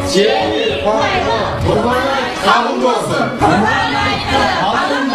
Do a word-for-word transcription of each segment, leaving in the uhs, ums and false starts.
节日快乐！ قۇربان ھايات قۇتلۇق بولسۇن! قۇربان ھايات قۇتلۇق بولسۇن!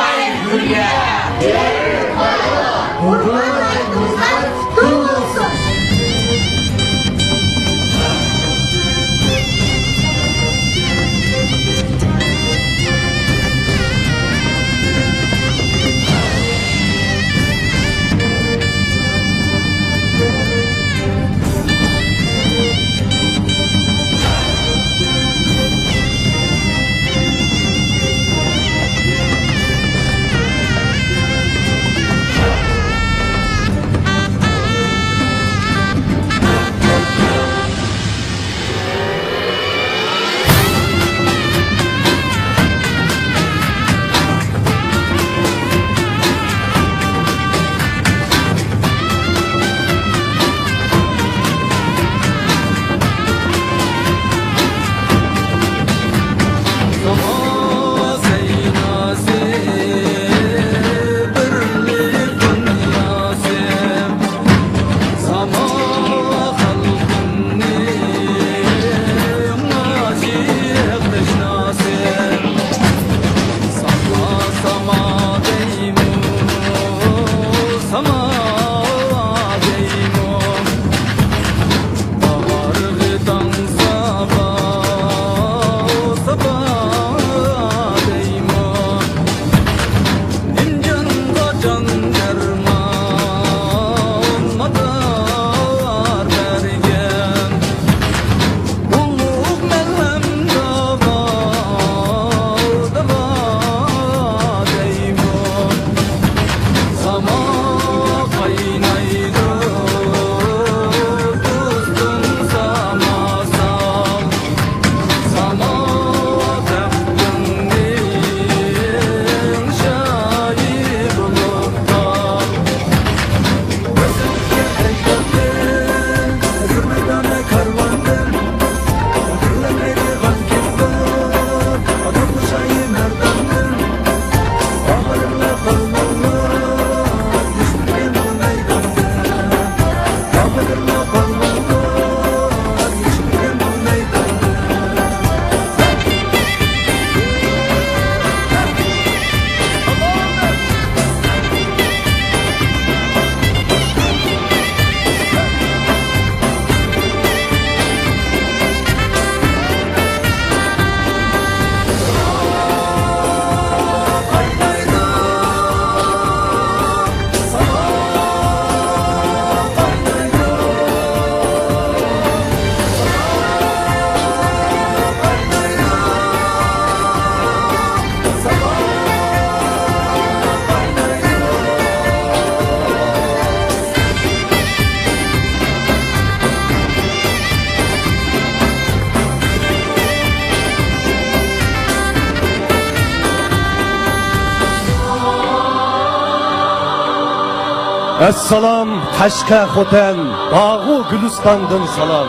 ئەسسالام، قەشقەر خوتەن، باغۇ گۈلىستاندىن سالام.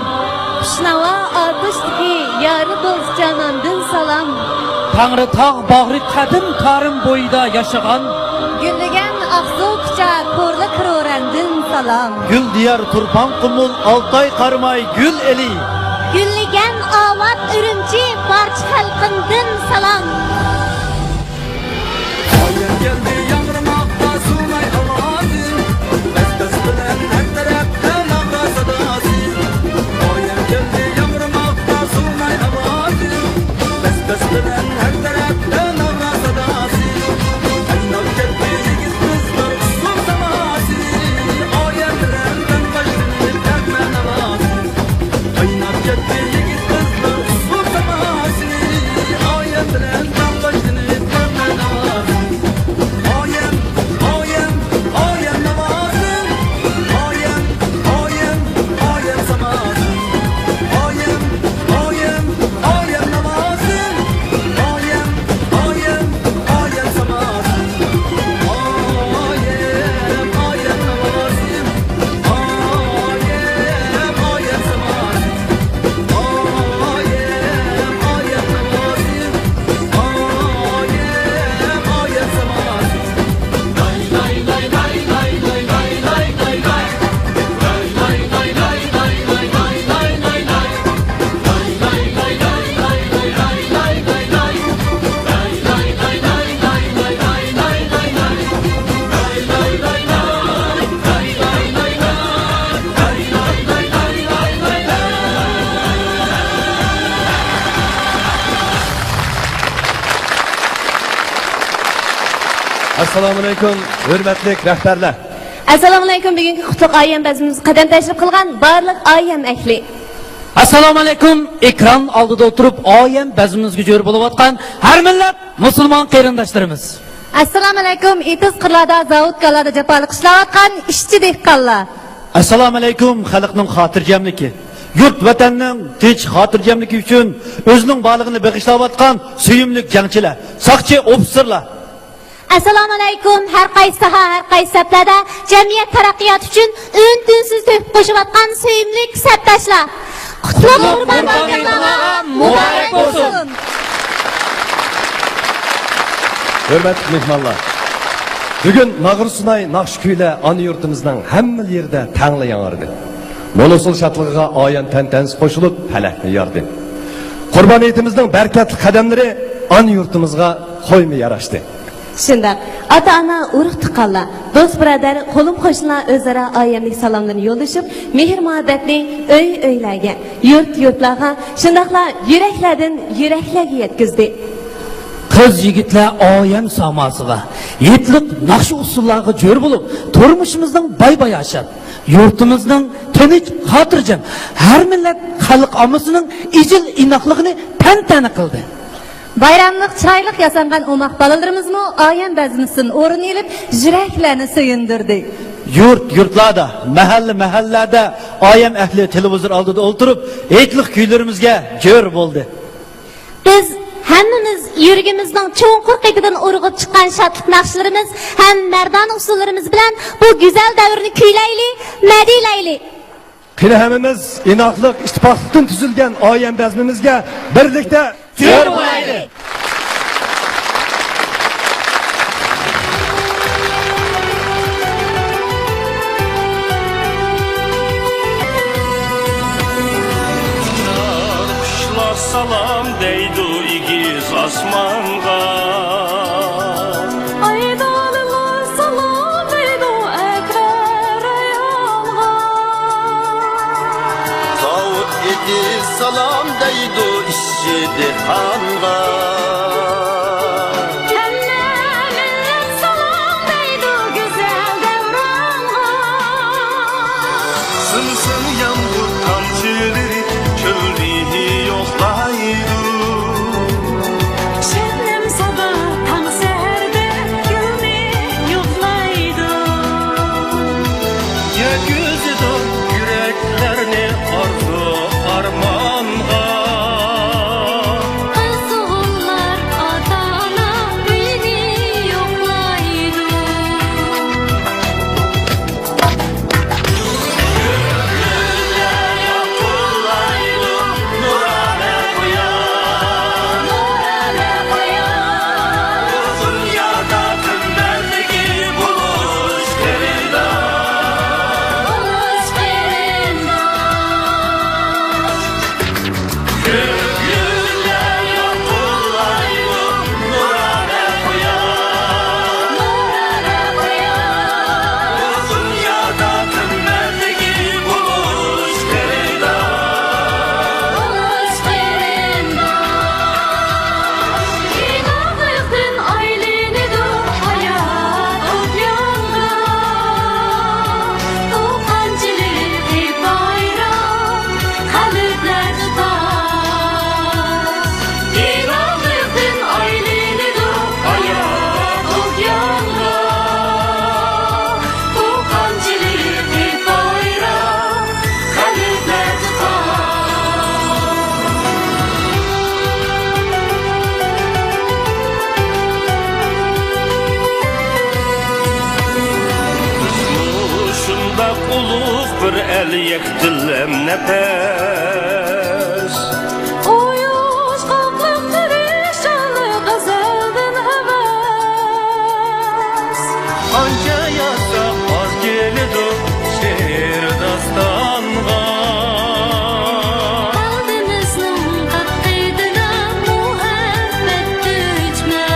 خۇشناۋا ئاتۇشتىكى يارى دوست جاناندىن سالام. تەڭرىتاغ باغرى قەدىم تارىم بويىدا ياشىغان، گۈللىگەن ئاقسۇ كۇچا كورلا كىرورەندىن سالام. گۈل دىيار تۇرپان قۇمۇل ئالتاي قاراماي گۈل ئېلى، گۈللىگەن ئاۋات ئۈرۈمچى بارچە خەلقىمدىن سالام. ئايەم كەلدى ياڭرىماقتا سۇناي ئاۋازى، بەس-بەس بىلەن ھەر تەرەپتە ناغرا ساداسى. ئايەم كەلدى ياڭرىماقتا سۇناي ئاۋازى، بەس-بەس بىلەن ھەر تەرەپتە ناغرا ساداسى. قايناپ كەتتى يىگىت قىزلار ئۇسسۇل ساماسى، ئايەم بىلەن تەڭ باشلىنىپ ھەممە ناۋاسى. قايناپ كەتتى يىگىت قىزلار ئۇسسۇل ساماسى، ئايەم بىلەن تەڭ باشلىنىپ ھەممە ناۋاسى. ئەسسالامۇئەلەيكۇم، ھۆرمەتلىك رەھبەرلەر. ئەسسالامۇئەلەيكۇم، بۈگۈنكى قۇتلۇق ئايەم بەزمىمىزگە قەدەم تەشرىپ قىلغان بارلىق ئايەم ئەھلى. ئەسسالامۇئەلەيكۇم، ئېكران ئالدىدا ئولتۇرۇپ ئايەم بەزمىمىزگە جۆر بولۇۋاتقان ھەر مىللەت مۇسۇلمان قېرىنداشلىرىمىز. ئەسسالامۇئەلەيكۇم، ئېتىز قىرلاردا، زاۋۇت كانلاردا جاپالىق ئىشلەۋاتقان ئىشچى دېھقانلار. ئەسسالامۇئەلەيكۇم، خەلقنىڭ خاتىرجەملىكى، يۇرت ۋەتەننىڭ تىنچ خاتىرجەملىكى ئۈچۈن ئۆزىنىڭ بارلىقىنى بېغىشلاۋاتقان سۆيۈملۈك جەڭچىلەر، ساقچى، ئوفىتسېرلار. ئەسسالامۇئەلەيكۇم، ھەر قايسى ساھە، ھەر قايسى سەپلەردە جەمئىيەت تەرەققىياتى ئۈچۈن ئۈن-تىنسىز تۆھپە قوشۇۋاتقان سۆيۈملۈك سەپداشلار. قۇتلۇق قۇربان بايرىمىڭلار مۇبارەك بولسۇن! ھۆرمەتلىك مېھمانلار! بۈگۈن ناغرا سۇناي، ناخشا كۈيلەر ئانا يۇرتىمىزنىڭ ھەممە يېرىدە تەڭلا ياڭرىدى. مول ھوسۇل شادلىقىغا ئايەم تەنتەنىسى قوشۇلۇپ، پەلەكنى ياردى. قۇربان ھېيتىمىزنىڭ بەرىكەتلىك قەدەملىرى ئانا يۇرتىمىزغا خويمۇ ياراشتى. شۇنداق، ئاتا-ئانا، ئۇرۇق-تۇغقانلار، دوست-بۇرادەر، قولۇم-قوشنىلار ئۆزئارا ئايەملىك سالاملىرىنى يوللىشىپ، مېھىر-مۇھەببەتنى ئۆي-ئۆيلەرگە، يۇرت-يۇرتلارغا، شۇنداقلا يۈرەكلەردىن يۈرەكلەرگە يەتكۈزدى. قىز-يىگىتلەر ئايەم ساماسىغا، ھېيتلىق ناخشا-ئۇسسۇللارغا جۆر بولۇپ، تۇرمۇشىمىزنىڭ باي-باياشات، يۇرتىمىزنىڭ تىنچ، خاتىرجەم، ھەر مىللەت خەلق ئاممىسىنىڭ ئىجىل-ئىناقلىقىنى تەنتەنە قىلدى. بايراملىق چىرايلىق ياسانغان ئوماق بالىلىرىمىزمۇ ئايەم بەزمىسىدىن ئورۇن ئېلىپ، يۈرەكلەرنى سۆيۈندۈردى. يۇرت-يۇرتلاردا، مەھەللە-مەھەللىلەردە ئايەم ئەھلى تېلېۋىزور ئالدىدا ئولتۇرۇپ، ھېيتلىق كۈيلىرىمىزگە جۆر بولدى. بىز ھەممىمىز يۈرىكىمىزنىڭ چوڭقۇر قېتىدىن ئۇرغۇپ چىققان شادلىق ناخشىلىرىمىز ھەم مەردانە ئۇسسۇللىرىمىز بىلەن بۇ گۈزەل دەۋرنى كۈيلەيلى، مەدھىيلەيلى! قېنى ھەممىمىز ئىناقلىق، ئىتتىپاقلىقتىن تۈزۈلگەن ئايەم بەزمىمىزگە بىرلىكتە جۆر بولايلى! قۇشلار سالام دەيدۇ ئېگىز ئاسمانغا. ئايدالىلار سالام دەيدۇ ئەكرەم رەيھانغا. داۋۇت ئېتىز سالام دەيدۇ ئىشچى دېھقانغا. ھەممە مىللەت سالام دەيدۇ گۈزەل دەۋرانغا. سىم-سىم يامغۇر تامچىلىرى چۆلنى يوقلايدۇ. شەبنەم سابا تاڭ سەھەردە گۈلنى يوقلايدۇ. يەتكۈزىدۇ يۈرەكلەرنى ئارزۇ ئارمانغا. قىزغۇنلار ئاتا-ئانا ئۆيىنى يوقلايدۇ. قەلبلەر تۇتاش، ئىناقلىقتىن ئايلىنىدۇ ھايات ئوكيانغا. بۇ قانچىلىك بايرام، قەلبلەر تۇتاش. شۇنداق ئۇلۇغ بىر ئەل يەكدىل ھەمنەپەس. ئۇيۇشقاقلىق، تىرىشچانلىق ئەزەلدىن ھەۋەس. قانچە يازساق ئاز كېلىدۇ شېئىر داستانغا. ئالدىمىزنىڭ قاققىدىلا مۇھەببەت ئۆچمەس.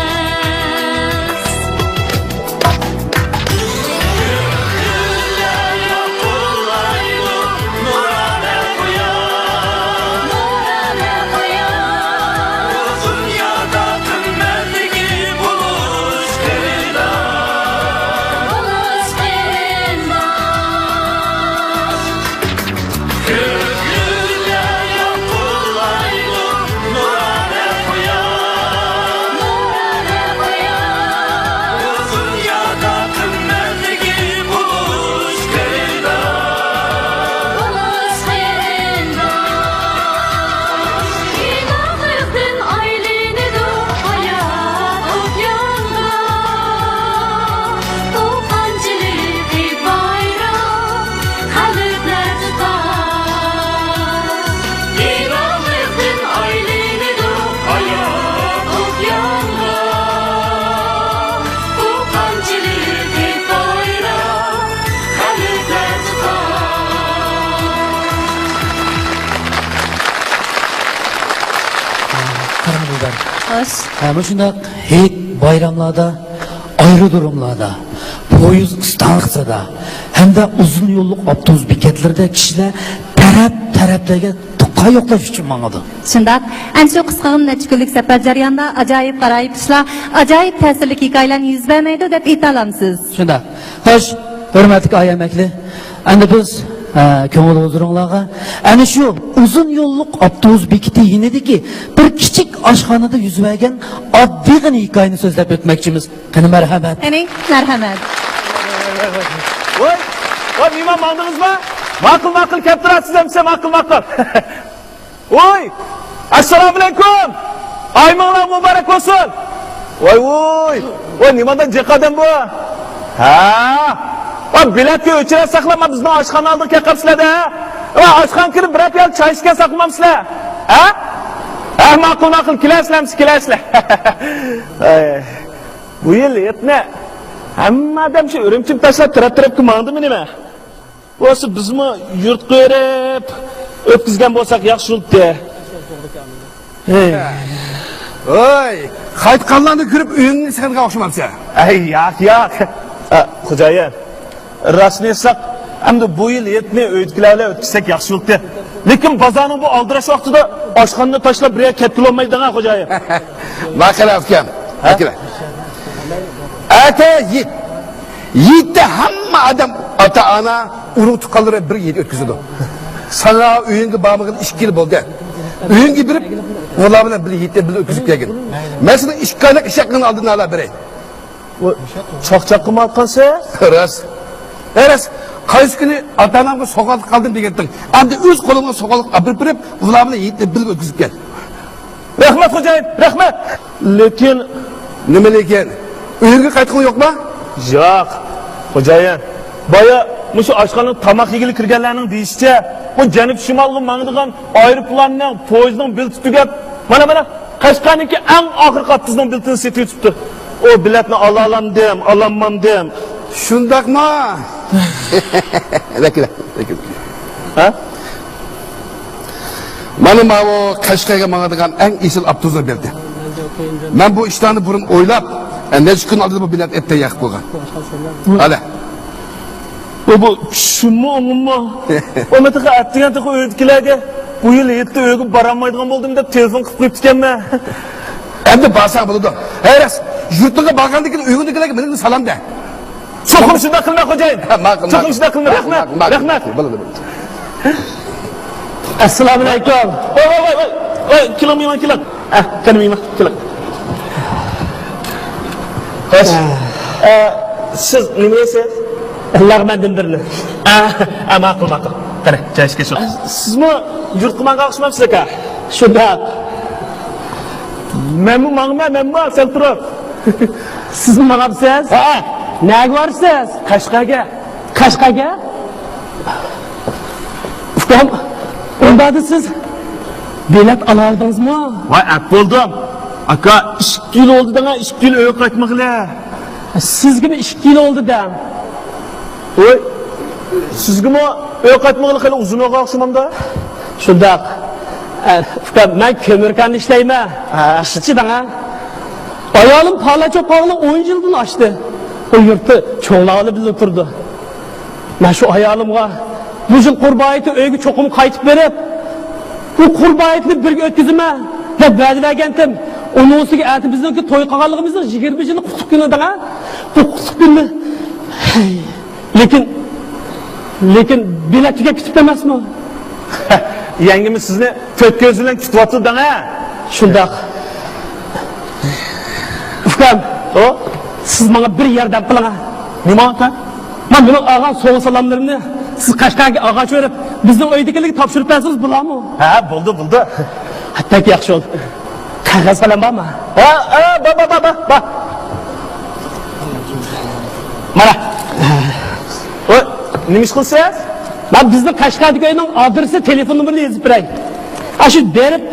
خوش. ھە، مۇشۇنداق ھېيت بايراملاردا، ئايرودروملاردا، پويىز ئىستانسىسىدا ھەمدە ئۇزۇن يوللۇق ئاپتوبۇس بېكەتلىرىدە كىشىلەر تەرەپ-تەرەپلەرگە تۇغقان يوقلاش ئۈچۈن ماڭىدۇ. شۇنداق. ئەنە شۇ قىسقىغىنە نەچچە كۈنلۈك سەپەر جەريانىدا ئاجايىپ غارايىپ ئىشلار، ئاجايىپ تەسىرلىك ھېكايىلەرنى يۈز بەرمەيدۇ دەپ ئېيتالامسىز. شۇنداق. خوش، ھۆرمەتلىك ئايەم ئەكلى. ئەمدى بىز، ئە، كۆڭۈل ھۇزۇرۇڭلارغا ئەنە شۇ ئۇزۇن يوللۇق ئاپتوبۇس بېكىتى يېنىدىكى بىر كىچىك ئاشخانىدا يۈز بەرگەن ئاددىيغىنە ھېكايىنى سۆزلەپ ئۆتمەكچىمىز. قېنى، مەرھەمەت. قېنى، مەرھەمەت. ۋاي، ۋاي، مېھمان ماڭدىڭىزمۇ؟ ماقۇل، ماقۇل، كەپ تۇرارسىز ئەمىسە، ماقۇل، ماقۇل. ۋوي! ئەسسالامۇئەلەيكۇم! ئايىمىڭلار مۇبارەك بولسۇن! ۋاي، ۋوي! ۋاي، نېمانداق جىق ئادەم بۇ؟ ھە؟ ۋاي، بېلەتكە ئۆچۈرە ساقلاپ، بىزنىڭ ئاشخانا ئالدىغا كەپ قاپسىلەر-دە. ۋاي، ئاشخانا كىرىپ بىرەر پىيالە چاي ئىچكەن ساقلىمامسىلەر؟ ھە؟ ھە، ماقۇل، ماقۇل، كېلەرسىلەر، كېلەرسىلەر. ئاي، بۇ يىل ھېيتنى ھەممە ئادەم شۇ ئۈرۈمچىنى تاشلاپ تەرەپ-تەرەپكە ماڭدىمۇ نېمە؟ بولسا بىزمۇ يۇرتقا بېرىپ ئۆتكۈزگەن بولساق ياخشى بولاتتى. ھەي. ھوي، قايتقانلارنى كۆرۈپ ئۆيۈڭنى سېغىنغان ئوخشىمامسەن؟ ئەي، ياق، ياق. ئە، خوجايىن، راستىنى ئېيتساق، ئەمدى بۇ يىل ھېيتنى ئۆيدىكىلەر بىلەن ئۆتكۈزسەك ياخشى بولاتتى. لېكىن بازارنىڭ بۇ ئالدىراش ۋاقتىدا ئاشخانىنى تاشلاپ بىر يەرگە كەتكىلى بولمايدىغان خوجايىن. ماقۇل ئۇكام. ھە؟ ماقۇل. ئەتە ھېيت. ھېيتتە ھەممە ئادەم، ئاتا-ئانا، ئۇرۇق-تۇغقانلىرى بىر ھېيت ئۆتكۈزىدۇ. ساڭا ئۆيۈڭگە بارمىغىلى ئىككى يىل بولدى. ئۆيۈڭگە بېرىپ، ئۇلار بىلەن بىر ھېيتنى بىللە ئۆتكۈزۈپ كەلگىن. مەن سېنىڭ ئىككى ئايلىق ئىش ھەققىڭنى ئالدىن ئالا بېرەي. ۋاي، چاقچاققىمۇ ئاتقانسەن؟ راست. ھە، راست. قايسى كۈنى ئاتا-ئانامغا سوۋغاتلىق قالدىم دېگەنتىڭ. ئەمدى ئۆز قولۇڭغا سوۋغاتلىق ئاپىرىپ بېرىپ، ئۇلار بىلەن ھېيتنى بىللە ئۆتكۈزۈپ كەل. رەھمەت خوجايىن، رەھمەت. لېكىن. نېمە لېكىن؟ ئۆيۈڭگە قايتقۇڭ يوقما؟ ياق، خوجايىن. بايا مۇشۇ ئاشخانىغا تاماق يېگىلى كىرگەنلەرنىڭ دېيىشىچە، بۇ جەنۇب شىمالغا ماڭىدىغان ئايروپىلاننىڭ، پويىزنىڭ بېلىتى تۈگەپ، مانا، مانا، قەشقەرنىڭكى ئەڭ ئاخىرقى ئاپتوبۇسنىڭ بېلىتىنى سېتىۋېتىپتۇ. ئۇ بېلەتنى ئالالامدىم، ئالالمامدىم. شۇنداقما؟ ۋەكىل، ۋەكىل. ھە؟ مانا ماۋۇ قەشقەرگە ماڭىدىغان ئەڭ ئېسىل ئاپتوبۇسنىڭ بېلىتى. مەن بۇ ئىشلارنى بۇرۇن ئويلاپ، نەچچە كۈن ئالدىدا بۇ بېلەت ئېلىپ تەييار قىلىپ قويغان. ھالە. بۇ، بۇ چۈشۈممۇ، ئوڭۇممۇ؟ ئۇ مەن تېخى ئەتىگەن تېخى ئۆيدىكىلەرگە، بۇ يىل ھېيتتا ئۆيگە بارالمايدىغان بولدۇم دەپ تېلېفون قىلىپ قويۇپتىكەنمەن. ئەمدى بارساڭ بولىدۇ. ھەي، راست، يۇرتۇڭغا بارغاندىن كېيىن ئۆيۈڭدىكىلەرگە مېنىڭدىن سالام دە. چوقۇم شۇنداق قىلىمەن، خوجايىن. ھە، ماقۇل، چوقۇم ماقۇل. شۇنداق قىلىمەن. ماقۇل، رەھمەت، ماقۇل، ماقۇل. رەھمەت. بولىدۇ، بولىدۇ. ئەسسالامۇئەلەيكۇم. ۋاي، ۋاي، ۋاي، ۋاي، ۋاي، كېلىڭ، مېھمان، كېلىڭ. ئە، قېنى مېھمان، كېلىڭ. خوش. ئە، سىز نېمە يەيسىز؟ لەغمەندىن بىرنى. ئە، ئە، ماقۇل، ماقۇل. قېنى، چاي ئىچكەچ. ئە، سىزمۇ يۇرتقا ماڭغان ئوخشىمامسىز ئاكا؟ شۇنداق. مەنمۇ ماڭىمەن، مەنمۇ سەل تۇرۇپ. سىزمۇ ماڭامسىز؟ ھە. نەگە بارىسىز؟ قەشقەرگە. قەشقەرگە؟ ئۇكام، ئۇنداقتا سىز بېلەت ئالالىدىڭىزمۇ؟ ۋاي، ئەپ بولدۇم. ئاكا، ئىككى يىل بولدى دەڭە، ئىككى يىل ئۆيگە قايتمىغىلى. سىزگىمۇ ئىككى يىل بولدى دەڭ. ۋاي، سىزگىمۇ ئۆيگە قايتمىغىلى خېلى ئۇزۇن بولغان ئوخشىمامدا؟ شۇنداق. ئە، ئۇكام، مەن كۆمۈركاندا ئىشلەيمەن. ھە. ئىشچى دەڭە. ئايالىم پالەچ بولۇپ قالغىلى ئون يىلدىن ئاشتى. ئۇ يۇرتتا چوڭلار بىلەن بىللە تۇرىدۇ. مەن شۇ ئايالىمغا بۇ يىل قۇربان ھېيتتا ئۆيگە چوقۇم قايتىپ بېرىپ، بۇ قۇربان ھېيتنى بىرگە ئۆتكۈزىمەن دەپ ۋەدە بەرگەنتىم. ئۇنىڭ ئۈستىگە ئەتە بىزنىڭكى توي قىلغانلىقىمىزنىڭ يىگىرمە بىرىنچى يىلى قۇتلۇق كۈنى دەڭە. بۇ قۇتلۇق كۈننى. لېكىن، لېكىن بېلەت تۈگەپ كېتىپتۇ ئەمەسمۇ؟ يەڭگىمىز سىزنى تۆت كۆزى بىلەن كۈتۈۋاتىدۇ دەڭە. شۇنداق. ئۇكام، ئۇ؟ سىز ماڭا بىر ياردەم قىلىڭ. نېمە ئاكا؟ مانا مېنىڭ ئالغان سوۋغا سالاملىرىمنى سىز قەشقەرگە ئالغاچ بېرىپ، بىزنىڭ ئۆيدىكىلەرگە تاپشۇرۇپ بەرسىڭىز بولامۇ؟ ھە، بولدى، بولدى. بەك ياخشى بولدى. قەغەز قەلەم بارمۇ؟ ھە، ھە، بار، بار، بار، بار، بار. مانا. ۋاي، نېمە ئىش قىلىسىز؟ مەن بىزنىڭ قەشقەردىكى ئۆينىڭ ئادرېسى، تېلېفون نومۇرىنى يېزىپ بېرەي. ئاشۇ بېرىپ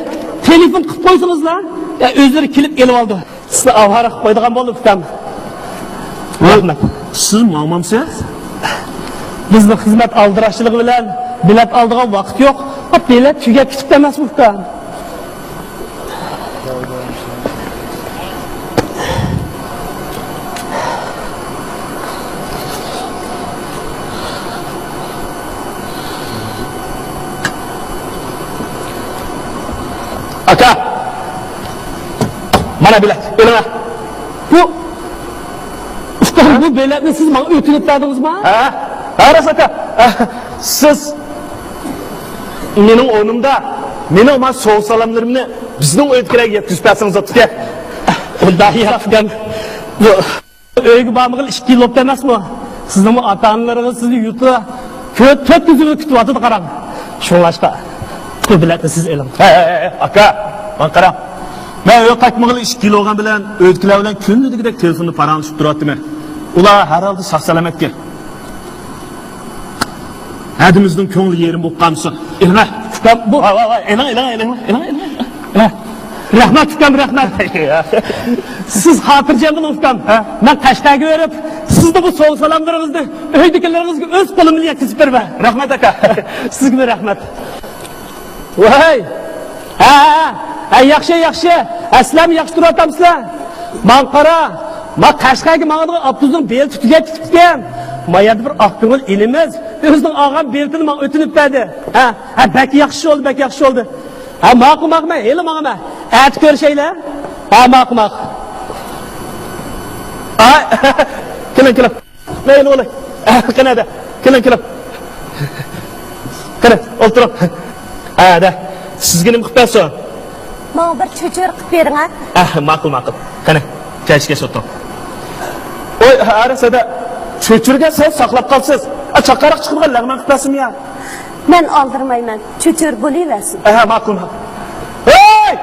تېلېفون قىلىپ قويسىڭىزلا، يا ئۆزلىرى كېلىپ ئېلىۋالىدۇ. سىزنى ئاۋارە قىلىپ قويىدىغان بولدۇم، ئۇكام. رەھمەت. سىز ماڭمامسىز؟ بىزنىڭ خىزمەت ئالدىراشچىلىقى بىلەن بېلەت ئالىدىغان ۋاقىت يوق. بېلەت تۈگەپ كېتىپتۇ ئەمەسمۇ، ئۇكام؟ ئاكا! مانا بېلەت، ئېلىڭە. بۇ، ئۇكام، بۇ بېلەتنى سىز ماڭا ئۆتۈنۈپ بەردىڭىزما؟ ھە، ھە، راست ئاكا. سىز مېنىڭ ئورنۇمدا مېنىڭ مانا سوۋغا سالاملىرىمنى بىزنىڭ ئۆيدىكىلەرگە يەتكۈزۈپ بەرسىڭىز بوپتىكەن. ئۇنداق ياق ئۇكام. بۇ ئۆيگە بارمىغىلى ئىككى يىل بوپتۇ ئەمەسمۇ؟ سىزنىڭمۇ ئاتا-ئانىلىرىڭىز سىزنى يۇرتتا تۆت، تۆت كۆزى بىلەن كۈتۈۋاتىدۇ قاراڭ. شۇڭلاشقا بۇ بېلەتنى سىز ئېلىڭ. ھە، ھە، ھە، ئاكا، ماڭا قاراڭ. مەن ئۆيگە قايتمىغىلى ئىككى يىل بولغان بىلەن ئۆيدىكىلەر بىلەن كۈندە دېگۈدەك تېلېفوندا پاراڭلىشىپ تۇرۇۋاتىمەن. ئۇلار ھەر ھالدا ساق-سالامەتكەن. ھەدىمىزنىڭ كۆڭلى يېرىم بولۇپ قالمىسۇن. ئېلىڭە. ئۇكام، بۇ ۋاي، ۋاي، ۋاي، ئېلىڭ، ئېلىڭ، ئېلىڭ، ئېلىڭ، ئېلىڭ. ھە. رەھمەت، ئۇكام، رەھمەت. سىز خاتىرجەم بولۇڭ، ئۇكام. ھە؟ مەن قەشقەرگە بېرىپ، سىزنىڭ بۇ سوۋغا سالاملىرىڭىزنى ئۆيدىكىلىرىڭىزگە ئۆز قولۇم بىلەن يەتكۈزۈپ بېرىمەن. رەھمەت، ئاكا. سىزگىمۇ رەھمەت. ۋاي! ھە، ھە، ھە، ياخشى، ياخشى. ئەسلەم ياخشى تۇرۇۋاتامسىلەر؟ ماڭا قارا، ما قەشقەرگە ماڭىدىغان ئاپتوبۇسنىڭ بېلىتى تۈگەپ كېتىپتىكەن. ما يەردە بىر ئاق كۆڭۈل ئىنىمىز ئۆزىنىڭ ئالغان بېلىتىنى ماڭا ئۆتۈنۈپ بەردى. ھە، ھە، بەك ياخشى بولدى، بەك ياخشى بولدى. ھە، ماقۇل، ماقۇل، مەن ھېلى ماڭىمەن. ئەتە كۆرۈشەيلى. ھە، ماقۇل، ماقۇل. ئاي، كېلىڭ، كېلىڭ. مەيلى بولۇڭ. قېنى، ھەدە. كېلىڭ، كېلىڭ. قېنى، ئولتۇرۇڭ. ھە، ھەدە. سىزگە نېمە قىلىپ بەرسۇن؟ ماڭا بىر چۆچۈرە قىلىپ بېرىڭ، ھە. ھە، ماقۇل، ماقۇل. قېنى، چاي ئىچكەچ ئولتۇرۇڭ. ۋاي، ھە، راست ھەدە. چۆچۈرىگە سەل ساقلاپ قالسىز. ئا، چاققانراق چىقىدىغان لەڭمەن قىلىپ بەرسىمۇ يا؟ مەن ئالدىرىمايمەن. چۆچۈرە بولۇۋەرسۇن. ئەھە، ماقۇل، ماقۇل. ھەي!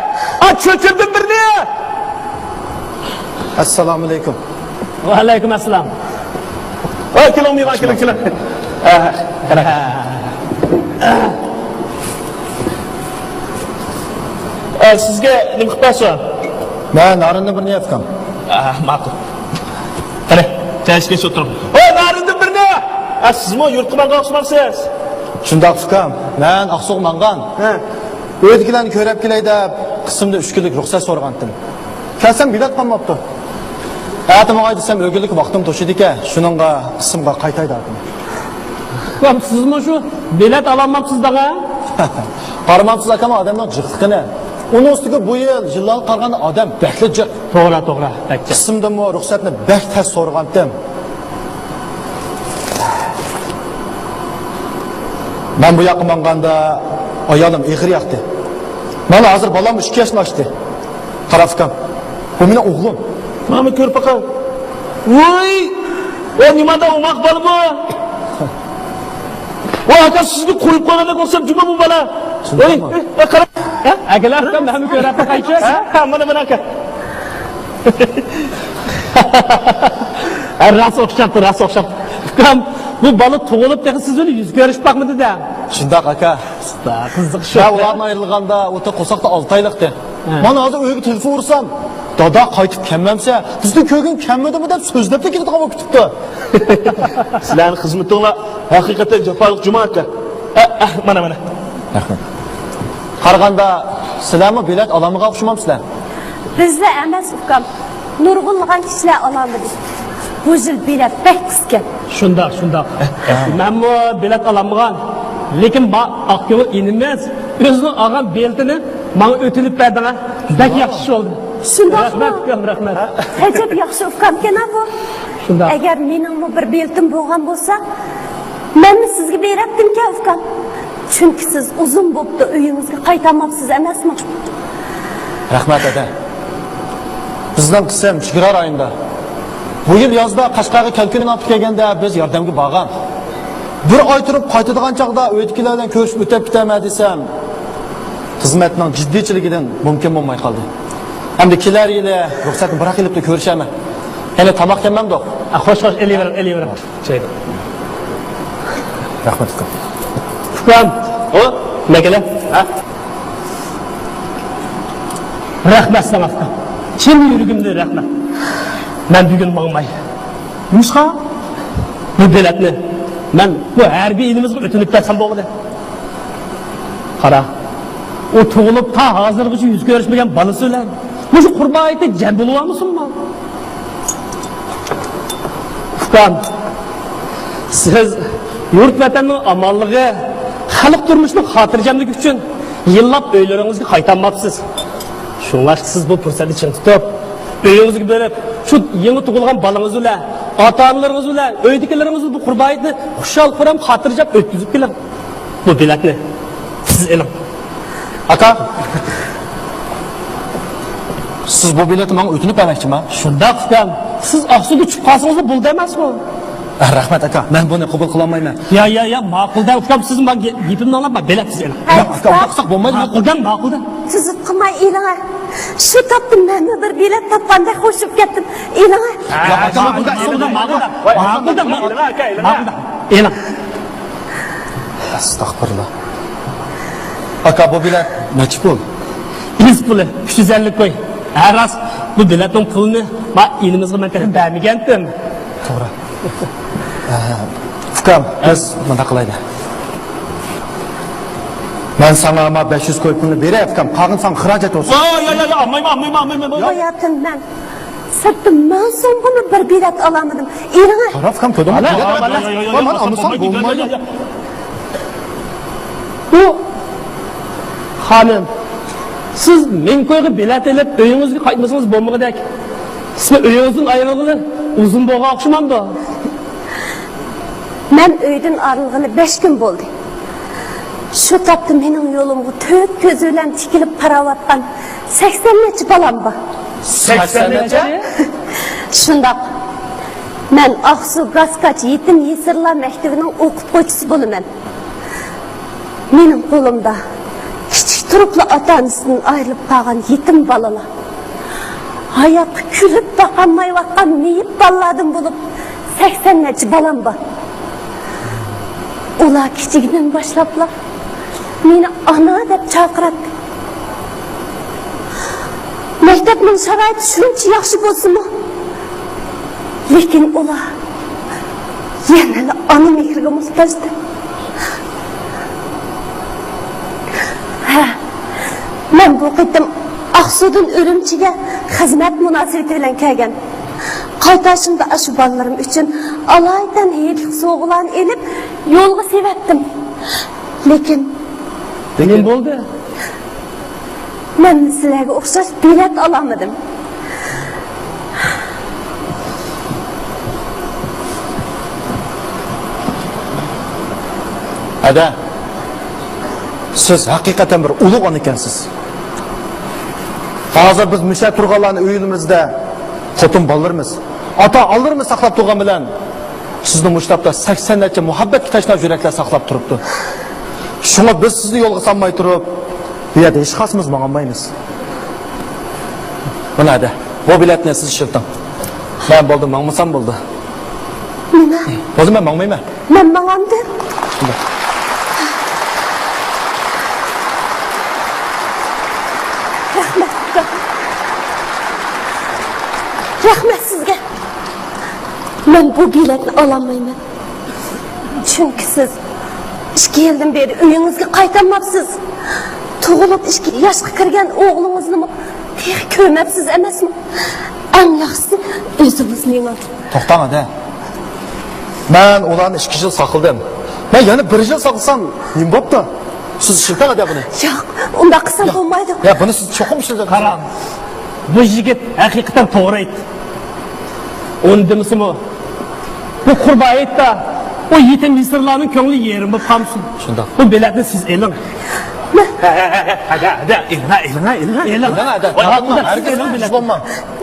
ئا، چۆچۈردۈم بىرنى! ئەسسالامۇئەلەيكۇم. ۋەئەلەيكۇم ئەسسالام. ھەي، كېلىڭ، مېھمان، كېلىڭ، كېلىڭ. ئەھە. ئە، سىزگە نېمە قىلىپ بەرسۇن؟ مەن نارىندىن بىرنى يەپ بېقىڭ. ئە، ماقۇل. قېنى، چاي ئىچكەچ ئولتۇرۇڭ. ھەي، نارىندىن بىرنى! ئە، سىزمۇ يۇرتقا ماڭغان ئوخشىمامسىز؟ شۇنداق، ئۇكام. مەن ئاقسۇغا ماڭغان. ھە. ئۆيدىكىلەرنى كۆرۈپ كېلەي دەپ، قىسىمدا ئۈچ كۈنلۈك رۇخسەت سورىغانتىم. كەلسەم بېلەت قالماپتۇ. ئەتە ماڭاي دېسەم، ئۆگۈنلۈك ۋاقتىم توشىدىكەن. شۇنىڭغا قىسىمغا قايتاي دەۋاتىمەن. ئۇكام، سىزمۇ شۇ بېلەت ئالالماپسىز دەڭە؟ قارىمامسىز ئاكام ئادەمنىڭ جىقلىقىنى. ئۇنىڭ ئۈستىگە بۇ يىل يىللارغا قارىغاندا ئادەم بەكلا جىق. توغرا، توغرا، بەك جىق. قىسىمدىنمۇ رۇخسەتنى بەك تەس سورىغانتىم. مەن بۇ ياققا ماڭغاندا ئايالىم ئېغىر ياقتى. مانا ھازىر بالام ئىككى ياشتىن ئاشتى. قارا ئۇكام، بۇ مېنىڭ ئوغلۇم. مانا كۆرۈپ باقاي. ۋوي! ئۇ نېمانداق ئوماق بالا بۇ؟ ۋاي، ئاكا، سىزنى قويۇپ قويغاندەك ئوخشاپ جۇمۇ بۇ بالا. ۋوي، ۋوي، قارا. ھە؟ ئەكەلەر ئۇكام، مەنمۇ كۆرۈپ باقايچۇ. ھە، مانا، مانا ئاكا. ھە، راست ئوخشاپتۇ، راست ئوخشاپتۇ. ئۇكام، بۇ بالا تۇغۇلۇپ تېخى سىز بىلەن يۈز كۆرۈشۈپ باقمىدى-دە. شۇنداق، ئاكا. قىزىق شۇ. مەن ئۇلاردىن ئايرىلغاندا ئۇ قورساقتا ئالتە ئايلىقتى. ھە. مانا ھازىر ئۆيگە تېلېفون ئۇرسام، دادا قايتىپ كەلمەمسە، بىزنى كۆرگۈڭ كەلمىدىمۇ دەپ سۆزلەپلا كېتىدىغان بولۇپ كېتىپتۇ. سىلەرنىڭ خىزمىتىڭلار ھەقىقەتەن جاپالىق جۇما ئاكا. ئە، ئە، مانا، مانا. رەھمەت. قارىغاندا سىلەرمۇ بېلەت ئالالمىغان ئوخشىمامسىلەر؟ بىزلا ئەمەس ئۇكام، نۇرغۇنلىغان كىشىلەر ئالالمىدى. بۇ يىل بېلەت بەك قىسكەن. شۇنداق، شۇنداق. مەنمۇ بېلەت ئالالمىغان. لېكىن ما ئاق كۆڭۈل ئىنىمىز ئۆزىنىڭ ئالغان بېلىتىنى ماڭا ئۆتۈنۈپ بەردىڭە. بەك ياخشى ئىش بولدى. شۇنداقمۇ؟ رەھمەت ئۇكام، رەھمەت. ئەجەب ياخشى ئۇكامكەن-ھە بۇ. شۇنداق. ئەگەر مېنىڭمۇ بىر بېلىتىم بولغان بولسا، مەنمۇ سىزگە بېرەتتىمكەن ئۇكام. چۈنكى سىز ئۇزۇن بوپتۇ ئۆيىڭىزگە قايتالماپسىز ئەمەسمۇ؟ رەھمەت، ھەدە. بىزنىڭ قىسىم چېگرا رايونىدا. بۇ يىل يازدا قەشقەرگە كەلكۈن ئاپىتى كەلگەندە بىز ياردەمگە بارغان. بىر ئاي تۇرۇپ قايتىدىغان چاغدا ئۆيدىكىلەر بىلەن كۆرۈشۈپ ئۆتۈپ كېتەرمەن دېسەم، خىزمەتنىڭ جىددىيچىلىكىدىن مۇمكىن بولماي قالدى. ئەمدى كېلەر يىلى رۇخسەتنى بىراق ئېلىپلا كۆرۈشەرمەن. ھېلى تاماق يېمەمدۇق. ئە، خوش، خوش، ئېلىۋېرىڭ، ئېلىۋېرىڭ. شەيدە. رەھمەت، ئۇكام. ئۇكام. ئۇ؟ نەگىلە؟ ھە؟ رەھمەت ساڭا، ئۇكام. چىن يۈرىكىمدىن رەھمەت. مەن بۈگۈن ماڭماي. نېمىشقا؟ بۇ بېلەتنى مەن بۇ ھەربىي ئىنىمىزغا ئۆتۈنۈپ بەرسەم بولغۇدەك. قارا، ئۇ تۇغۇلۇپ تا ھازىرغىچە يۈز كۆرۈشمىگەن بالىسى بىلەن مۇشۇ قۇربان ھېيتتا جەم بولۇۋالمىسۇنمۇ؟ ئۇكام، سىز يۇرت ۋەتەننىڭ ئامانلىقى، خەلق تۇرمۇشىنىڭ خاتىرجەملىكى ئۈچۈن يىللاپ ئۆيلىرىڭىزگە قايتالماپسىز. شۇڭلاشقا سىز بۇ پۇرسەتنى چىڭ تۇتۇپ، ئۆيىڭىزگە بېرىپ، شۇ يېڭى تۇغۇلغان بالىڭىز بىلەن، ئاتا-ئانىلىرىڭىز بىلەن، ئۆيدىكىلىرىڭىز بىلەن بۇ قۇربان ھېيتنى خۇشال-خۇرام، خاتىرجەم ئۆتكۈزۈپ كېلىڭ. بۇ بېلەتنى سىز ئېلىڭ. ئاكا، سىز بۇ بېلەتنى ماڭا ئۆتۈنۈپ بەرمەكچىما؟ شۇنداق، ئۇكام. سىز ئاقسۇدا چۈشۈپ قالسىڭىزلا بولدى ئەمەسمۇ؟ ئا، رەھمەت، ئاكا. مەن بۇنى قوبۇل قىلالمايمەن. يا، يا، يا، ماقۇل دە، ئۇكام، سىز ماڭا گە-، گېپىمنى ئاڭلاپ، بېلەت سىز ئېلىڭ. ھە، ياق، ئاكا، ئۇنداق قىلساق بولمايدۇ. ماقۇل دە، ماقۇل دە. تۈزۈت قىلماي ئېلىڭە. شۇ تاپتا مەنمۇ بىر بېلەت تاپقاندەك خوش بولۇپ كەتتىم. ئېلىڭە. يا، ئاكا، ماقۇل دە، ماقۇل دە، ماقۇل دە، ماقۇل دە، ماقۇل دە، ماقۇل دە. ئېلىڭ. ئەستەغپۇرۇللا. ئاكا، بۇ بېلەت نەچچە پۇل؟ ئىز پۇلى ئۈچ يۈز ئەللىك كوي. ھە، راست، بۇ بېلەتنىڭ پۇلىنى ما ئىنىمىزغا مەن تېخى بەرمىگەنتىم. توغرا. ئە، ئۇكام، بىز مۇنداق قىلايلى. مەن ساڭا ما بەش يۈز كوي پۇلنى بېرەي، ئۇكام. قالغىنى ساڭا خىراجەت بولسۇن. يا، يا، يا، يا، ئالمايمەن، ئالمايمەن، ئالمايمەن، ئالمايمەن. ھاياتىم مەن سىرتتا مىڭ سومغىمۇ بىر بېلەت ئالالمىدىم. ئېلىڭە. قارا، ئۇكام، كۆردۈڭمۇ؟ بېلەت. ۋاي، مانا ئالمىساڭ بولمايدۇ. ئۇ خانىم، سىز مىڭ كويغا بېلەت ئېلىپ، ئۆيىڭىزگە قايتمىسىڭىز بولمىغۇدەك. سىز ئۆيىڭىزدىن ئايرىلغىلى ئۇزۇن بولغان ئوخشىمامدۇ؟ مەن ئۆيدىن ئايرىلغىلى بەش كۈن بولدى. شۇ تاپتا مېنىڭ يولۇمغا تۆت كۆزى بىلەن تىكىلىپ قاراۋاتقان سەكسەن نەچچە بالام بار. سەكسەن نەچچە؟ شۇنداق. مەن ئاقسۇ گاسكاچ يېتىم يېسىرلار مەكتىۋىنىڭ ئوقۇتقۇچىسى بولىمەن. مېنىڭ قولۇمدا كىچىك تۇرۇپلا ئاتا-ئانىسىدىن ئايرىلىپ قالغان يېتىم بالىلار، ھاياتقا كۈلۈپ باقالمايۋاتقان مېيىپ بالىلاردىن بولۇپ سەكسەن نەچچە بالام بار. ئۇلار كىچىكىدىن باشلاپلا مېنى ئانا دەپ چاقىراتتى. مەكتەپنىڭ شارائىتى شۇنچە ياخشى بولسىمۇ، لېكىن ئۇلار يەنىلا ئانا مېھرىگە موھتاجتى. ھە، مەن بۇ قېتىم ئاقسۇدىن ئۈرۈمچىگە خىزمەت مۇناسىۋىتى بىلەن كەلگەن. قايتىشىمدا ئاشۇ بالىلىرىم ئۈچۈن ئالايىتەن ھېيتلىق سوۋغىلارنى ئېلىپ يولغا سېلىۋەتتىم. لېكىن نېمە بولدى؟ مەن سىلەرگە ئوخشاش بېلەت ئالالمىدىم. ھەدە، سىز ھەقىقەتەن بىر ئۇلۇغ ئانا ئىكەنسىز. ھازىر بىز مۇشۇ تۇرغانلارنى ئۆيلىرىمىزدە خوتۇن بالىلىرىمىز، ئاتا-ئانىلىرىمىز ساقلاپ تۇرغان بىلەن، سىزنى مۇشۇ تاپتا سەكسەن نەچچە مۇھەببەتكە تەشنا يۈرەكلەر ساقلاپ تۇرۇپتۇ. شۇڭا بىز سىزنى يولغا سالماي تۇرۇپ، بۇ يەردە ھېچقايسىمىز ماڭالمايمىز. مانا ھەدە، بۇ بېلەتنى سىز ئىشلىتىڭ. مەن بولدى، ماڭمىسام بولدى. نېمە؟ بولدى، مەن ماڭمايمەن. مەن ماڭامدىم. رەھمەت، ئۇكام. رەھمەت سىزگە. مەن بۇ بېلەتنى ئالالمايمەن. چۈنكى سىز ئىككى يىلدىن بېرى ئۆيىڭىزگە قايتالماپسىز. تۇغۇلۇپ ئىككى ياشقا كىرگەن ئوغلىڭىزنىمۇ تېخى كۆرمەپسىز ئەمەسمۇ؟ ئەڭ ياخشىسى ئۆزىڭىز مېڭىڭ. توختاڭ، ھەدە. مەن ئۇلارنى ئىككى يىل ساقلىدىم. مەن يەنە بىر يىل ساقلىسام نېمە بوپتۇ؟ سىز ئىشلىتىڭ، ھەدە، بۇنى. ياق، ئۇنداق قىلسام بولمايدۇ. يا، بۇنى سىز چوقۇم ئىشلىتىڭ. قاراڭ، بۇ يىگىت ھەقىقەتەن توغرا ئېيتتى. ئۇنى دېمىسىمۇ، بۇ قۇربان ھېيتتا ئۇ يېتىم يېسىرلارنىڭ كۆڭلى يېرىم بولۇپ قالمىسۇن. شۇنداق. بۇ بېلەتنى سىز ئېلىڭ. ھە، ھە، ھە، ھە، ھەدە، ھەدە، ئېلىڭ، ئېلىڭ، ئېلىڭ. ئېلىڭ، ھەدە. ئاقۇدا، سىز ئېلىڭ بېلەتنى.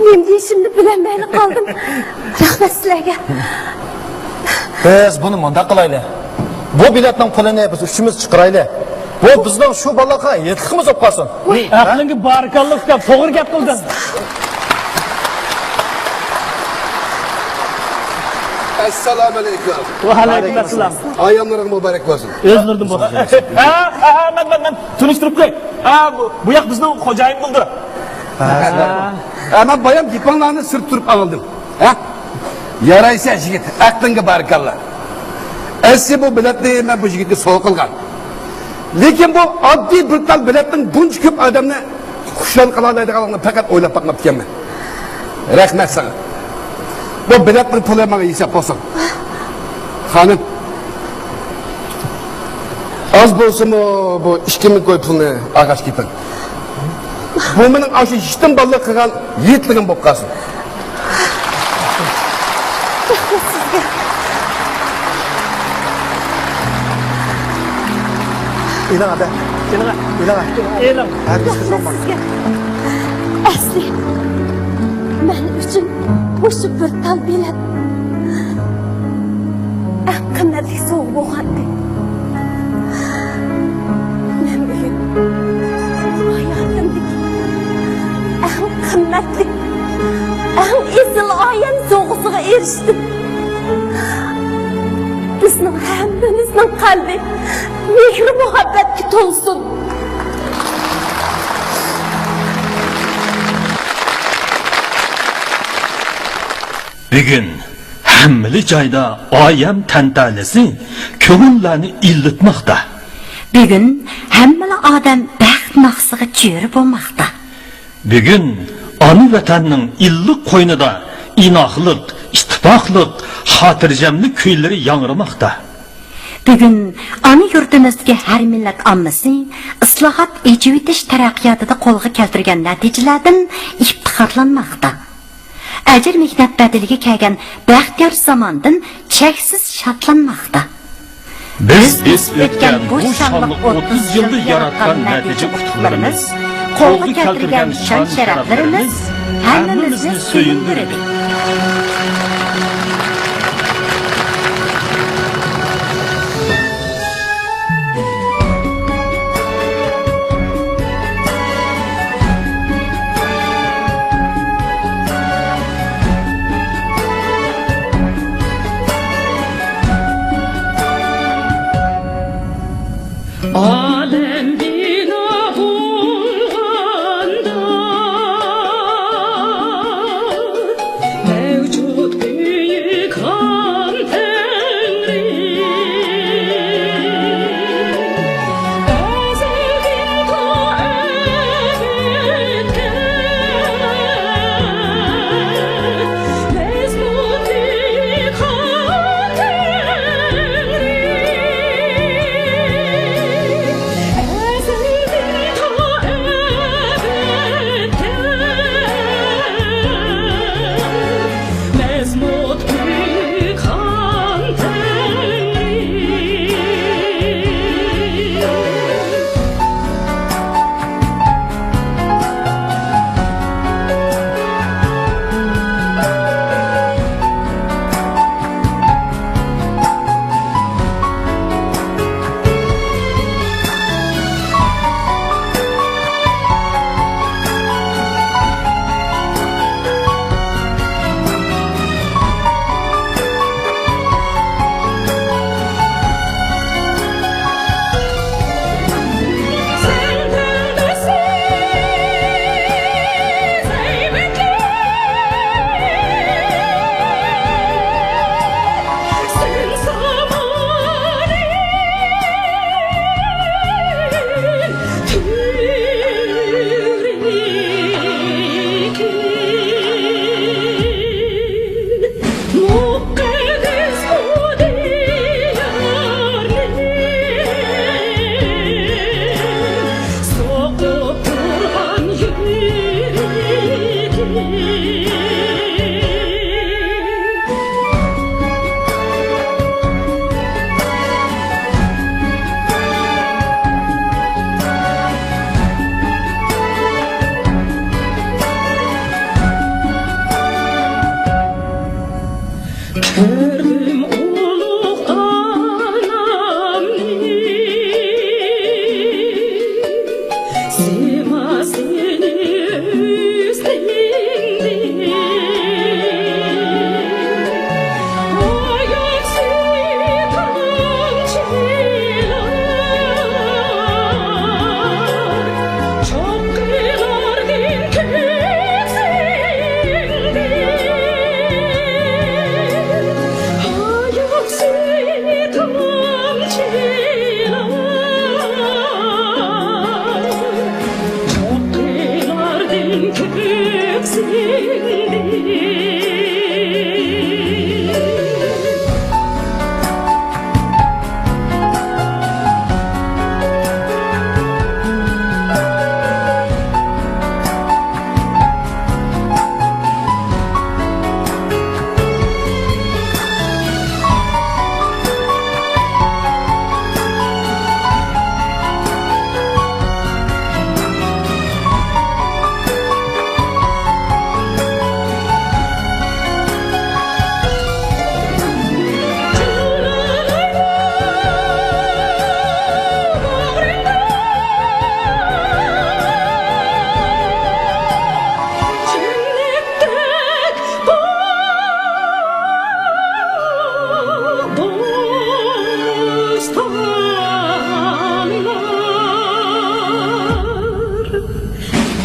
نېمە دېيىشىمنى بىلەلمەيلا قالدىم. رەھمەت سىلەرگە. بىز بۇنى مۇنداق قىلايلى. بۇ بېلەتنىڭ پۇلىنى بىز ئۈچىمىز چىقىرايلى. بۇ بىزنىڭ شۇ بالىغا ھېيتلىقىمىز بولۇپ قالسۇن. ۋاي، ھە؟ ئەقلىڭگە بارىكاللا، ئۇكام، توغرا گەپ قىلدىڭ. ئەسسالامۇئەلەيكۇم. ۋەئەلەيكۇم ئەسسالام. ئاياملىرىڭ مۇبارەك بولسۇن. ئۆزلىرىدىن بولسۇن. ھە، ھە، ھە، مەن، مەن، مەن تونۇشتۇرۇپ قوياي. ھە، بۇ، بۇ ياق بىزنىڭ خوجايىن بولدى. ھە. ھە، مەن بايام گېپىڭلارنى سىرت تۇرۇپ ئاڭلىدىم. ھە؟ يارايسەن يىگىت، ئەقلىڭگە بارىكاللا. ئەسلى بۇ بېلەتنى مەن بۇ يىگىتكە سوۋغا قىلغان. لېكىن بۇ ئاددىي بىر تال بېلەتنىڭ بۇنچە كۆپ ئادەمنى خۇشال قىلالايدىغانلىقىنى پەقەت ئويلاپ باقماپتىكەنمەن. رەھمەت ساڭا. بۇ بېلەتنىڭ پۇلى ماڭا ھېساب بولسۇن. خانىم. ئاز بولسىمۇ بۇ ئىككى مىڭ كوي پۇلنى ئالغاچ كېتىڭ. بۇ مېنىڭ ئاشۇ يېتىم بالىلىق قىلغان يىگىتلىكىم بولۇپ قالسۇن. رەھمەت سىزگە. ئېلىڭ، ئادە. ئېلىڭ. ئېلىڭ. ئېلىڭ. ھەرگىز رەھمەت سىزگە. ئەسلى، مەن ئۈچۈن مۇشۇ بىر تال بېلەت ئەڭ قىممەتلىك سوۋغا بولغانىدى. مەن بۈگۈن ھاياتىمدىكى ئەڭ قىممەتلىك، ئەڭ ئېسىل ئايەم سوۋغىسىغا ئېرىشتىم. بىزنىڭ ھەممىمىزنىڭ قەلبى مېھرى-مۇھەببەتكە تولسۇن. بۈگۈن ھەممىلا جايدا ئايەم تەنتەنىسى كۆڭۈللەرنى ئىللىتماقتا. بۈگۈن ھەممىلا ئادەم بەخت ناخشىسىغا چۆرە بولماقتا. بۈگۈن ئانا ۋەتەننىڭ ئىللىق قوينىدا ئىناقلىق، ئىتتىپاقلىق، خاتىرجەملىك كۈيلىرى ياڭرىماقتا. بۈگۈن ئانا يۇرتىمىزدىكى ھەر مىللەت ئاممىسى ئىسلاھات، ئېچىۋېتىش تەرەققىياتىدا قولغا كەلتۈرگەن نەتىجىلەردىن ئىپتىخارلانماقتا. ئەجىر مېھنەت بەدىلىگە كەلگەن بەختىيار زاماندىن چەكسىز شادلانماقتا. بىز بېسىپ ئۆتكەن بۇ شانلىق ئوتتۇز يىلدا ياراتقان نەتىجە ئۇتۇقلىرىمىز، قولغا كەلتۈرگەن شان-شەرەپلىرىمىز ھەممىمىزنى سۆيۈندۈردى. ئالەم بىنا بولغاندا، مەۋجۇت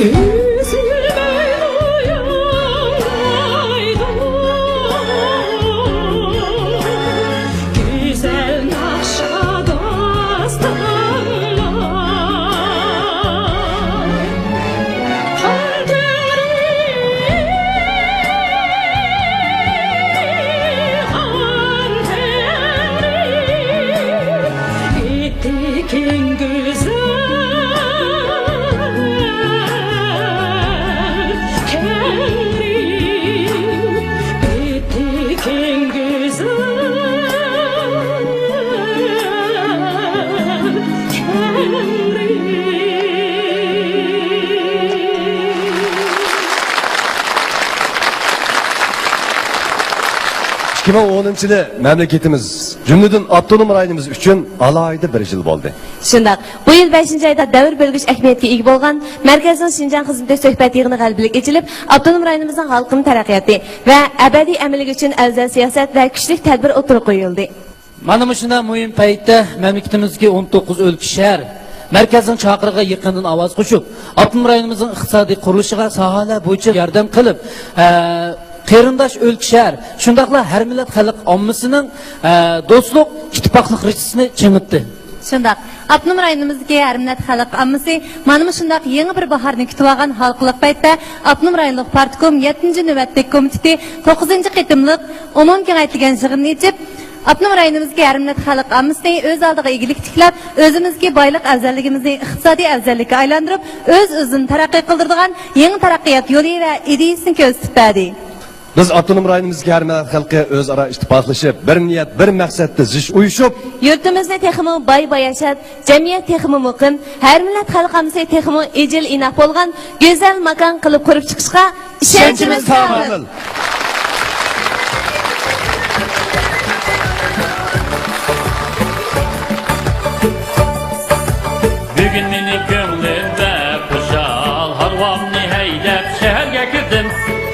ئۈزۈلمەي ئۇيۇلمايدۇ گۈزەل ناخشا داستانلار. خان تەڭرى، خان تەڭرى، ئېتى كەڭ گۈزەل تەڭرى، ئېتى كەڭ گۈزەل تەڭرى. ئىككى مىڭ ئونىنچى يىلى مەملىكىتىمىز، جۈملىدىن ئاپتونوم رايونىمىز ئۈچۈن ئالاھىدە بىر يىل بولدى. شۇنداق، بۇ يىل بەشىنچى ئايدا دەۋر بۆلگۈچ ئەھمىيەتكە ئىگە بولغان مەركەزنىڭ شىنجاڭ خىزمىتى سۆھبەت يىغىنى غەلىبىلىك ئېچىلىپ، ئاپتونوم رايونىمىزنىڭ ھالقىما تەرەققىياتى ۋە ئەبەدىي ئەمىنلىكى ئۈچۈن ئەۋزەل سىياسەت ۋە كۈچلۈك تەدبىر ئوتتۇرىغا قويۇلدى. مانا مۇشۇنداق مۇھىم پەيتتە مەملىكىتىمىزدىكى ئون توققۇز ئۆلكە، شەھەر مەركەزنىڭ چاقىرىقىغا يېقىندىن ئاۋاز قوشۇپ، ئاپتونوم رايونىمىزنىڭ ئىقتىسادىي قۇرۇلۇشىغا ساھەلەر بويىچە ياردەم قىلىپ، ئە، قېرىنداش ئۆلكە، شەھەر، شۇنداقلا ھەر مىللەت خەلق ئاممىسىنىڭ، ئە، دوستلۇق، ئىتتىپاقلىق رىشتىسىنى چىڭىتتى. شۇنداق، ئاپتونوم رايونىمىزدىكى ھەر مىللەت خەلق ئاممىسى مانا مۇشۇنداق يېڭى بىر باھارنى كۈتۈۋالغان ھالقىلىق پەيتتە، ئاپتونوم رايونلۇق پارتكوم يەتتىنچى نۆۋەتلىك كومىتېتى توققۇزىنچى قېتىملىق ئومۇم كېڭەيتىلگەن يىغىنىنى ئېچىپ، ئاپتونوم رايونىمىزدىكى ھەر مىللەت خەلق ئاممىسىنى ئۆز ئالدىغا ئىگىلىك تىكلەپ، ئۆزىمىزدىكى بايلىق ئەۋزەللىكىمىزنى ئىقتىسادىي ئەۋزەللىككە ئايلاندۇرۇپ، ئۆز-ئۆزىنى تەرەققىي قىلدۇرىدىغان يېڭى تەرەققىيات يولى ۋە ئىدىيىسىنى كۆرسىتىپ بەردى. بىز ئاپتونوم رايونىمىزدىكى ھەر مىللەت خەلقى ئۆزئارا ئىتتىپاقلىشىپ، بىر نىيەت، بىر مەقسەتتە زىچ ئۇيۇشۇپ، يۇرتىمىزنى تېخىمۇ باي-باياشات، جەمئىيەت تېخىمۇ مۇقىم، ھەر مىللەت خەلق ئاممىسى تېخىمۇ ئىجىل-ئىناق بولغان گۈزەل ماكان قىلىپ قۇرۇپ چىقىشقا ئىشەنچىمىز كامىل. بۈگۈن مېنىڭ كۆڭلۈم بەك خۇشال، ھارۋامنى ھەيدەپ شەھەرگە كىردىم.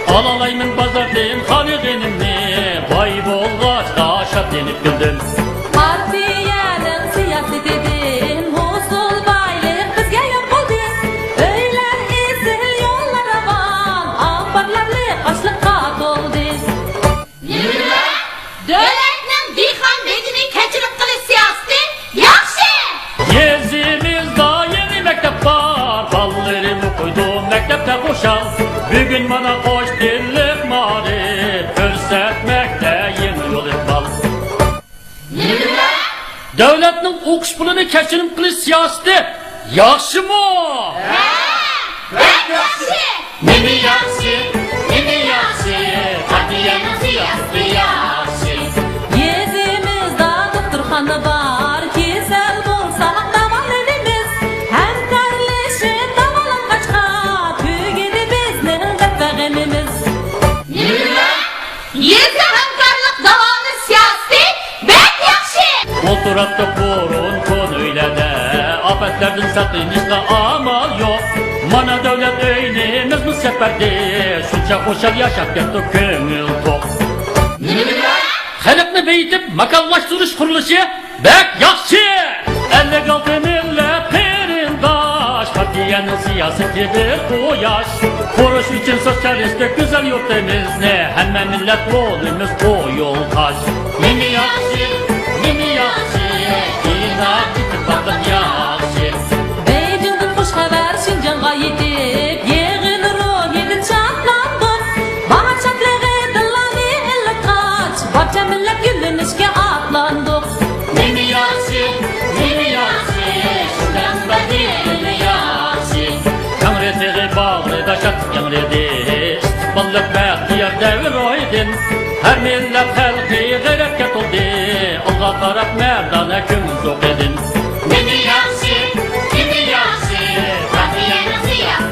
ئالالايمەن بازاردىن خالىغىنىمنى، باي بولغاچقا شادلىنىپ كۈلدۈم. پارتىيەنىڭ سىياسىتىدىن ھوسۇل، بايلىق بىزگە يار بولدى. ئۆيلەر ئېسىل، يوللار راۋان، ئامبارلار لىق ئاشلىققا تولدى. نېمە؟ دۆلەتنىڭ دېھقان بېجىنى كەچۈرۈم قىلىش سىياسىتى ياخشى! يېزىمىزدا يېڭى مەكتەپ بار، بالىلىرىم ئوقۇيدۇ مەكتەپتە خۇشال. بۈگۈن مانا قوش تىللىق مائارىپ، كۆرسەتمەكتە يېڭى يول ئىقبال. نېمە؟ دۆلەتنىڭ ئوقۇش پۇلىنى كەچۈرۈم قىلىش سىياسىتى ياخشىمۇ؟ ھە، بەك ياخشى! نېمە ياخشى؟ نېمە ياخشى؟ پارتىيەنىڭ سىياسىتى ياخشى. يېزىمىزدا دوختۇرخانا بار، كېسەل بولساق داۋالىنىمىز. ھەمكارلىشىپ داۋالانغاچقا، تۈگىدى بىزنىڭ دەرد ۋە غېمىمىز. نېمە؟ يېزا ھەمكارلىق داۋالىنىش سىياسىتى بەك ياخشى! ئولتۇراتتۇق بۇرۇن كونا ئۆيلەردە، ئاپەتلەردىن ساقلىنىشقا ئامال يوق. مانا دۆلەت ئۆينى مىز-مىز سېلىپ بەردى، شۇنچە خۇشال ياشاپ كەتتۇق كۆڭۈل توق. نېمە؟ خەلقنى بېيىتىپ ماكانلاشتۇرۇش قۇرۇلۇشى بەك ياخشى! ئەللىك ئالتە مىللەت قېرىنداش، پارتىيەنىڭ سىياسىتى بىر قۇياش. قۇرۇش ئۈچۈن سوتسىيالىستىك گۈزەل يۇرتىمىزنى، ھەممە مىللەت بولىمىز قول يولداش. نېمە ياخشى، نېمە ياخشى، ئىناق ئىتتىپاقلىق ياخشى. بېيجىڭدىن خۇش خەۋەر شىنجاڭغا يېتىپ، يىغىن روھىدىن شادلاندۇق. باھار شادلىقى دىللارنى ئىللىتقاچ، بارچە مىللەت گۈللىنىشكە ئاتلاندۇق. نېمە ياخشى، نېمە ياخشى، شۇنداق بەدىلى ياخشى. تەڭرى تېغى باغرىدا شادلىق ياڭرىدى. ئىستىقباللىق بەختىيار دەۋر روھىدىن، ھەر مىللەت خەلقى غەيرەتكە تولدى. ئالغا قاراپ مەردانە كۆڭۈل زوقىدىن. نېمە ياخشى، نېمە ياخشى، پارتىيەنىڭ سىياسىتى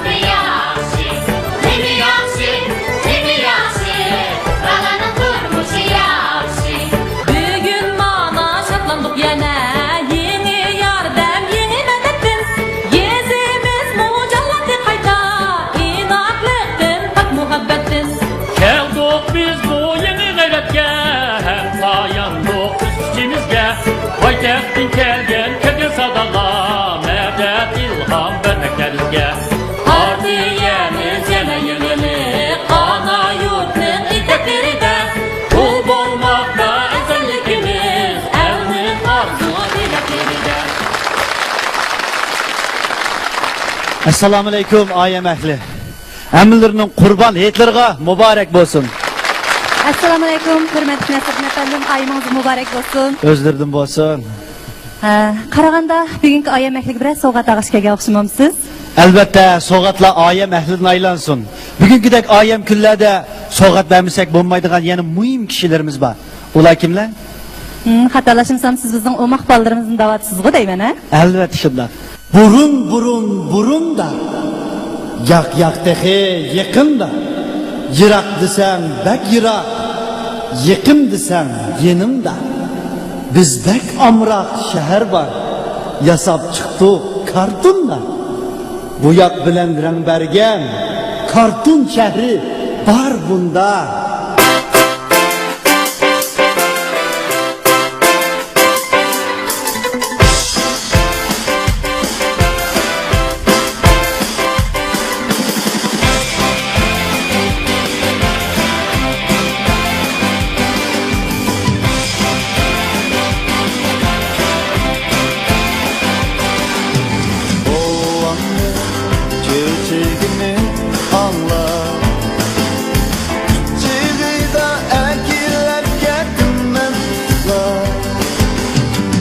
ئەسسالامۇئەلەيكۇم، ئايەم ئەھلى. ھەممىلىرىنىڭ قۇربان ھېيتلىرىغا مۇبارەك بولسۇن. ئەسسالامۇئەلەيكۇم، ھۆرمەتلىك نەسىردىن ئەپەندىم، ئايىمىڭىزغا مۇبارەك بولسۇن. ئۆزلىرىدىن بولسۇن. ھە، قارىغاندا بۈگۈنكى ئايەم ئەھلىگە بىرەر سوۋغات ئالغاچ كەلگەن ئوخشىمامسىز؟ ئەلۋەتتە، سوۋغاتلار ئايەم ئەھلىدىن ئايلانسۇن. بۈگۈنكىدەك ئايەم كۈنلەردە سوۋغات بەرمىسەك بولمايدىغان يەنە مۇھىم كىشىلىرىمىز بار. ئۇلار كىملەر؟ ھىم، خاتالاشمىسام، سىز بىزنىڭ ئوماق بالىلىرىمىزنى دەۋاتىسىزغۇ دەيمەن، ھە؟ ئەلۋەتتە شۇنداق. بۇرۇن، بۇرۇن، بۇرۇندا. ياق، ياق، تېخى يېقىندا. يىراق دېسەڭ بەك يىراق، يېقىن دېسەڭ يېنىڭدا. بىز بەك ئامراق شەھەر بار، ياساپ چىقتۇق كارتوندا. بوياق بىلەن رەڭ بەرگەن كارتون شەھىرى بار بۇندا. بوۋامنىڭ چۆچىكىنى ئاڭلاپ، چىغىدا ئەكېلىپ كەتتىم مەنلا.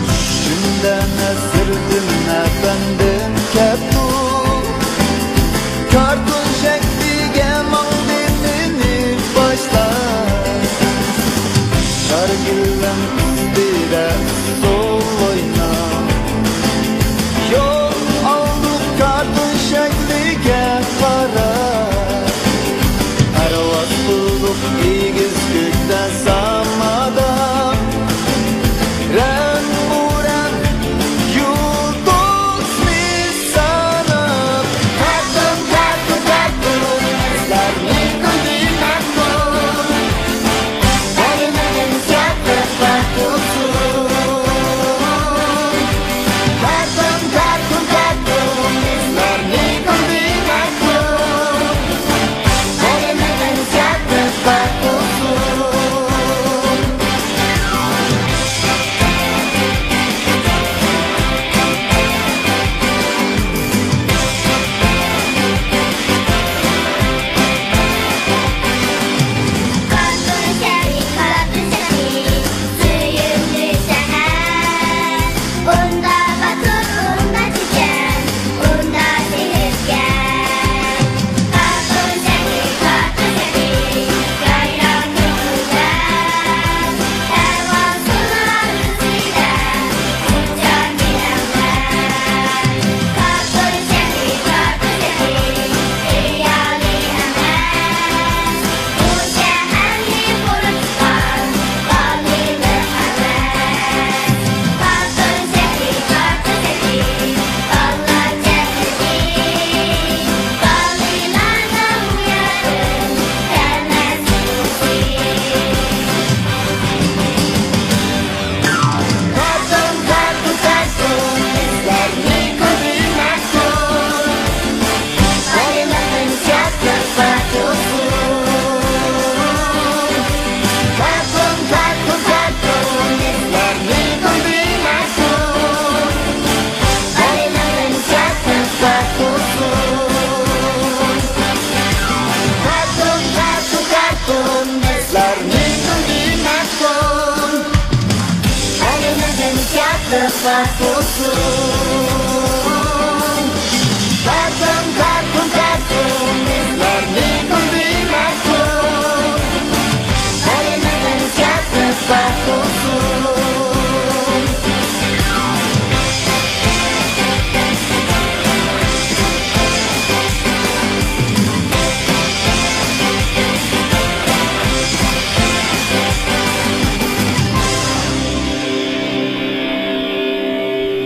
چۈشۈمدە نەسىردىن ئەپەندىم كەپتۇ. كارتون شەكلىگە ماڭدى مېنى باشلاپ. شارگۈللەم ئۈستىدە ئۇسسۇل ئويناپ. يول ئالدۇق كارتون شەكلىگە قاراپ. پەرۋاز قىلدۇق ئېگىز كۆكتە سامادا. رەڭ-بۇرەڭ يۇلتۇزنى ساناپ. كارتون، كارتون، كارتون، قىزلارنى كۈلدۈرمەكتۇ. بالىلىرىم شادلىقتا تۇرسۇن. كارتون، كارتون، كارتون، قىزلارنى كۈلدۈرمەكتۇ. ئۇندا باتۇر، ئۇندا چېچەن، ئۇندا سېھىرگەر. كارتون شەھىرى، كارتون شەھىرى، يايلاپ كۆڭۈلدە. پەرۋاز قىلار ئۆزىدە ئۇچار بىلەملەر. كارتون شەھىرى، كارتون شەھىرى، خىيالىي ئەمەس. بۇ شەھەرنى قۇرۇپ چىققان بالىلىق ھەۋەس. كارتون شەھىرى، كارتون شەھىرى، بالىلار جەننىتى. بالىلارنىڭ يېرىدىن كەلمەس ئۇيقۇسى. كارتون، كارتون، كارتون، بىزلەرنى كۆرمەكتۇ. بالىلىقىم شادلىققا تولسۇن. كارتون، كارتون، كارتون، بىزلەرنى كۈلدۈرمەكتۇ. بالىلىقىم شادلىققا تولسۇن. كارتون، كارتون، كارتون، بىزلەرنى كۈلدۈرمەكتۇ. بالىلىقىم شادلىققا تولسۇن. كارتون، كارتون، كارتون، بىزلەرنى كۈلدۈرمەكتۇ. بالىلىقىم شادلىققا تولسۇن.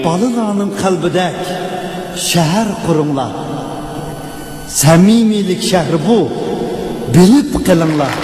بالىلارنىڭ قەلبىدەك شەھەر قۇرۇڭلار. سەمىمىيلىك شەھىرى بۇ، بىلىپ قېلىڭلار.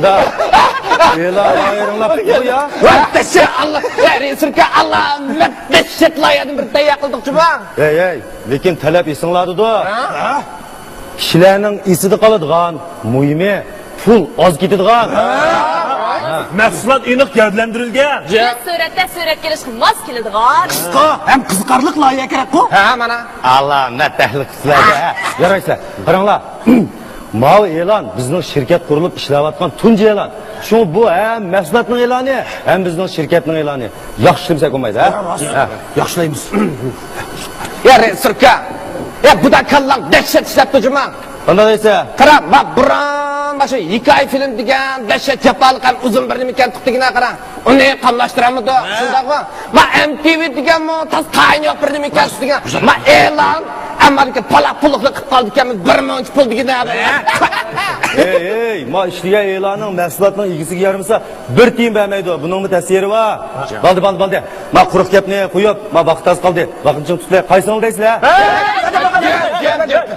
ئېلان لايىھەڭلار بۇ يا. دەھشەت، ئاللا، يا رېژىسسور ئاكا، ئاللا، دەھشەت لايىھەدىن بىر تەييار قىلدۇقچۇ بۇ. ھەي، ھەي، لېكىن تەلەپ ئېسىڭلاردىدۇ. ھە؟ كىشىلەرنىڭ ئېسىدە قالىدىغان، مۇھىمى پۇل ئاز كېتىدىغان. مەھسۇلات ئېنىق گەۋدىلەندۈرۈلگەن. بۇ سۈرەتتە سۈرەتكە ئېلىشقا ماس كېلىدىغان. قىسقا ھەم قىزىقارلىق لايىھە كېرەكقۇ. ھە، مانا. ئاللا، مەتەھلىك سىلەرگە. ھە، يارايسىلەر. قاراڭلار. ماۋۇ ئېلان بىزنىڭ شىركەت قۇرۇلۇپ ئىشلەۋاتقان تۇنجى ئېلان. شۇڭا بۇ ھەم مەھسۇلاتنىڭ ئېلانى، ھەم بىزنىڭ شىركەتنىڭ ئېلانى. ياخشى ئىشلىمىسەك بولمايدۇ، ھە؟ ھە، راست. ھە. ياخشىلايمىز. يا رېژىسسور ئاكا، يا بۇ دا كاللاڭ دەھشەت ئىشلەپتۇ جۇما. قانداق دەيسەن؟ قارا، ما بۇرۇن ما شۇ ھېكايە فىلىم دېگەن دەھشەت جاپالىق ھەم ئۇزۇن بىر نېمىكەن تۇتتىغىنا قارا. ئۇنى قاملاشتۇرامدۇ؟ ھە. شۇنداقمۇ؟ ما ئېم تى ۋى دېگەنمۇ تاس تايىنى يوق بىر نېمىكەن تۇتتىغىنا. ما ئېلان، ئەمما دېگەن پالاق پۇللۇقنى قىلىپ قالدىكەنمىز بىر مۇنچە پۇل دېگىنە. ھەي، ھەي، ما ئىشلىگەن ئېلاننىڭ مەھسۇلاتنىڭ ئىگىسىگە يارىمىسا، بىر تىيىن بەرمەيدۇ. بۇنىڭمۇ تەسىرى بار. بولدى، بولدى، بولدى. ما قۇرۇق گەپنى قويۇپ، ما ۋاقىت ئاز قالدى. ۋاقىتنى چىڭ تۇتۇپ، قايسىڭلار دەيسىلەر؟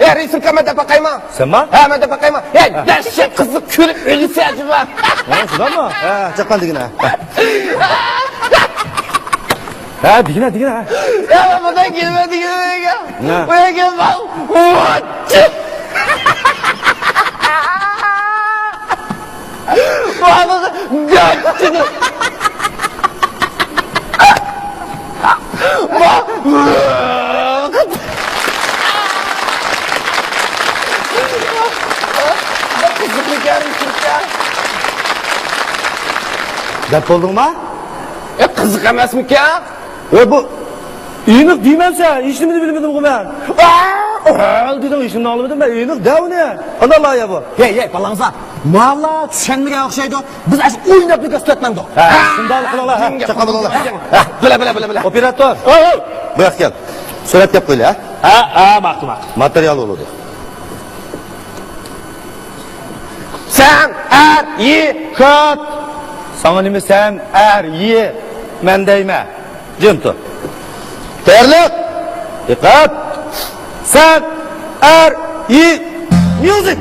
ھە، رېژىسسور ئاكا، مەن دەپ باقايمۇ؟ سەنمۇ؟ ھە، مەن دەپ باقايمۇ؟ ھە، دەھشەت قىزىق كۆرۈپ ئۆلىسە ئەجەبا. ھە، شۇنداقمۇ؟ ھە، چاققان دېگىنە. ھە، دېگىنە، دېگىنە. يا، بۇنداق كېلمە دېگىنە. ھە. بۇ يەرگە بار. دەپ بولدۇڭما؟ ئە، قىزىق ئەمەسمىكەن؟ ئە، بۇ ئېنىق دېمەمسەن، ھېچنېمىنى بىلمىدىمغۇ مەن. ئا، ئۆل دېدىڭ، ھېچنېمىنى ئاڭلىمىدىم مەن، ئېنىق دە ئۇنى. قانداق لايىھە بۇ؟ ھەي، ھەي، بالاڭزا، مالا چۈشەنمىگەن ئوخشايدۇ. بىز ئاشۇ ئويناپلا كۆرسىتىۋاتمامدۇق. ھە، شۇنداق قىلىڭلار، ھە، چاققان بولۇڭلار. ھە. بىلە، بىلە، بىلە، بىلە. ئوپېراتور، بۇ ياققا كەل. سۈرەت كەپ قويلى، ھە؟ ھە، ھە، ماقۇل، ماقۇل. ماتېرىيال بولىدۇ. سەن ئەر، يى، كات. ساڭا نېمە سەن ئەر، يى، مەن دەيمەن. جىم تۇر. تەييارلىق. دىققەت. سەن ئەر، يى، ميۇزىك.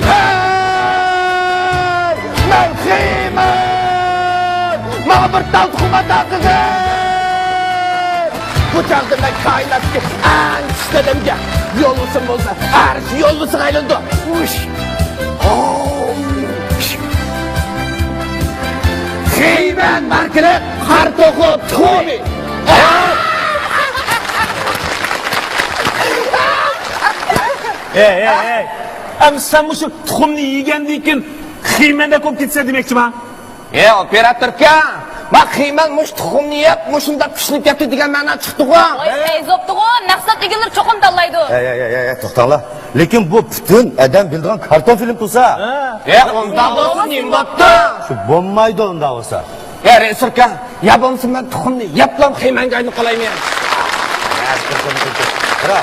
ھەي! مەن خېمەن! ماڭا بىر تال تۇخۇم ئاتا قىلغىن! بۇ چاغدا مەن كائىناتتىكى ئەڭ كۈچلۈك ئادەمگە، يولۋىسىم بولسا ئەرش يولۋىسىغا ئايلىنىدۇ. ئۇش! خېمەن ماركىلىق قارا توخۇ تۇخۇمى. ھەي، ھەي، ھەي. ئەمدى سەن مۇشۇ تۇخۇمنى يېگەندىن كېيىن خېمەندەك بولۇپ كېتىسەن دېمەكچىما؟ ھە، ئوپېراتور ئاكا، ما خېمەن مۇشۇ تۇخۇمنى يەپ مۇشۇنداق كۈچلىنىپ كەتتى دېگەن مەنا چىقتىغۇ. ۋاي، پەيزى بوپتىغۇ، مەھسۇلات ئىگىلىرى چوقۇم تاللايدۇ. ھەي، ھەي، ھەي، ھەي، توختاڭلار. لېكىن بۇ پۈتۈن ئادەم بىلىدىغان كارتون فىلىم تۇرسا. ھە، ئۇنداق بولسا نېمە بوپتۇ؟ شۇ بولمايدۇ ئۇنداق بولسا. ھە، رېژىسسور ئاكا، يا بولمىسا مەن تۇخۇمنى يەپلا خېمەنگە ئايلىنىپ قالايمەن. قارا،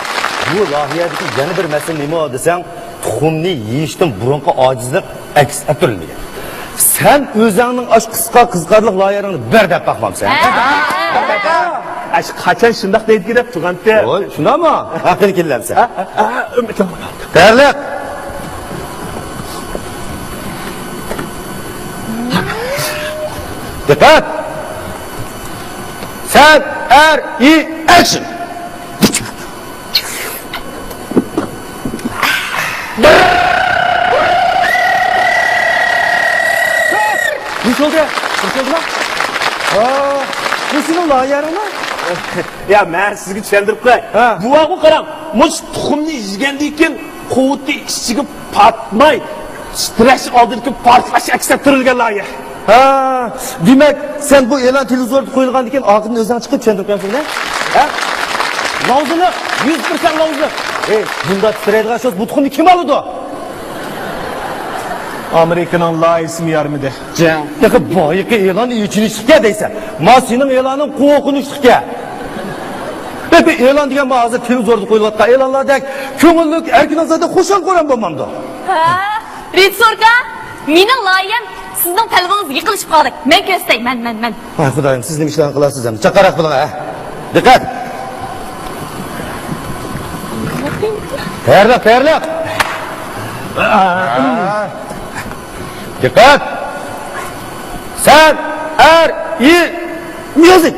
بۇ لايىھەدىكى يەنە بىر مەسىلە نېمە دېسەڭ، تۇخۇمنى يېيىشتىن بۇرۇنقى ئاجىزلىق ئەكس ئەتتۈرۈلمىگەن. سەن ئۆزۈڭنىڭ ئاشۇ قىسقا قىزىقارلىق لايىھەڭنى بەر دەپ باقمامسەن؟ ھە؟ ئاشۇ قاچان شۇنداق دەيدىكى دەپ تۇرغانتى. ۋوي، شۇنداقمۇ؟ ھە، قېنى كېلىۋەرسەن. ھە، ھە، ھە، ئۈمىد قىلمايمەن. تەييارلىق. دىققەت! سەن ئەر، يى، ئەكشن! نېمە بولدى؟ نېمە بولدى؟ ھا، بۇ سېنىڭ لايىھەڭمۇ؟ يا، مەن سىزگە چۈشەندۈرۈپ قوياي. ھە. بۇ ۋاقىت قاراڭ، مۇشۇ تۇخۇمنى يېگەندىن كېيىن قوۋۇتى ئىچىگە پاتماي، تىترەش ئالدىدىكى پارتلاش ئەكس ئەتتۈرۈلگەن لايىھە. ھا، دېمەك، سەن بۇ ئېلان تېلېۋىزوردا قويۇلغاندىن كېيىن ئارقىدىن ئۆزۈڭ چىقىپ چۈشەندۈرۈپ بەرسەڭ، ھە؟ ھە؟ لاۋزىلىق، يۈز پىرسەنت لاۋزىلىق. ئەي، بۇنداق تىترەيدىغان شۇ بۇ تۇخۇمنى كىم ئالىدۇ؟ ئامېرىكىنىڭ لايىھىسىمۇ يارىمىدى. جىڭ. تېخى بايىقى ئېلان ئېچىنىشلىقكەن دەيسەن. ما سېنىڭ ئېلانىڭ قورقۇنچلۇقكەن. بۇ ئېلان دېگەن ما ھازىر تېلېۋىزوردا قويۇلۇۋاتقان ئېلانلاردەك كۆڭۈللۈك، ئەركىن ئازادە خۇشال-خۇرام بولمامدۇ؟ ھە؟ رېژىسسوركا، مېنىڭ لايىھەم سىزنىڭ تەلىپىڭىزگە يېقىنلىشىپ قالدى. مەن كۆرسىتەي، مەن، مەن، مەن. ۋاي خۇدايىم، سىز نېمە ئىشلارنى قىلاسىز ئەمدى؟ چاققانراق بولۇڭ، ھە. دىققەت! تەييارلىق، تەييارلىق. دىققەت! سەن، ئەر، يى، ميۇزىك!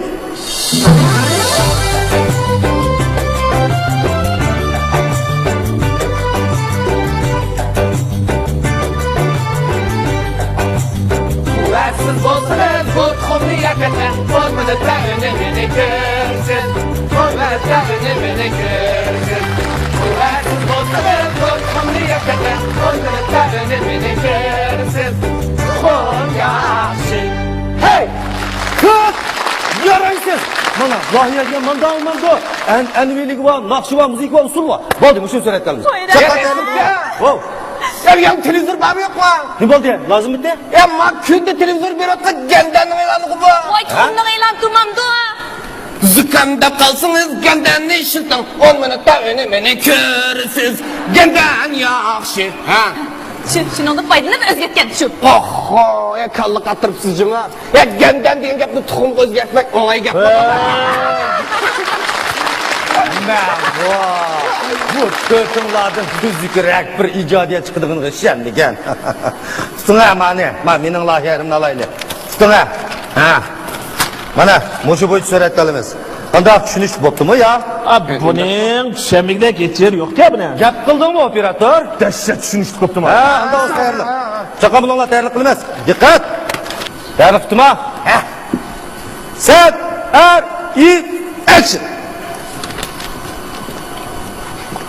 قۇۋۋەتسىز بولسىڭىز، بۇ تۇخۇمنى يەپ بېقىڭ، بولمىدى تەمىنى مېنى كۆرسىز، بولمىدى تەمىنى مېنى كۆرسىز. قۇۋۋەتسىز بولسىڭىز، بۇ تۇخۇمنى يەپ بېقىڭ، بولمىدى تەمىنى مېنى كۆرسىز، تۇخۇم ياخشى. ھەي! كۆپ يارايسىز! مانا، لايىھە دېگەن مانداق، مانداق. ئەن-، ئەنئەنىۋىلىكى بار، ناخشا بار، مۇزىكا بار، ئۇسۇل بار. بولدى، مۇشۇنى سۈرەتكە ئالىمىز. قويدى. دىققەت! ۋاۋ! يا، يا، تېلېۋىزور بارمۇ يوقمۇ؟ نېمە بولدى؟ لازىم ئىدى؟ يا، ما كۈندە تېلېۋىزور بېرىۋاتقان گەندەننىڭ ئېلانىغۇ بۇ. ۋاي، ھە؟ تۇخۇمنىڭ ئېلانى تۇمامدۇ. زۇكام دەپ قالسىڭىز، گەندەننى ئىشلىتىڭ. ئون مىنۇتتا ئۈنۈمىنى كۆرىسىز. گەندەن ياخشى. ھە؟ شۇ، شۇنىڭدىن پايدىلىنىپ ئۆزگەرتكەن شۇ. ئوھھو، يا كاللا قاتتۇرۇپسىز جۇمۇ. يا گەندەن دېگەن گەپنى تۇخۇمغا ئۆزگەرتمەك ئوڭاي گەپ. مەن بۇ، بۇ تۆتۈڭلاردىن تۈزۈكرەك بىر ئىجادىيەت چىقىدىغىنىغا ئىشەنمىگەن. تۇتۇڭە مانى، ما مېنىڭ لايىھەمنى ئالايلى. تۇتۇڭە. ھە. مانا، مۇشۇ بويىچە سۈرەتكە ئالىمىز. قانداق، چۈشىنىشلىك بوپتۇمۇ يا؟ ئا، بۇنىڭ چۈشەنمىگۈدەك ھېچ يېرى يوقكەن بۇنىڭ. گەپ قىلدىڭمۇ، ئوپېراتور؟ دەھشەت چۈشىنىشلىك بوپتۇمۇ؟ ھە، ئانداق بولسا تەييارلىق. چاققان بولۇڭلار، تەييارلىق قىلىمىز. دىققەت! تەييارلىق قىپتىما؟ ھە. سەن، ئەر، يى، ئەكشن!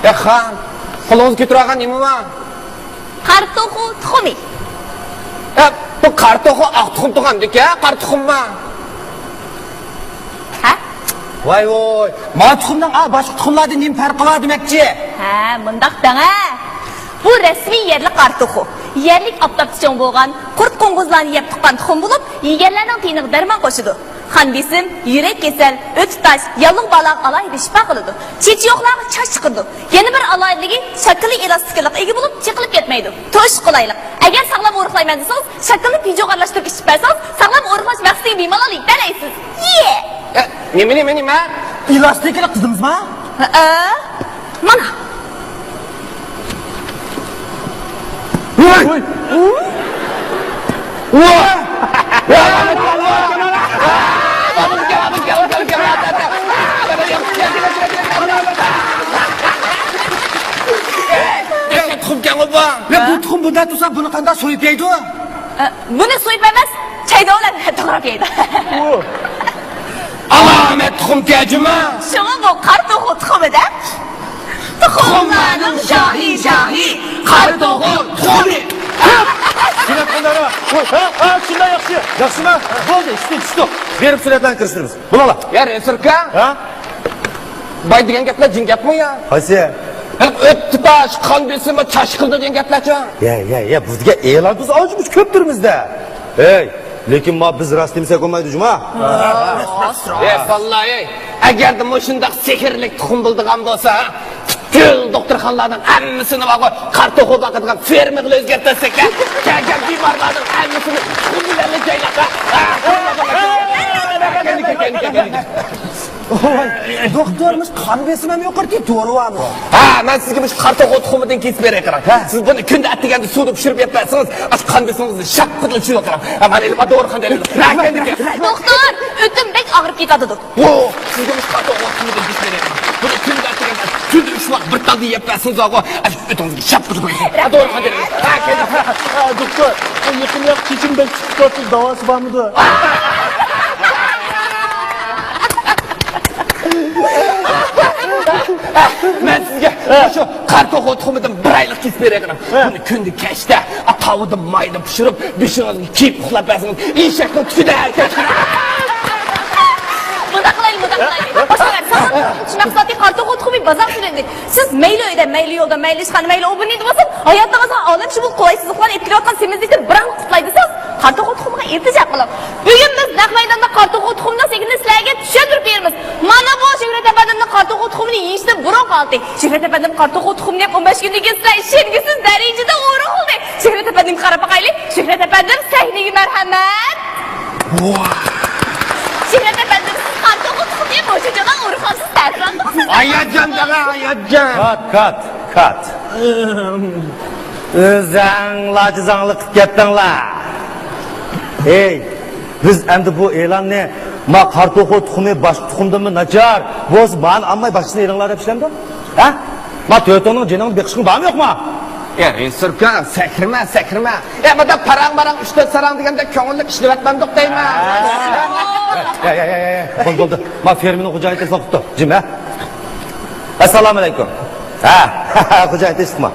يا خان، قولىڭىزدا كۆتۈرۈۋالغان نېمە بار؟ قارا توخۇ تۇخۇمى. ھە، بۇ قارا توخۇ ئاق تۇخۇم تۇغاندىكەن، قارا تۇخۇمما؟ ھە؟ ۋاي ۋاي، ما تۇخۇمنىڭ، ئا، باشقا تۇخۇملاردىن نېمە پەرقى بار دېمەكچى؟ ھە، مۇنداق دەڭە. بۇ رەسمىي يەرلىك قارا توخۇ. يەرلىك ئاپتاپتا چوڭ بولغان، قۇرت قوڭغۇزلارنى يەپ تۇغقان تۇخۇم بولۇپ، يېگەنلەرنىڭ تېنىغا دەرمان قوشىدۇ. قان بېسىم، يۈرەك كېسەل، ئۆتى تاش، ياللۇغ بالىلارغا ئالاھىدە شىپا قىلىدۇ. چېچى يوقلارغا چاچ چىقىدۇ. يەنە بىر ئالاھىدىلىكى، شاكىلى ئېلاستىكىلىققا ئىگە بولۇپ، چېقىلىپ كەتمەيدۇ. تۇرۇشقا قولايلىق. ئەگەر ساغلام ئورۇقلايمەن دېسىڭىز، شاكىلىنى پىژوغا ئارىلاشتۇرۇپ ئىچىپ بەرسىڭىز، ساغلام ئورۇقلاش مەقسىتىگە بىمالال يېتەلەيسىز. يې! ئە، نېمە، نېمە، نېمە؟ ئېلاستىكىلىق دېدىڭىزما؟ ھەئە. مانا. تۇخۇمكەنغۇ بۇ. يا، بۇ تۇخۇم بۇنداق تۇرسا، بۇنى قانداق سويۇپ يەيدۇ؟ ئە، بۇنى سويۇپ ئەمەس، چايدا بىلەن توغراپ يەيدۇ. ئالامەت تۇخۇم تەجۈمە. شۇڭا بۇ قارا توخۇ تۇخۇمى دەپ. تۇخۇملارنىڭ شاھى، شاھى، قارا توخۇ تۇخۇمى. سۈرەت قىلدى، ھە، ھە، شۇنداق ياخشى. ياخشىما؟ بولدى، چۈشتى، چۈشتى. بېرىپ سۈرەتلەرنى كىرىشتۈرىمىز. بولالە. يا، رەسۇلكا. ھە؟ باي دېگەن گەپلەر جىڭ گەپمۇ يا؟ قايسى؟ ھە، ئۆتتى تاش، قان بېسىمى، چاچ قىلدى دېگەن گەپلەرچۇ؟ يا، يا، يا، بۇ دېگەن ئېلان بىز ئانچە مۇنچە كۆپ تۇرىمىز-دە. ھەي، لېكىن ما بىز راست دېمىسەك بولمايدۇ جۇما. ھە، ۋاللاھى، ئەگەردە مۇشۇنداق سېھىرلىك تۇخۇم بولىدىغان بولسا، پۈتكۈل دوختۇرخانىلارنىڭ ھەممىسىنى بارغۇ، قارا توخۇ باقىدىغان فېرمىغىلا ئۆزگەرتەلىسەك، كەلگەن بىمارلارنىڭ ھەممىسىنى تۇخۇم بىلەن جايلاپ. ۋاي، دوختۇر، مۇشۇ قان بېسىمىم يۇقىرىكى دورا بارمۇ؟ ھە، مەن سىزگە مۇشۇ قارا توخۇ تۇخۇمىدىن كېسىپ بېرەي قاراڭ. ھە. سىز بۇنى كۈندە ئەتىگەندە سۇدا پىشۇرۇپ يەپ بەرسىڭىز، ئاشۇ قان بېسىمىڭىزنى شاپپىدىلا چۈشۈرۈپ قاراڭ. ھە، مانا ئېلىپ، دورىخانىدا ئېلىپ. دوختۇر، ئۆتۈم بەك ئاغرىپ كېتىۋاتىدۇ. ۋو، سىزگە مۇشۇ قارا توخۇ تۇخۇمىدىن كېسىپ بېرەي قاراڭ. بۇنى كۈندە ئەتىگەندە، كۈندە ئۈچ ۋاق بىر تالدا يەپ بەرسىڭىز، ئاشۇ ئۆتۈڭىزگە شاپپىدىلا قويۇڭ. ھە، دورىخانىدا ئېلىپ. ھە، كەلدى. ھە، دوختۇر، يېقىنراق چېچىم بەك چىقىپ تۇرۇپتۇ، داۋاسى بارمىدۇ؟ مەن سىزگە شۇ قارا توخۇ تۇخۇمىدىن بىر ئايلىق كېسىپ بېرەي قاراڭ. بۇنى كۈندە كەچتە تاۋىدا مايدا پىشۇرۇپ، بېشىڭىزغا كىيىپ ئۇخلاپ بەرسىڭىز، ئېشەكنىڭ تۈكىدەك. مۇنداق قىلايلى، مۇنداق قىلايلى. باشلىق، ساڭا شۇنداق زاتى قارا توخۇ تۇخۇمى بازار سۈرەتلىك. سىز مەيلى ئۆيدە، مەيلى يولدا، مەيلى ئىشخانا، مەيلى ئوبىننى دېمىسۇن، ھاياتىڭىزغا ئالەمشۇمۇل قولايسىزلىقلارنى ئېلىپ كېلىۋاتقان سېمىزلىكتىن بىراڭ قۇتۇلاي دېسىڭىز، قارا توخۇ تۇخۇمىغا ئىلتىجا قىلىڭ. بۈگۈن بىز نەق مەيداندا قارا توخۇ تۇخۇمىنىڭ سېھرىنى سىلەرگە چۈشەندۈرۈپ بېرىمىز. مانا بۇ شۆھرەت ئەپەندىمنىڭ قارا توخۇ تۇخۇمىنى يېيىشتىن بۇرۇنقى ھالىتى. شۆھرەت ئەپەندىم قارا توخۇ تۇخۇمىنى يەپ ئون بەش كۈندىن كېيىن سىلەر ئىشەنگۈسىز دەرىجىدە ئورۇق بولدى. شۆھرەت ئەپەندىمگە قاراپ باقايلى. شۆھرەت ئەپەندىم، سەھنىگە مەرھەمەت. شۆھرەت ئەپەندىم، سىز قارا توخۇ تۇخۇمىنى يەپ مۇشۇنچىلا ئورۇق ئالسىز، تەسىراتلىقسىز. ھاياتجان دەڭە، ھاياتجان. كات، كات. كات. ئۆزەڭلار جىزاڭلىق قىلىپ كەتتىڭلار. ھەي، بىز ئەمدى بۇ ئېلاننى ما قارا توخۇ تۇخۇمى باشقا تۇخۇمدىنمۇ ناچار بولسا، مانى ئالماي باشقىسىنى ئېلىڭلار دەپ ئىشلەمدۇ؟ ھە؟ ما تۆتۈڭنىڭ جېنىڭنى بېقىشقا بارمۇ يوقمۇ؟ يا رىنسۇركا، سەكرىمە، سەكرىمە. يا مادا پاراڭ-ماراڭ، ئۈچ-تۆت ساراڭ دېگەندەك كۆڭۈللۈك ئىشلىۋەتمەمدۇق دەيمەن. يا، يا، يا، يا، يا. بولدى، بولدى. ما فېرمىنىڭ خوجايىنى تېلېفون قىپتۇ. جىم، ھە؟ ئەسسالامۇئەلەيكۇم. ھە، خوجايىن تىنچلىقما؟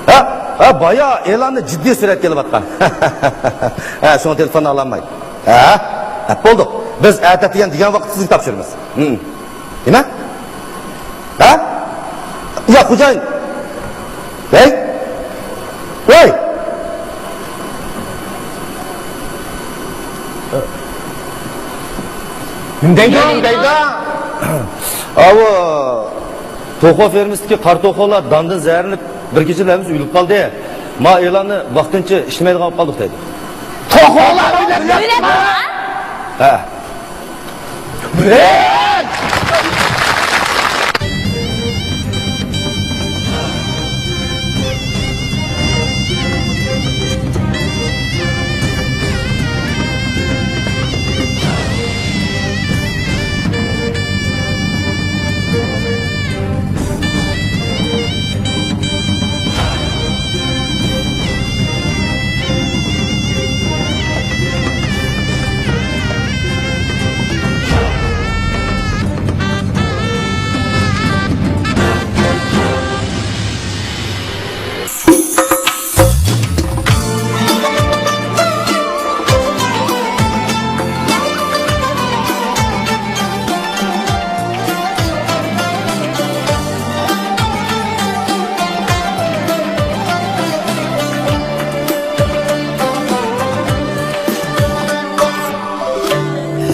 ھە، ھە، بايا ئېلاننى جىددىي سۈرئەتكە ئېلىۋاتقان. ھە، شۇڭا تېلېفوننى ئالالمايدۇ. ھە، ھە، بولدى. بىز ئەتە دېگەن، دېگەن ۋاقىتتا سىزگە تاپشۇرىمىز. ھىم. نېمە؟ ھە؟ يا، خوجايىن. ۋەي. ۋەي. نېمە دەيدۇ؟ نېمە دەيدۇ؟ ئاۋۇ، توخۇ فېرمىسىدىكى قارا توخۇلار داندىن زەھەرلىنىپ، بىر كېچىدە ھەممىسى ئۆلۈپ قالدى. ما ئېلاننى ۋاقتىنچە ئىشلىمەيدىغان بولۇپ قالدۇق دەيدۇ. توخۇلار ئۆلۈپ قالدى؟ ھە.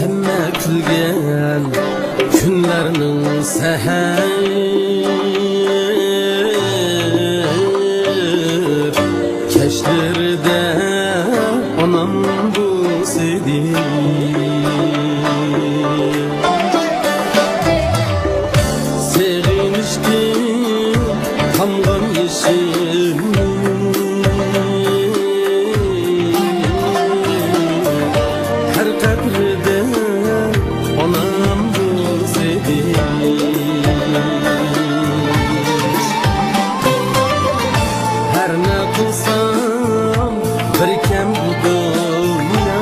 ھەممە كۈلگەن كۈنلەرنىڭ سەھەر كەچلىرىدە ئانام بوسىدى. سېغىنىشتىن تامغان يېشىم. ھەر قەترىدە ئانام بوسىدى. ھەر نە قىلسام بىر كەم بۇ دۇنيا.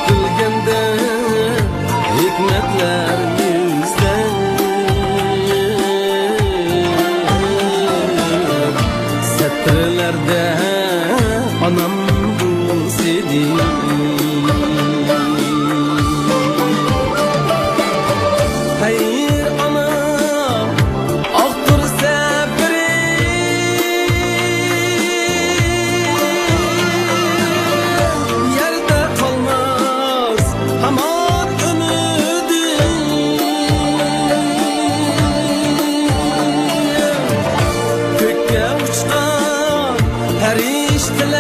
بىلگەندە ھېكمەتلەر يۈزلەر، سەتىرلەردە ئانام بولسىدى. ھەي ئانا، ئاقتۇرسا بىرى يەردە قالماس ھامان ئۈمىدىم. كۆككە ئۇچقان پەرىشتىلەرنى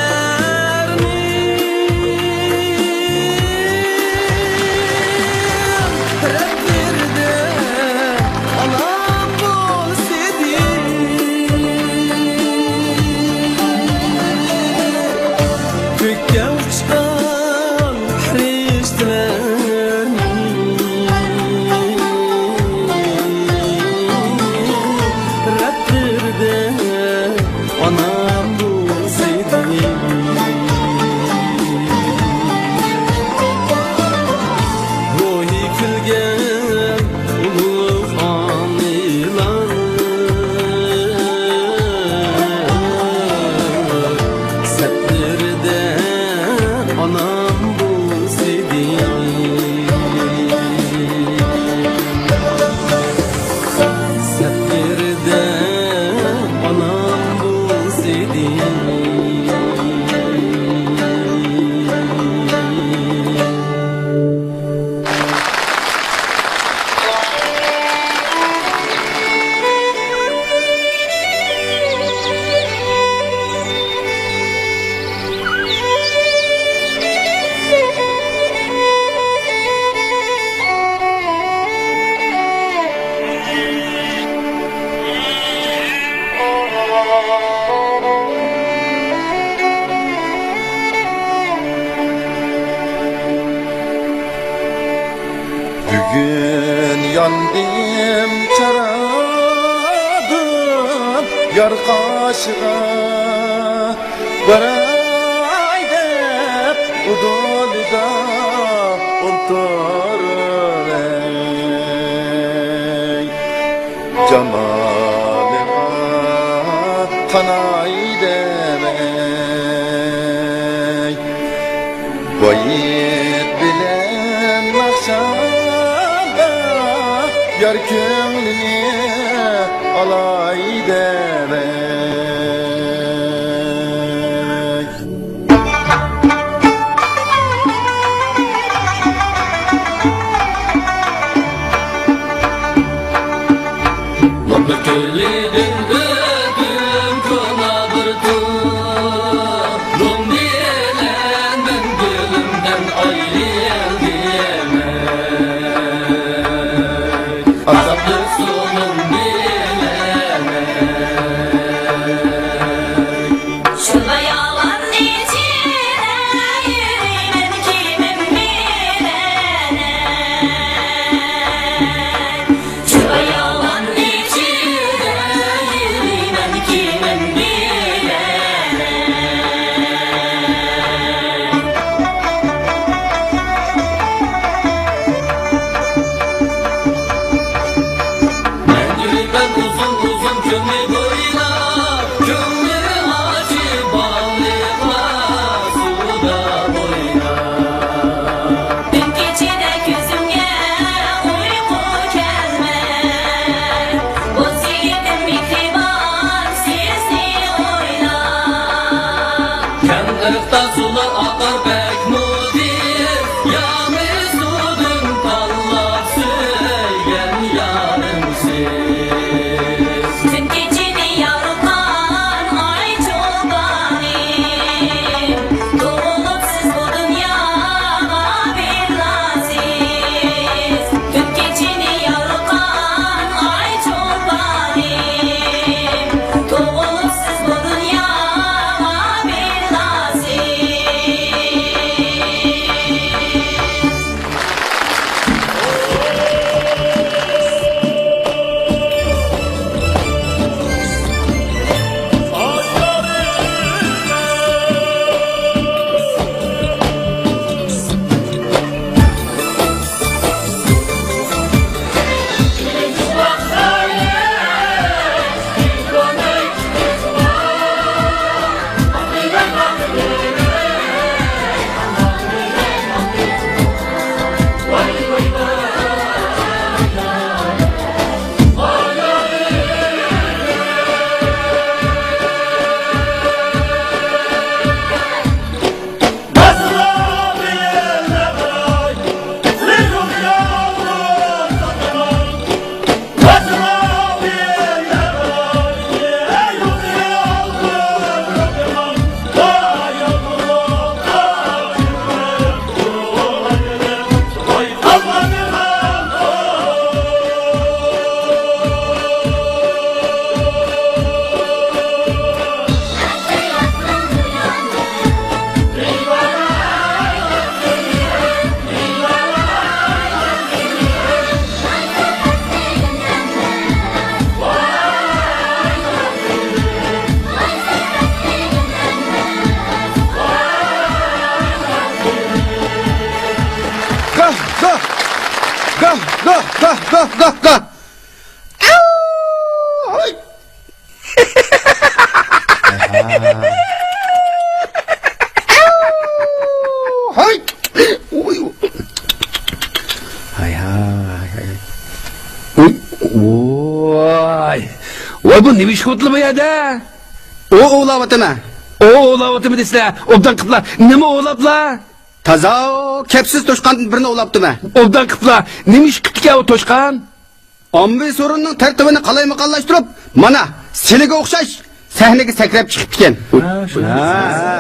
رەببىردە ئانام بولسىدى. كۆككە ئۇچقان پەرىشتىلەرنى رەببىردە ئانام بولسىدى. روھى كۈلگەن ئۇلۇغ ئانىلار، سەپلىرىدە ئانام بولسىدى. سەپلىرىدە ئانام بولسىدى. بۈگۈن ياندىم چىراغدىن، يار قاشىغا باراي دەپ، ئۇدۇلىدا ئولتۇرۇۋەي. جامالىغا قاناي دەۋەي. بايىت بىلەن ناخشادا يار كۆڭلىنى ئالاي دەۋەي. نۇرلۇق كۆلىدىن ئۆتۈم كونا بىر تۇلۇم بىلەن مەن گۈلۈمدىن ئايرىلدىم. ئازابلىق زۇلۇم بىلەن شۇ باياۋان ئىچىدە يۈرىمەن كىمىم بىلەن. شۇ باياۋان ئىچىدە يۈرىمەن كىمىم بىلەن. مەن يۈرىمەن ئۇزۇن-ئۇزۇن كۆلنى بويلاپ، كۆڭلى ئاچىپ بالىقلار سۇدا ئويناپ. تۈن كېچىدە كۆزۈمگە ئۇيقۇ كەلمەي، بولسا يېتىم مېھرىبان سىزنى ئويلاپ. كەڭ ئېرىقتا سۇلار ئاقار بەكمۇ تېز، يامى سۇدىن تاللاپ سۆيگەن يارىمسىز. تۈن كېچىنى يارقان ئاي چولپانى، تۇغۇلۇپ سىز بۇ دۇنياغا بىر نازىز. تۈن كېچىنى يارقان ئاي چولپانى، تۇغۇلۇپ سىز بۇ دۇنياغا بىر نازىز. گاھ، گاھ. ئاۋۇ! ھوي! ھوي! ھاي ھاي. ھاي ھاي. ۋوي. ۋوي. ۋاي، بۇ نېمە ئىش قىلىۋاتىدۇ بۇ يەردە؟ ئوۋ ئوۋلاۋاتىمەن. ئوۋ ئوۋلاۋاتىمەن دېسىلە، ئوبدان قىپلا. نېمە ئوۋلاپلا؟ تازا كەپسىز توشقاندىن بىرنى ئوۋلاپتىمەن. ئوبدان قىپلا. نېمە ئىش قىپتىكەن ئۇ توشقان؟ ئاممىۋى سورۇننىڭ تەرتىپىنى قالايمىقانلاشتۇرۇپ، مانا، سىلىگە ئوخشاش سەھنىگە سەكرەپ چىقىپتىكەن. ھە، شۇ. ھە،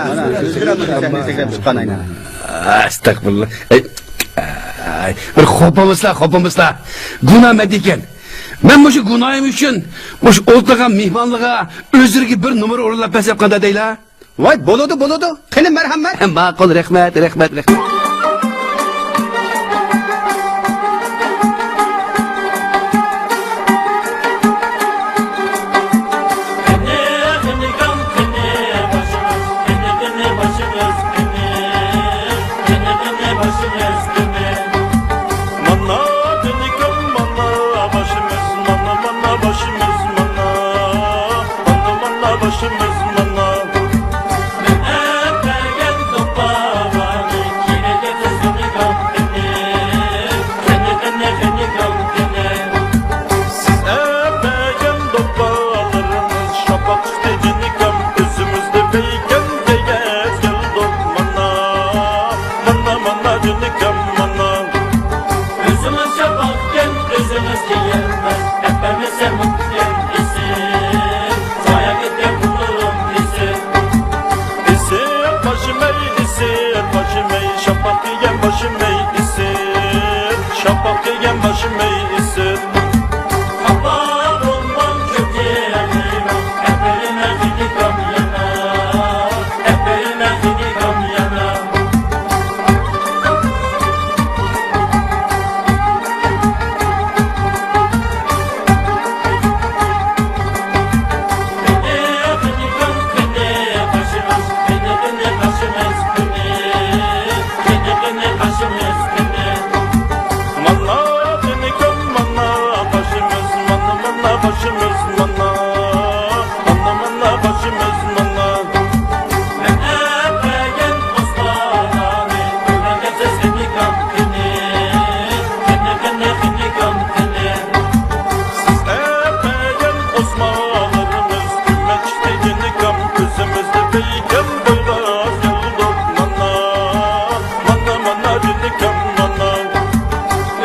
مانا، سەھنىگە سەكرەپ چىققان ئاينا. ئەستەغپۇرۇللا. ئەي، ئەي، بىر خوپىمىسلا، خوپىمىسلا. گۇناھ مەندە ئىكەن. مەن مۇشۇ گۇناھىم ئۈچۈن مۇشۇ ئولتۇرغان مېھمانلارغا ئۆزلىرىگە بىر نومۇر ئورۇنلاپ بەرسەم قانداق دەيلا؟ ۋاي، بولىدۇ، بولىدۇ. قېنى، مەرھەمەت. ماقۇل، رەھمەت، رەھمەت، رەھمەت. قېنى، قېنى، قېنى، باشىمىز، قېنى، قېنى، باشىمىز، قېنى، قېنى، قېنى، باشىمىز، قېنى. مانا، قېنى، مانا، باشىمىز، مانا، مانا، باشىمىز، مانا، مانا، مانا، باشىمىز، مانا. مەن ئەپەرگەن دوپپىلارنى كىيگەن قىزلىرىم قېنى؟ قېنى، قېنى، قېنى، قېنى؟ سىز ئەپەرگەن دوپپىلىرىڭىز شاپاق چىقتى جېنىكام، ئۆزىمىزدە بەيگەن دېگەچ كەلدۇق مانا. مانا، مانا، جېنىكام، مانا. ئۆزىمىز شاپاقكەن، ئۆزىمىز كىيەلمەس، ئەپەرمىسەم ئۇنتۇپكەن ئېسىل، زايا كەتكەن پۇللىرىم ئېسىل. ئېسىل باشىمەي، ئېسىل باشىمەي، شاپاق كىيگەن باشىمەي، ئېسىل شاپاق كىيگەن باشىمەي، ئېسىل. خاپا بولماڭ، كۆپ يىغلىماڭ، ئەپەرمەن جېنىكام يەنە. مانا جېنىكام، مانا باشىمىز، مانا، مانا باشىمىز، مانا. مانا، مانا باشىمىز، مانا. مەن ئەپەرگەن ئوسمانلارنى، كۆرمەكتە سىز جېنىكام قېنى؟ قېنى، قېنى، جېنىكام قېنى؟ سىز ئەپەرگەن ئوسمانلىرىمىز، كۆرمەكتە جېنىكام، ئۆزىمىزدە بەيگەن بويلاپ كەلدۇق مانا. مانا، مانا، جېنىكام، مانا.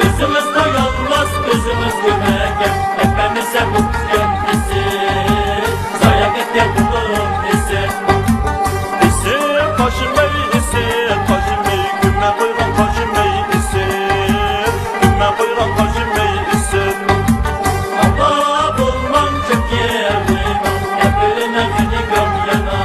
ئۆزىمىز تويالماس، ئۆزىمىز كۆمەككە، ئەپەرمىسەم ئۇنتۇپكەن ئېسىل، زايا كەتكەن پۇللىرىم ئېسىل. ئېسىل قاشىمەي، ئېسىل قاشىمەي، كۆمە قويغان قاشىمەي ئېسىل، كۆمە قويغان قاشىمەي ئېسىل. خاپا بولماڭ، كۆپ يىغلىماڭ، ئەپەرمەن جېنىكام يەنە.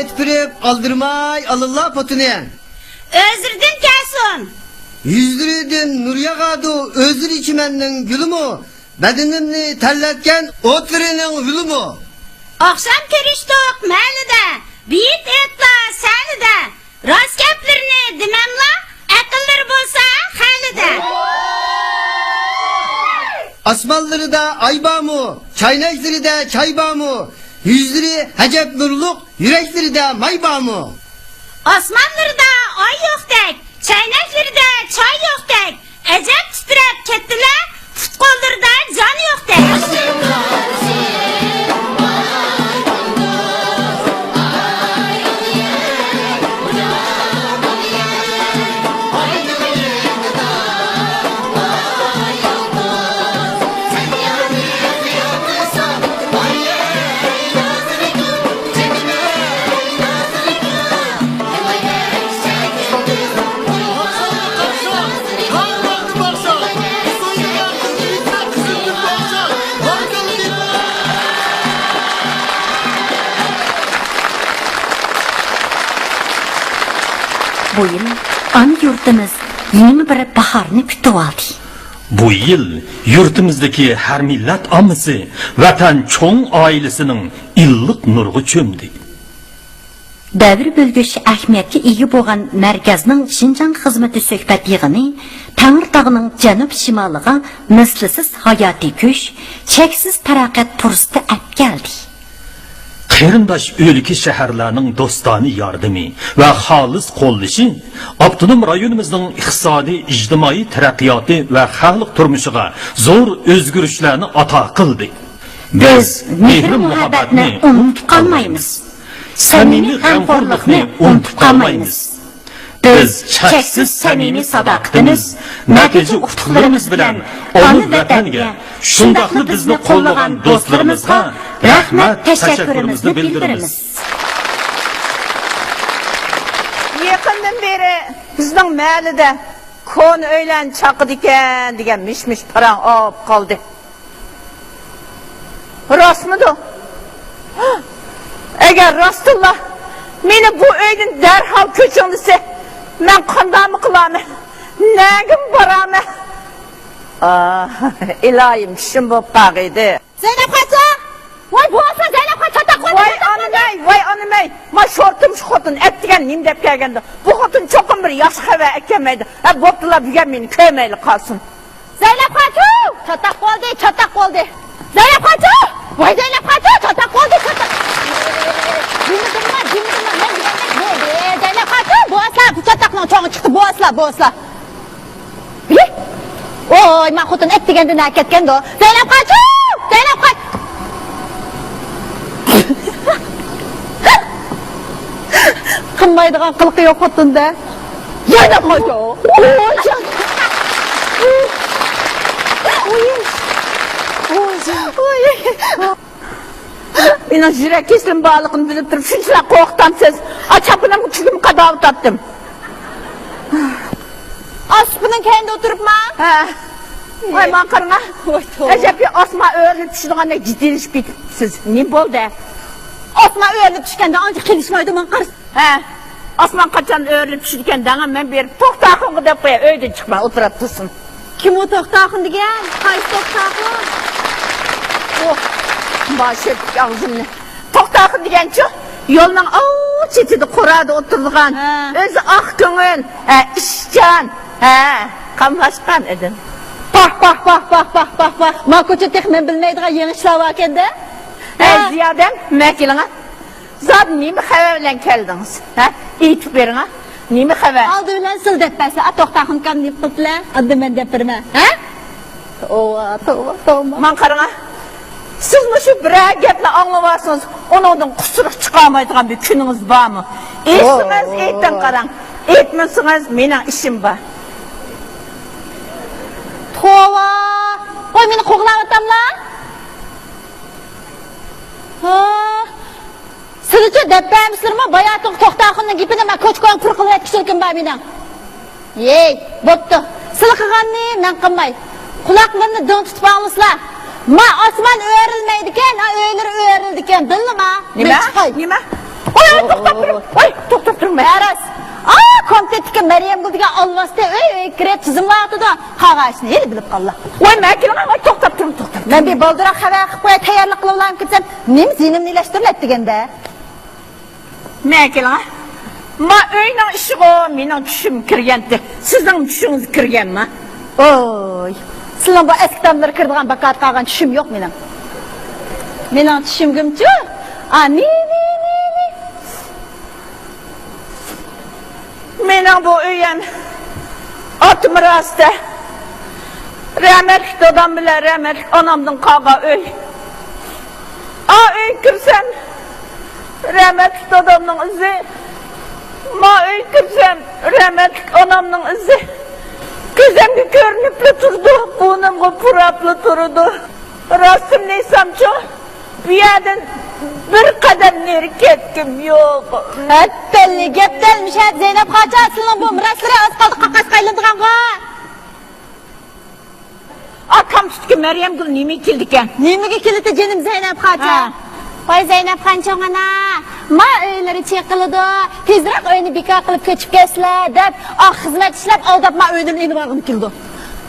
سۈپۈرۈپ ئالدىرىماي ئالىلا پوتىنى. ئۆزلىرىدىن كەلسۇن. يۈزلىرىدىن نۇر ياغىدۇ، ئۆزلىرى چىمەننىڭ گۈلىمۇ. بەدىنىمنى تەرلەتكەن ئوتلىرىنىڭ ھۆلىمۇ. ئاخشام كۆرۈشتۇق مەھەللىدە، بېيىت ئېيتلا سەھنىدە. راست گەپلىرىنى دېمەملا، ئەقىللىرى بولسا خەلىدە. ئاسمانلىرىدا ئاي بارمۇ؟ چايناشلىرىدا چاي بارمۇ؟ يۈزلىرى ئەجەب نۇرلۇق، يۈرەكلىرىدە ماي بارمۇ؟ ئاسمانلىرىدا ئاي يوقتەك، چايناشلىرىدا چاي يوقتەك، ئەجەب تىترەپ كەتتىلە، پۇت-قوللىرىدا جان يوقتەك. بۇ يىل ئانا يۇرتىمىز يېڭى بىر باھارنى كۈتۈۋالدى. بۇ يىل يۇرتىمىزدىكى ھەر مىللەت ئاممىسى ۋەتەن چوڭ ئائىلىسىنىڭ ئىللىق نۇرىغا چۆمدى. دەۋر بۆلگۈچ ئەھمىيەتكە ئىگە بولغان مەركەزنىڭ شىنجاڭ خىزمىتى سۆھبەت يىغىنى تەڭرىتاغنىڭ جەنۇب شىمالىغا مىسلىسىز ھاياتىي كۈچ، چەكسىز پاراغەت پۇرسىتى ئەپ كەلدى. قېرىنداش ئۆلكە، شەھەرلەرنىڭ دوستانە ياردىمى ۋە خالىس قوللىشى ئاپتونوم رايونىمىزنىڭ ئىقتىسادىي، ئىجتىمائىي تەرەققىياتى ۋە خەلق تۇرمۇشىغا زور ئۆزگىرىشلەرنى ئاتا قىلدى. بىز مېھرى-مۇھەببەتنى ئۇنتۇپ قالمايمىز. سەمىمىي غەمخورلۇقنى ئۇنتۇپ قالمايمىز. بىز چەكسىز سەمىمىي ساداقىتىمىز، نەتىجە ئۇتۇقلىرىمىز بىلەن ئانا ۋەتەنگە، شۇنداقلا بىزنى قوللىغان دوستلىرىمىزغا رەھمەت، تەشەككۈرىمىزنى بىلدۈرىمىز. يېقىندىن بېرى بىزنىڭ مەھەللىدە كونا ئۆيلەرنى چاقىدىكەن دېگەن مىش-مىش پاراڭ ئاۋۇپ قالدى. راستمىدۇ؟ ئەگەر راستتىنلا مېنى بۇ ئۆيدىن دەرھال كۆچۈرۈڭ دېسە، مەن قانداقمۇ قىلارمەن؟ نەگىمۇ بارارمەن؟ ئاھ، ئىلاھىم، چۈشۈم بولۇپ قالغىيدى. زەينەپ خاتۇن! ۋاي بولسا زەينەپ خاتۇن، چاتاق قىلدى، ۋاي چاتاق قىلدى. ئانىمەي، ۋاي ئانىمەي، ما شورتۇمشۇ خوتۇن ئەتىگەن نېمە دەپ كەلگەندۇ؟ بۇ خوتۇن چوقۇم بىر ياخشى خەۋەر ئەكەلمەيدۇ. ھە، بوپتۇلا، بۈگۈن مېنى كۆرمەيلا قالسۇن. زەينەپ خاتۇن! چاتاق بولدى، چاتاق بولدى. زەينەپ خاتۇن! ۋاي زەينەپ خاتۇن، چاتاق بولدى، چاتاق. دېمىدىمما، دېمىدىمما، مەن دېگەندەك بولدى. زەينەپ خاتۇن، بولسا، بۇ چاتاقنىڭ چوڭى چىقتى، بولسىلا، بولسىلا. ۋوي، ما خوتۇن ئەتىگەندە نە كەتكەندۇ؟ زەينەپ خاتۇن! زەينەپ خاتۇن! قىلمايدىغان قىلىقى يوق خوتۇندە. زەينەپ خاتۇن! ۋوي، جان! ۋوي! ۋوي! مېنىڭ يۈرەك كېسىلىم بارلىقىنى بىلىپ تۇرۇپ، شۇنچىلىك قورقۇتامسىز؟ ئا، چاپىنىمغا تۈگمە قاداۋاتاتتىم. ئاسپىنىڭ كەينىدە ئولتۇرۇپما؟ ھە. ۋاي، ماڭا قاراڭا. ۋاي، توۋا. ئەجەبكى ئاسما ئۆرۈلۈپ چۈشىدىغاندەك جىددىيلىشىپ كېتىپسىز. نېمە بولدى؟ ئاسما ئۆرۈلۈپ چۈشكەندە ئانچە قېلىشمايدۇ، ماڭا قارىسا. ھە. ئاسمان قاچان ئۆرۈلۈپ چۈشىدىكەن دەڭە، مەن بېرىپ توختاخۇنغا دەپ قوياي، ئۆيدىن چىقماي ئولتۇراپ تۇرسۇن. كىم ئۇ توختاخۇن دېگەن؟ قايسى توختاخۇن؟ ئۇ، باشىدىكى ئاغزىمنى. توختاخۇن دېگەنچۇ، يولنىڭ ئاۋۇ چېتىدە قورادە ئولتۇرىدىغان، ھە. ئۆزى ئاق كۆڭۈل، ھە، ئىشچان، ھە، قاملاشقان ئىدىم. پاھ، پاھ، پاھ. ما كوچىدا تېخى مەن بىلمەيدىغان يېڭى ئىشلار باركەندە. ھە، ھە. زىيادەم، مە كېلىڭە. زادى نېمە خەۋەر بىلەن كەلدىڭىز؟ ھە؟ ئېيتىپ بېرىڭە. نېمە خەۋەر؟ ئالدى بىلەن سىلە دەپ بەرسە، ئا، توختاخۇن ئۇكام نېمە قىپتىلە؟ ئاندىن مەن دەپ بېرىمەن. ھە؟ توۋا، توۋا، توۋا. ماڭا قاراڭا. سىز مۇشۇ بىرەر گەپنى ئاڭلىۋالسىڭىز، ئۇنىڭدىن قۇسۇر چىقارمايدىغان بىر كۈنىڭىز بارمۇ؟ ئېيتسىڭىز، ئېيتىڭ قاراڭ. ئېيتمىسىڭىز، مېنىڭ ئىشىم بار. توۋا! ۋاي، مېنى قوغلاۋاتاملا؟ ھا؟ سىلىچۇ دەپ بەرمىسىلىرمۇ، باياتىنقى توختاخۇننىڭ گېپىنى مەن كوچا-كويۇڭ پۇر قىلىۋەتكۈچىلىكىم بار مېنىڭ. ھېي، بوپتۇ. سىلى قىلغاننى مەن قىلماي. قۇلاقلىرىنى دىڭ تۇتۇپ ئاڭلىسىلا. ما ئاسمان ئۆرۈلمەيدىكەن، ھا، ئۆيلىرى ئۆرۈلىدىكەن. بىلدىما؟ نېمە؟ نېمە؟ ئاي، توختاپ تۇرۇڭ. ئاي، توختاپ تۇرۇڭ، مەن. ھە، راست. ئا، كومىتېتتىكى مەريەمگۈل دېگەن ئالۋاستى ئۆي، ئۆي كىرىپ تىزىملاۋاتىدۇ. قالغان ئىشنى ھېلى بىلىپ قاللا. ۋاي، مەن كېلىڭە، ۋاي، توختاپ تۇرۇڭ، توختاپ تۇرۇڭ. مەن بىر بالدۇرراق خەۋەر قىلىپ قوياي، تەييارلىق قىلىۋالامكىنسەم، نېمە زېيىنىمنى ئىلەشتۈرۈلەت دېگەندە. مەن كېلىڭە. ما ئۆينىڭ ئىشىغۇ مېنىڭ چۈشۈم كىرگەنتى. سىزنىڭ چۈشىڭىز كىرگەنما؟ ئوي، سىلىنىڭ بۇ ئەسكى تاملىرى كىرىدىغان باكاتقا قالغان چۈشۈم يوق مېنىڭ. مېنىڭ چۈشۈمگىمچۇ؟ ئا، نى، نى، نى، نى. مېنىڭ بۇ ئۆيەم ئاتا مىراسىدە رەھمەتلىك دادام بىلەن رەھمەتلىك ئانامدىن قالغان ئۆي. ئا ئۆيگە كىرسەم، رەھمەتلىك دادامنىڭ ئىزى، ما ئۆيگە كىرسەم، رەھمەتلىك ئانامنىڭ ئىزى كۆزۈمگە كۆرۈنۈپلا تۇرىدۇ، بۇرنۇمغا پۇراپلا تۇرىدۇ. راستىمنى ئېيتسامچۇ، بۇ يەردىن بىر قەدەم نېرى كەتكۈم يوق. ھەپپەللى گەپتەل مىشەت زەينەپ خاچا، سىلىنىڭ بۇ مىراسلىرى ئاز قالدى قاقاسقا ئايلىنىدىغانغا. ئاكام تۇتقى مەريەمگۈل نېمىگە كېلىدىكەن؟ نېمىگە كېلىدى جېنىم زەينەپ خاچا؟ ھە. ۋاي زەينەپ خانچوڭ ئانا، ما ئۆيلىرى چېقىلىدۇ، تېزرەك ئۆينى بىكار قىلىپ كۆچۈپ كەتسىلە دەپ، ئاق خىزمەت ئىشلەپ ئالداپ ما ئۆيدىن ئېلىۋالغۇم كېلىدۇ.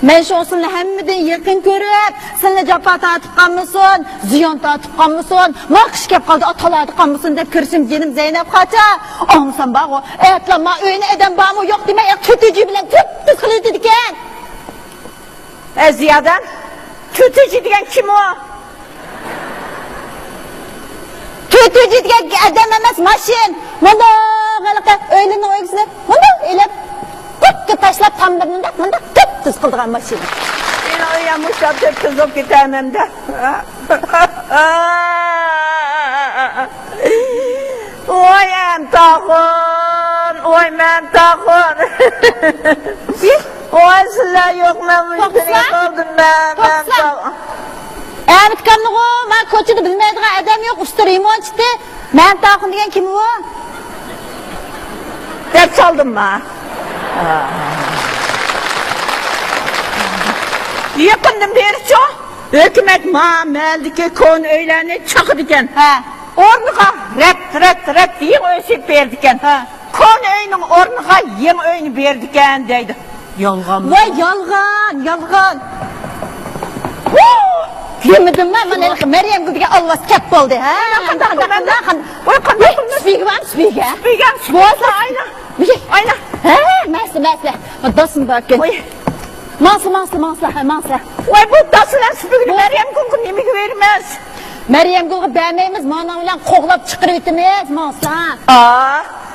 مەن شۇڭا سىلىنى ھەممىدىن يېقىن كۆرۈپ، سىلىنى جاپا تارتىپ قالمىسۇن، زىيان تارتىپ قالمىسۇن، ما قىش كەپ قالدى، تالادا قالمىسۇن دەپ كىرىشىم جېنىم زەينەپ خاچا. ئاڭلىسام بارغۇ، ئەتىلا ما ئۆينى ئادەم بارمۇ يوق دېمەي، تۆتىنچى بىلەن تۈپتۈز قىلىۋېتىدىكەن. ئەزىز ئادەم، تۆتىنچى دېگەن كىم ئۇ؟ تۆتىنچى دېگەن ئادەم ئەمەس، ماشىنا. مانا ھېلىقى ئۆيلىرىنىڭ ئۆگزىنى مۇنداق ئېلىپ، قۇتقا تاشلاپ، تامدىن مۇنداق، مۇنداق تۈپتۈز قىلىدىغان ماشىنا. مېنىڭ ئۆيۈم مۇشۇنداق تۈپتۈز بولۇپ كېتەمەمدە. ۋاي ئەمتاخۇن، ۋاي مەمتاخۇن. ۋاي سىلەر يوق، مەن مۇشۇ قالدىم، مەن، مەمتاخۇن. ئەمىتكامنىغۇ، مەن كوچىدا بىلمەيدىغان ئادەم يوق، ئۇستا رېمونتچىسى. مەمتاخۇن دېگەن كىم ئۇ؟ دەپ سالدىمما؟ يېقىندىن بېرىچۇ، ھۆكۈمەت ما مەھەللىدىكى كونا ئۆيلەرنى چاقىدىكەن. ھە. ئورنىغا رەت، رەت، رەت يېڭى ئۆي سېلىپ بېرىدىكەن. ھە. كونا ئۆينىڭ ئورنىغا يېڭى ئۆينى بېرىدىكەن دەيدۇ. يالغان. ۋاي، يالغان، يالغان. يېمىدىممۇ؟ مانا ھېلىقى مەريەمگۈل دېگەن ئالۋاس كەپ بولدى، ھە؟ قانداق قىلىمەن؟ قانداق؟ ۋاي، قانداق قىلىمەن؟ سۈپۈرگە بارمۇ، سۈپۈرگە؟ سۈپۈرگە، سۈپۈرگە. ئاينا. ئاينا. ھە، مەسىلە، مەسىلە. داسىم باركەن. ۋاي. ماڭسىلا، ماڭسىلا، ماڭسىلا، ھە، ماڭسىلا. ۋاي، بۇ داسىلار سۈپۈرگىنى مەريەمگۈلگە نېمىگە بېرىمىز؟ مەريەمگۈلگە بەرمەيمىز، مانا بىلەن قوغلاپ چىقىرىۋېتىمىز، ماڭسىلا. ئا،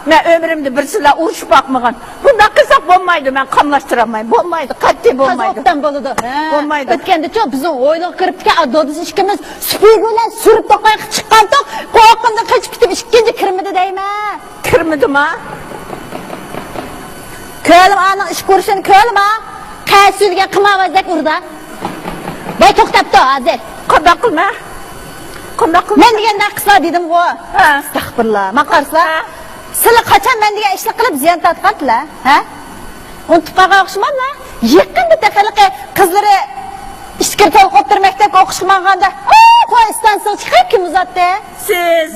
مەن ئۆمرۈمدە بىرسى بىلەن ئۇرۇشۇپ باقمىغان. بۇنداق قىلساق بولمايدۇ، مەن قاملاشتۇرالمايمەن. بولمايدۇ، قەتئىي بولمايدۇ. تازا ئوبدان بولىدۇ. ھە. بولمايدۇ. ئۆتكەندىچۇ بىزنىڭ ھويلىغا كىرىپتىكەن، ئا، دادىسى ئىككىمىز سۈپۈرگە بىلەن سۈرۈپ توقايغا چىققانتۇق، قورققىنىدىن قېچىپ كېتىپ ئىككىنچى كىرمىدى دەيمەن. كىرمىدىما؟ كۆرلىما ئانىڭ ئىش كۆرۈشىنى، كۆرلىما. قەسىدىگە قىمارۋازدەك ئۇردا. ۋاي توختاپتۇ ھازىر. قانداق قىلما؟ قانداق قىلما؟ مەن دېگەندەك قىلسا دېدىمغۇ. ھە. ئەستەغپۇرۇللا. ماڭا قارىسىلا. ھە. سىلى قاچان مەن دېگەن ئىشنى قىلىپ زىيان تارتقانتىلا؟ ھە؟ ئۇنتۇپ قالغان ئوخشىماملا؟ يېقىندا تېخى ھېلىقى قىزلىرى ئىچكىرى تولۇق ئوتتۇرا مەكتەپكە ئوقۇشقا ماڭغاندا، ئا، پويىز ئىستانسىسىغا چىقىپ كىم ئۇزاتتى؟ سىز.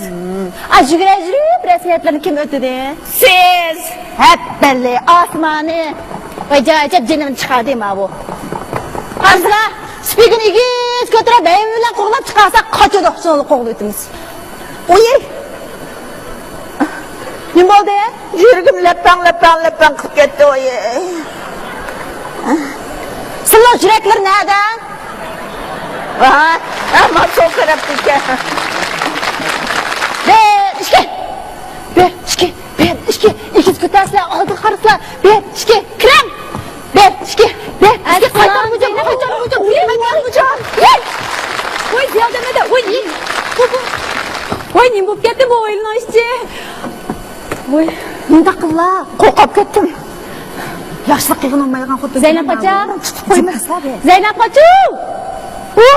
ئا، يۈگۈرە يۈگۈرۈپ رەسمىيەتلەرنى كىم ئۆتىدى؟ سىز. ھەپپەللى ئاسمانى. ۋاي جايجاپ جېنىمنى چىقاردى ماۋۇ. قارىسىلا، سۈپۈرگىنى ئېگىز كۆتۈرۈپ ھەيۋە بىلەن قوغلاپ چىقارسا قاچىدۇ، شۇنىڭغا قوغلىۋېتىمىز. ئۇي. نېمە بولدى؟ يۈرىكىم لەپپەڭ، لەپپەڭ، لەپپەڭ قىلىپ كەتتى، ئۇي. سىلىنىڭ يۈرەكلىرى نەدە؟ ھە؟ ھە، مانا سول تەرەپتە ئىكەن. بىر، ئىككى. بىر، ئىككى. بىر، ئىككى، ئېگىز كۆتەرسىلەر، ئالدىغا قارىسىلەر. بىر، ئىككى، كىرەم. بىر، ئىككى، بىر، ئىككى، قايتار بۇجام، قايتار بۇجام، قايتار بۇجام. ۋاي، زىيادە نېمە دە، ۋاي، بۇ، بۇ. ۋاي، نېمە بولۇپ كەتتى بۇ ھويلىنىڭ ئىچى؟ ۋاي. مۇنداق قىللا، قورقۇپ كەتتىم. ياخشىلىق قىلغىنى ئۇنىمايدىغان خوتۇن. زەينەپ قاچا. تۇتۇپ قويماسلا بىر. زەينەپ قاچا. ئۇ.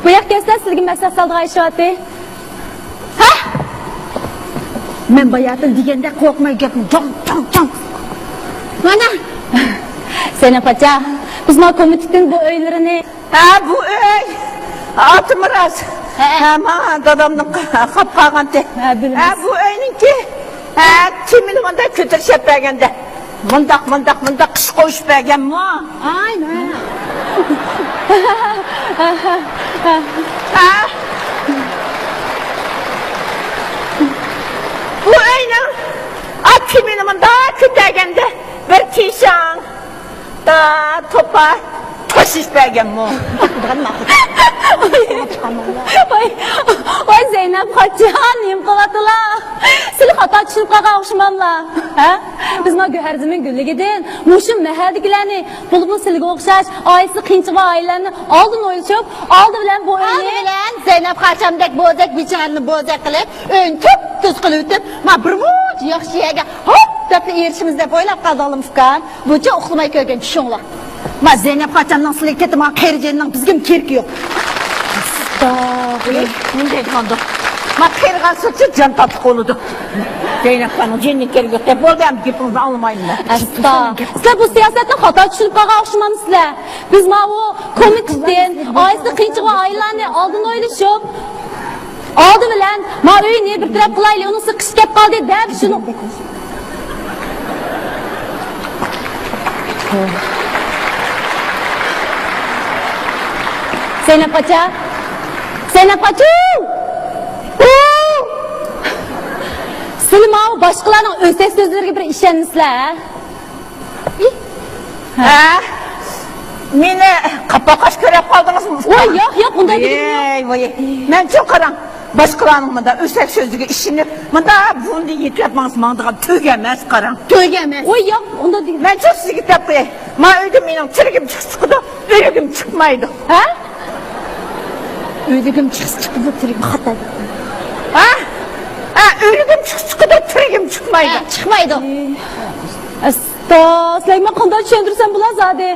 بۇ ياققا كەلسىلە، سىزگە مەسلىھەت سالىدىغان ئىش بارتى. ھە؟ مەن باياتىن دېگەندەك قورقماي گەپنى جاڭ، جاڭ، جاڭ. مانا. زەينەپ قاچا، بىز مانا كومىتېتتىن بۇ ئۆيلىرىنى. ھە، بۇ ئۆي. ئاتا مىراس. ھە، ماڭا دادامنىڭ قاپ قالغانتى. ھە، بىلىمىز. ھە، بۇ ئۆينىڭكى. ھە، تېمىنى مۇنداق كۆتۈرۈشۈپ بەرگەندە. مۇنداق، مۇنداق، مۇنداق قىش قويۇشۇپ بەرگەنمۇ؟ ئاي، ھە. ھە. بۇ ئۆينىڭ ئات تېمىنى مۇنداق كۆتەرگەندە بىر تىشاڭ. تا، توپا، توشۇش بەرگەنمۇ؟ ۋاي، ۋاي، زەينەپ خاچان، نېمە قىلىۋاتىلا؟ سىلى خاتا چۈشىنىپ قالغان ئوخشىماملا؟ ھە؟ بىز ما گۆھەرزېمىن گۈللۈكىدىن مۇشۇ مەھەللىدىكىلەرنى، بولۇپمۇ سىلىگە ئوخشاش ئائىلىسى قىيىنچىلىق ئائىلىلەرنى ئالدىن ئويلىشىپ، ئالدى بىلەن بۇ ئالدى ئۆينى بىلەن زەينەپ خاچامدەك بوزەك بىچارىنى بوزەك قىلىپ، ئۆينى تۈپتۈز قىلىۋېتىپ، ما بىر مۇنچە ياخشى يەرگە ھوپ دەپلا ئېرىشىمىز دەپ ئويلاپ قالدىڭلىمۇ ئۇكام؟ بۇنچە ئۇخلىماي كۆرگەن چۈشۈڭلار. ما زەينەپ خاچامنىڭ سىلىگە كەتتى، ما قېرى جېنىنىڭ بىزگىمۇ كېرىكى يوق. ئەستاغپۇرۇللا. نېمە دەيدىغاندۇ؟ ما قېرىغان سۇچى جان تاتلىق بولىدۇ. زەينەپ خانىم جېنىنىڭ كېرىكى يوق دەپ بولدى، ئەمدى گېپىڭىزنى ئاڭلىمايمەن. ئەستا. سىلەر بۇ سىياسەتنى خاتا چۈشىنىپ قالغان ئوخشىمامسىلەر؟ بىز ماۋۇ كومىتېتتىن ئائىلىسى قىيىنچىلىق ئائىلىلەرنى ئالدىن ئويلىشىپ، ئالدى بىلەن، ما ئۆينى بىر تەرەپ قىلايلى، ئۇنىڭ سىرتى قىشىپ كەپ قالدى، دەپ شۇنى. زەينەپ قاچا، زەينەپ قاچا! ئۇ! سىلى ماۋۇ باشقىلارنىڭ ئۆسەك سۆزلىرىگە بىر ئىشەنمىسىلە، ھە؟ ھە؟ مېنى قاپاقاش كۆرۈپ قالدىڭىزمۇ؟ ۋاي، ياق، ياق، ئۇنداق دېگىنىم يوق. ۋاي، ۋاي. مەنچۇ قاراڭ، باشقىلارنىڭ مۇنداق ئۆسەك سۆزىگە ئىشىنىپ، مۇنداق بۇندى يېتىلەپ ماڭسا ماڭىدىغان تۆگە ئەمەس، قاراڭ. تۆگە ئەمەس. ۋاي، ياق، ئۇنداق دېگىنىم. مەنچۇ سىزگە دەپ قوياي. ما ئۆيدە مېنىڭ تىرىكىم چىقسا چىقىدۇ، ئۆلۈكۈم چىقمايدۇ. ھە؟ ئۆلۈكۈم چىقسا چىقىدۇ، تىرىكىم خاتا. ھە؟ ھە، ئۆلۈكۈم چىقسا چىقىدۇ، تىرىكىم چىقمايدۇ. ھە، چىقمايدۇ. ئەستا، سىلەرگە مەن قانداق چۈشەندۈرسەم بولا زادى؟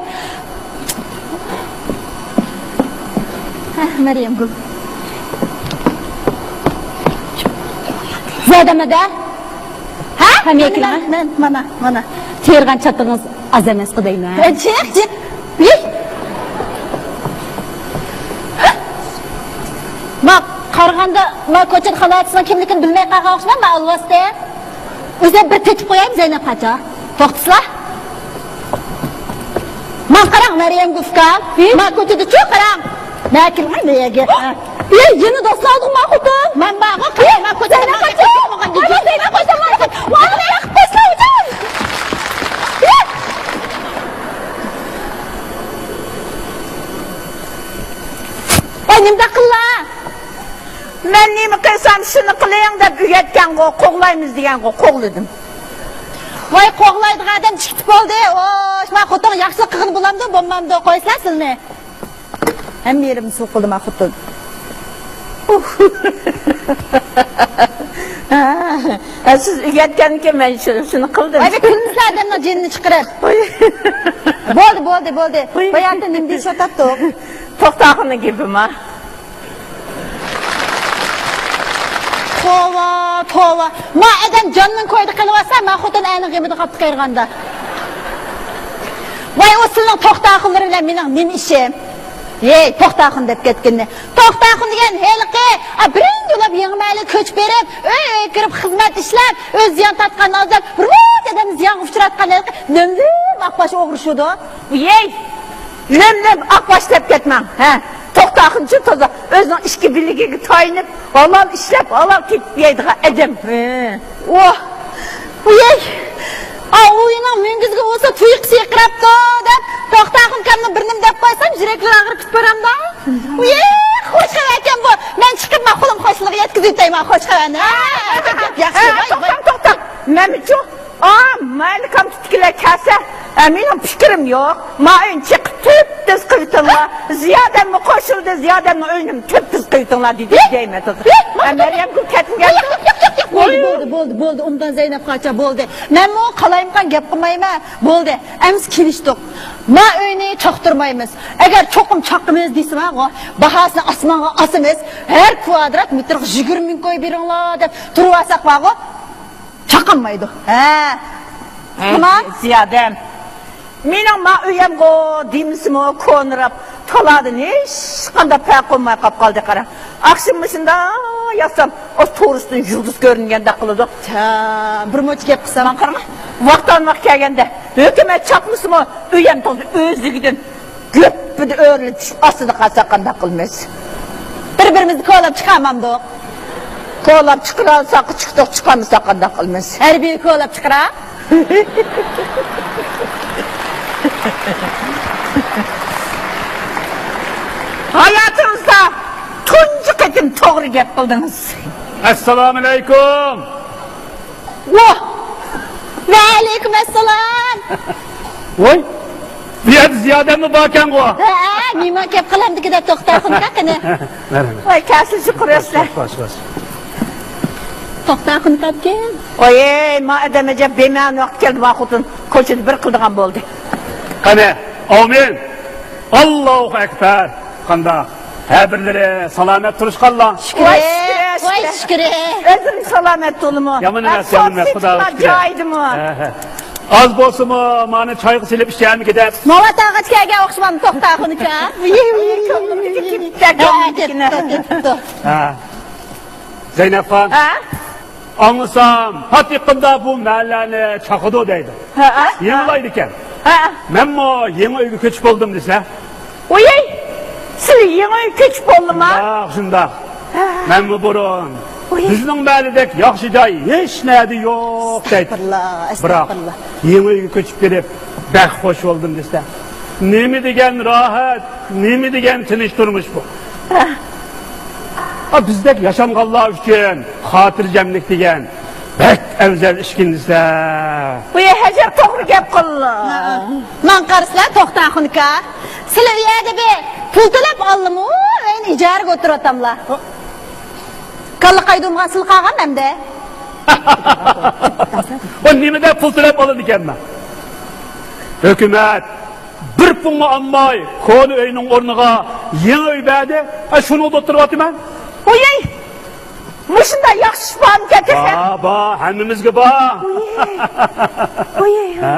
ھە، مەريەمگۈل. زىيادەممىدە؟ ھە؟ ھەم يەكىنە؟ مەن، مەن، مانا، مانا. تېرىغان چاتىقىڭىز ئاز ئەمەسقۇ دەيمەن. جىق، جىق. ۋىي! ما قارىغاندا، ما كوچىدا خالاچىسىنىڭ كىملىكىنى بىلمەي قالغان ئوخشىمامدۇ، ئالۋاستى؟ ئۆزۈم بىر تېتىپ قويايمۇ، زەينەپ خاچا؟ توختىسىلا. ما قاراڭ، مەريەمگۈل ئۇكام. ھى؟ ما كوچىدىچۇ قاراڭ. ما كىرمەي نېگە. ئى، يەنە دوستلاردىڭ ما خوتۇن. مەن بارغۇ، قاراڭ، ما كوچىدا زەينەپ خاچا. زەينەپ خاچا، ما خوتۇن. ۋاي، نېمە قىللا؟ مەن نېمە قىلسام، شۇنى قىلىڭ دەپ ئۆگەتكەنغۇ، قوغلايمىز دېگەنغۇ، قوغلىدىم. ۋاي، قوغلايدىغان ئادەم چىقىپ بولدى. ئوش، ما خوتۇن ياخشىلىق قىلغىنى بولامدۇ، بولمامدۇ، قويسىلا سىلنى. ھەممە يېرىمنى سۇ قىلدى ما خوتۇن. ھە، سىز ئۆگەتكەنكىن مەن شۇ-، شۇنى قىلدىم. ۋاي، بىر كۈلمىسىلە ئادەمنىڭ جېنىنى چىقىرىپ. ۋاي. بولدى، بولدى، بولدى. ۋاي. باياتىن نېمە دېيىشىۋاتاتتۇق؟ توختاخۇننىڭ گېپى ما. توۋا، توۋا. ما ئادەم جاننىڭ كويىدا قېلىۋاتسا، ما خوتۇن ئەرنىڭ غېمىدە قاپتۇ قېرىغاندا. ۋاي، ئۇ سىلىنىڭ توختاخۇنلىرى بىلەن مېنىڭ نېمە ئىشىم؟ ھېي، توختاخۇن دەپ كەتكىنىنى. توختاخۇن دېگەن ھېلىقى، ئا، بىرىنچى بولۇپ يېڭى مەھەللىگە كۆچۈپ بېرىپ، ئۆي ئۆيگە كىرىپ خىزمەت ئىشلەپ، ئۆزى زىيان تارتقان ئازاب، بىر مۇنچە ئادەمنى زىيانغا ئۇچراتقان ھېلىقى لۆم-لۆم ئاقباش ئوغرى شۇدۇ. ھېي! لۆم-لۆم ئاقباش دەپ كەتمەڭ، ھە. توختاخۇنچۇ تازا ئۆزىنىڭ ئىچكى بىلىكىگە تايىنىپ، ھالال ئىشلەپ، ھالال تېپىپ يەيدىغان ئادەم. ھە. ۋاھ! ۋىي! ئا، ئۇينىڭ مۈڭگۈزىگە بولسا تۇيىقى سىرقىراپتۇ دەپ، توختاخۇن ئاكامنى بىر نېمە دەپ قويسام، يۈرەكلىرى ئاغرىپ كېتىپ بارامدا. ۋىي! خوش خەۋەركەن بۇ. مەن چىقىپ، مەن قولۇم خوشلىقىغا يەتكۈزۈۋېتەي، مەن خوش خەۋەرنى. ھە، ھە، ھە، ياخشى، ھە، ۋاي، ۋاي. توختاڭ، توختاڭ. مەنمۇچۇ ئا، مەھەللە كومىتېتتىكىلەر كەلسە، ئە، مېنىڭ پىكرىم يوق. ما ئۆينى چېقىپ تۈپتۈز قىلىۋېتىڭلار. زىيادەممۇ قوشۇلدى، زىيادەمنىڭ ئۆيىنىمۇ تۈپتۈز قىلىۋېتىڭلار دېدى دەيمەن. ئە، مەريەمگۈل كەتمىگەن. ياق، ياق، ياق، ياق، ياق. بولدى، بولدى، بولدى، بولدى، بولدى. ئۇنداق زەينەپ خاچا، بولدى. مەنمۇ قالايمىقان گەپ قىلمايمەن. بولدى. ئەمىسە كېلىشتۇق. ما ئۆينى چاقتۇرمايمىز. ئەگەر چوقۇم چاقىمىز دېسە بارغۇ، باھاسىنى ئاسمانغا ئاسىمىز. ھەر كۋادرات مېتىرغا يىگىرمە مىڭ كوي بېرىڭلار دەپ تۇرۇۋالساق بارغۇ، چاقالمايدۇ. ھە. ھە، تامام. زىيادەم. مېنىڭ ما ئۆيەمغۇ دېمىسىمۇ كونىراپ، قالاردىن ھېچقانداق پەرق بولماي قاپ قالدى، قارا. ئاخشىمى شۇنداق ياتسام، ئۇ تورۇستىن يۇلدۇز كۆرۈنگەندەك قىلىدۇ. ھە، بىر مۇنچە گەپ قىلسام. ماڭا قارىما. ۋاقتانماق كەلگەندە، ھۆكۈمەت چاپمىسىمۇ، ئۆيەم تولدى ئۆزلۈكىدىن. گۈپپىدە ئۆرۈلۈپ چۈشۈپ، ئاستىدا قالساق قانداق قىلىمىز؟ بىر-بىرىمىزنى كولاپ چىقارمامدۇق؟ كولاپ چىقىرالساق چىقتۇق، چىقارمىساق قانداق قىلىمىز؟ ھەربىي كولاپ چىقىرا. ھاياتىڭىزدا تۇنجى قېتىم توغرا گەپ قىلدىڭىز. ئەسسالامۇئەلەيكۇم. ۋاھ! ۋەئەلەيكۇم ئەسسالام! ۋاي! بۇ يەردە زىيادەممۇ باركەنغۇ؟ ھە، مېھمان كەپ قالامدىكىدە، توختا خۇنكا قېنى. مەرھەمەت. ۋاي، كەلسىن شۇ قۇرۇشلار. خوش، خوش، خوش. توختا خۇنكاپكەن. ۋاي، ما ئادەم ئەجەب بىمەنە ۋاقىت كەلدى، ما خوتۇن كوچىدا بىر قىلىدىغان بولدى. قېنى، ئاۋمىن! ئاللاھۇ ئەكبەر! قانداق؟ ھە، بىرلىرى سالامەت تۇرۇشقانلا؟ شۈكرى، ۋاي، شۈكرى، ۋاي، شۈكرى. ئۆزۈم سالامەت تولىمۇ. يامان ئەمەس، يامان ئەمەس، خۇدا شۈكرى. جايىدىمۇ؟ ھە، ھە. ئاز بولسىمۇ، مانا چايغا سېلىپ ئىچەرمىكىن دەپ. نۆۋەت ئاغاچ كەلگەن ئوخشىمامدۇ، توختا خۇنكا؟ ھە، كەپتۇ، كەپتۇ. ھە. زەينەپخان. ھە؟ ئاڭلىسام، پات يېقىندا بۇ مەھەللەنى چاقىدۇ دەيدۇ. ھە، ھە. يېڭىلايدىكەن. ھە. مەنمۇ يېڭى ئۆيگە كۆچۈپ بولدۇم دېسە. ۋويەي، سىلى يېڭى ئۆيگە كۆچۈپ بولدىما؟ شۇنداق، شۇنداق. ھە. مەنمۇ بۇرۇن، ۋويەي، بىزنىڭ مەھەللىدەك ياخشى جاي ھېچ نەدە يوق دەيتتىم. ئەستەغپىرۇللا، بىراق، ئەستەغپىرۇللا. يېڭى ئۆيگە كۆچۈپ كىرىپ، بەك خوش بولدۇم دېسە. نېمە دېگەن راھەت، نېمە دېگەن تىنچ تۇرمۇش بۇ. ھە. ھە، بىزدەك ياشانغانلار ئۈچۈن خاتىرجەملىك دېگەن بەك ئەۋزەل ئىشكىن دېسە. بۇ ھەجەپ توغرا گەپ قىلىدۇ. ماڭا قارىسىلا، توختا خۇنكا. سىلى ئۇ يەردە بىر پۇل تۆلەپ ئالدىمۇ، ئۆينى ئىجارىگە ئولتۇرۇۋاتاملا. كاللا قايدۇرمىغان سىلى قالغان ئەمدى. ئۇ نېمىدە پۇل تۆلەپ ئالىدىكەنمەن؟ ھۆكۈمەت بىر پۇلمۇ ئالماي، كونا ئۆينىڭ ئورنىغا يېڭى ئۆي بەردى. ھە، شۇنىڭدا ئولتۇرۇۋاتىمەن. ۋويەي! مۇشۇنداق ياخشى ئىش بارمىكەن تېخى؟ بار، بار، ھەممىمىزگە بار. ۋويەي! ۋويەي! ھە؟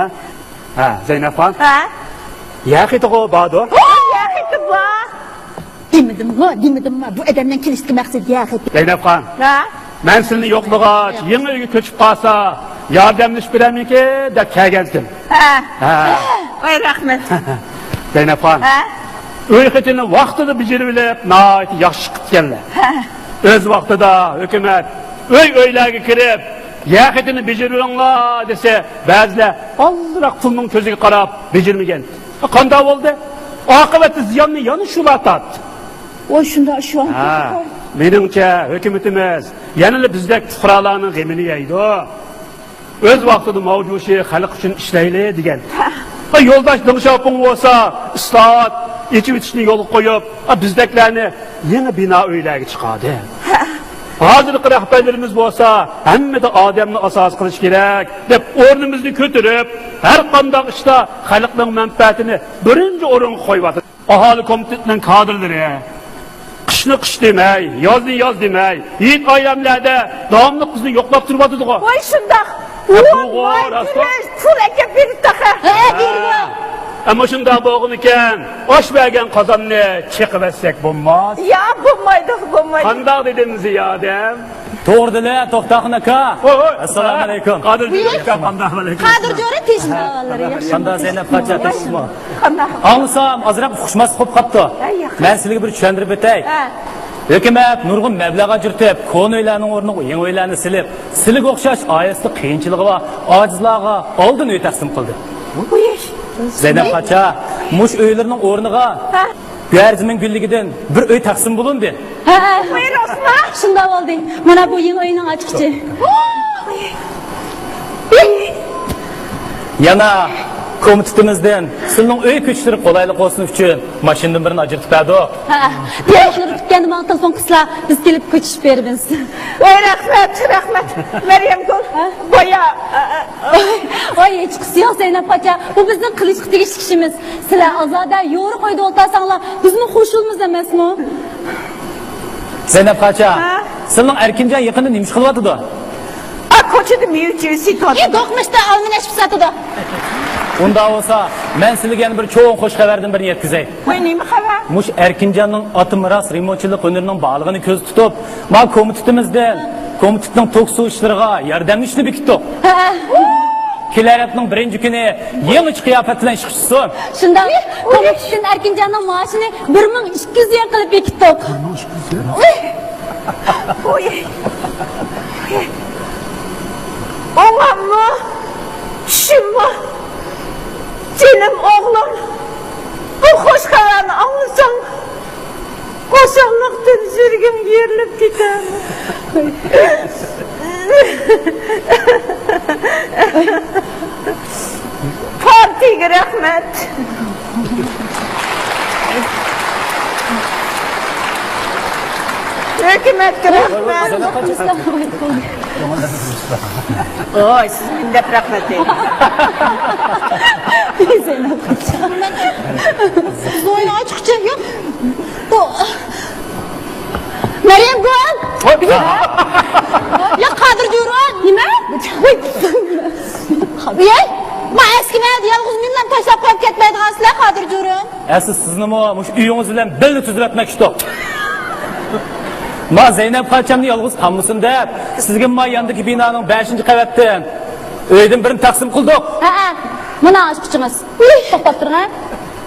ھە، زەينەپخان. ھە؟ يەر خېتىغۇ باردۇ. ۋوي، يەر خېتى بار. دېمىدىمغۇ، دېمىدىممۇ؟ بۇ ئادەمنىڭ كېلىشتىكى مەقسىتى يەر خېتى. زەينەپخان. ھە؟ مەن سىلىنى يوقلىغاچ، يېڭى ئۆيگە كۆچۈپ قالسا، ياردەملىشىپ بېرەرمىكىن دەپ كەلگەنتىم. ھە. ھە. ۋاي، رەھمەت. زەينەپخان. ھە؟ ئۆي خېتىنى ۋاقتىدا بېجىرىۋېلىپ، ناھايىتى ياخشى چىقىپتىكەنلەر. ھە. ئۆز ۋاقتىدا ھۆكۈمەت ئۆي-ئۆيلەرگە كىرىپ، يەر خېتىنى بېجىرىۋېلىڭلار دېسە، بەزىلەر ئالدىراق پۇلنىڭ كۆزىگە قاراپ بېجىرمىگەن. قانداق بولدى؟ ئاقىۋەتتە زىياننى يەنە شۇلار تارتتى. ۋاي، شۇنداق ئىش بار. ھە، مېنىڭچە، ھۆكۈمىتىمىز يەنىلا بىزدەك پۇقرالارنىڭ غېمىنى يەيدۇ. ئۆز ۋاقتىدا ماۋجۇشى خەلق ئۈچۈن ئىشلەيلى دېگەن. ھە. ھە، يولداش دېڭ شياۋپىڭ بولسا ئىسلاھات، ئېچىۋېتىشنى يولغا قويۇپ، ھە، بىزدەكلەرنى يېڭى بىنا ئۆيلەرگە چىقاردى. ھە. ھازىرقى رەھبەرلىرىمىز بولسا ھەممىدە ئادەمنى ئاساس قىلىش كېرەك دەپ ئورنىمىزنى كۆتۈرۈپ، ھەر قانداق ئىشتا خەلقنىڭ مەنپەئەتىنى بىرىنچى ئورۇنغا قويۇۋاتىدۇ. ئاھالە كومىتېتىنىڭ كادىرلىرى قىشنى قىش دېمەي، يازنى ياز دېمەي، ھېيت ئايراملاردا داۋاملىق بىزنى يوقلاپ تۇرۇۋاتىدىغۇ. ۋاي شۇنداق. ھە، بۇغۇ، راستمۇ؟ پۇل ئەكەپ بېرىپ تاقا. ھە، بېرىدۇ. ئەمما شۇنداق بولغىنىكەن، ئاش بەرگەن قازاننى چېقىۋەتسەك بولماس. يا، بولمايدۇ، بولمايدۇ. قانداق دېدىم زىيادەم؟ توغرىدىلە، توختاخۇن ئاكا. ھوي، ھوي. ئەسسالامۇئەلەيكۇم. قادىر جۆرە، قانداق ئەھۋالىڭ؟ قادىر جۆرە تېشىنىپ ئالغانلىرى ياخشى. قانداق زەينەپ پاچا، تىنچمۇ؟ قانداق؟ ئاڭلىسام، ئازراق ئۇقۇشماسلىق بولۇپ قاپتۇ. ھە، ياخشى. مەن سىلىگە بىر چۈشەندۈرۈپ ئۆتەي. ھە. ھۆكۈمەت نۇرغۇن مەبلەغ ئاجرىتىپ، كونا ئۆيلەرنىڭ ئورنىغا يېڭى ئۆيلەرنى سېلىپ، سىلىگە ئوخشاش ئائىلىسىدە قىيىنچىلىقى بار ئاجىزلارغا ئالدىن ئۆي تەقسىم قىلدى. ئۇي. زەينەپ پاچا، مۇشۇ ئۆيلىرىنىڭ ئورنىغا، ھە، گۈلزىمىن گۈللۈكىدىن بىر ئۆي تەقسىم بولۇندى. ھە، ھە. شۇنداق بولدى. مانا بۇ يېڭى ئۆينىڭ ئاچقۇچى. يەنە كومىتېتىمىزدىن سىلىنىڭ ئۆي كۆچۈشلىرى قولايلىق بولسۇن ئۈچۈن ماشىنىدىن بىرنى ئاجرىتىپ بەردۇق. ھە، دېرەكلىرى پۈتكەندە ماڭا تېلېفون قىلسىلا، بىز كېلىپ كۆچۈشۈپ بېرىمىز. ۋاي، رەھمەت، رەھمەت. مەريەمگۈل، ھە؟ بايا، ئە، ئە، ۋاي، ھېچقىسى يوق، زەينەپ پاچا. بۇ بىزنىڭ قىلىشقا تېگىشلىك ئىشىمىز. سىلەر ئازادە يورۇق ئۆيدە ئولتۇرساڭلار، بىزمۇ خۇشالمىز ئەمەسمۇ؟ زەينەپ پاچا، ھە؟ سىلىنىڭ ئەركىنجان يېقىندا نېمە ئىش قىلىۋاتىدۇ؟ ئا، كوچىدا مېۋە-چېۋە سېتىۋاتىدۇ. ئى، دوقمۇشتا ئالما نەشپۈت ساتىدۇ. ئۇنداق بولسا، مەن سىلىگە يەنە بىر چوڭ خۇش خەۋەردىن بىرنى يەتكۈزەي. ۋاي، نېمە خەۋەر؟ مۇشۇ ئەركىنجاننىڭ ئاتا مىراس رېمونتچىلىق ھۈنىرىنىڭ بارلىقىنى كۆزدە تۇتۇپ، ما كومىتېتىمىزدىن كومىتېتنىڭ توك سۇ ئىشلىرىغا ياردەملىشىشنى بېكىتتۇق. ھە. كېلەر ھەپتىنىڭ بىرىنچى كۈنى يېڭىچە قىياپەت بىلەن ئىشقا چۈشسۇن. شۇنداق، كومىتېتتىن ئەركىنجاننىڭ مائاشىنى بىر مىڭ ئىككى يۈز يۈەن قىلىپ بېكىتتۇق. بىر مىڭ ئىككى يۈز يۈەن؟ ئۇي. ئۇي. ئوڭاممۇ؟ چۈشۈممۇ؟ جېنىم ئوغلۇم، بۇ خۇش خەۋەرنى ئاڭلىساڭ، خۇشاللىقتىن يۈرىكىم يېرىلىپ كېتەر. پارتىيىگە رەھمەت. ھۆكۈمەتكە رەھمەت. ۋاي، سىز مەن دەپ رەھمەت دەيمەن. زەينەپ قاچا. زوينى ئاچقۇچە يوق. بۇ مەريەمگۈل! يا قادىر جۇرۇن! نېمە؟ ۋاي! ئەي! ما ئەسكىمە يالغۇز مېنىلا تاشلاپ قويۇپ كەتمەيدىغانسىلەر، قادىر جۇرۇن! ئەسلى سىزنىمۇ مۇشۇ ئۆيىڭىز بىلەن بىللە تۈزۈۋەتمەكچىدۇق. ما زەينەپ خاچامنى يالغۇز قالمىسۇن دەپ، سىزگە ما ياندىكى بىنانىڭ بەشىنچى قەۋەتتىن ئۆيدىن بىرنى تەقسىم قىلدۇق. ھەئە، مانا ئاچقۇچىڭىز. توختاپ تۇرۇڭ، ھە.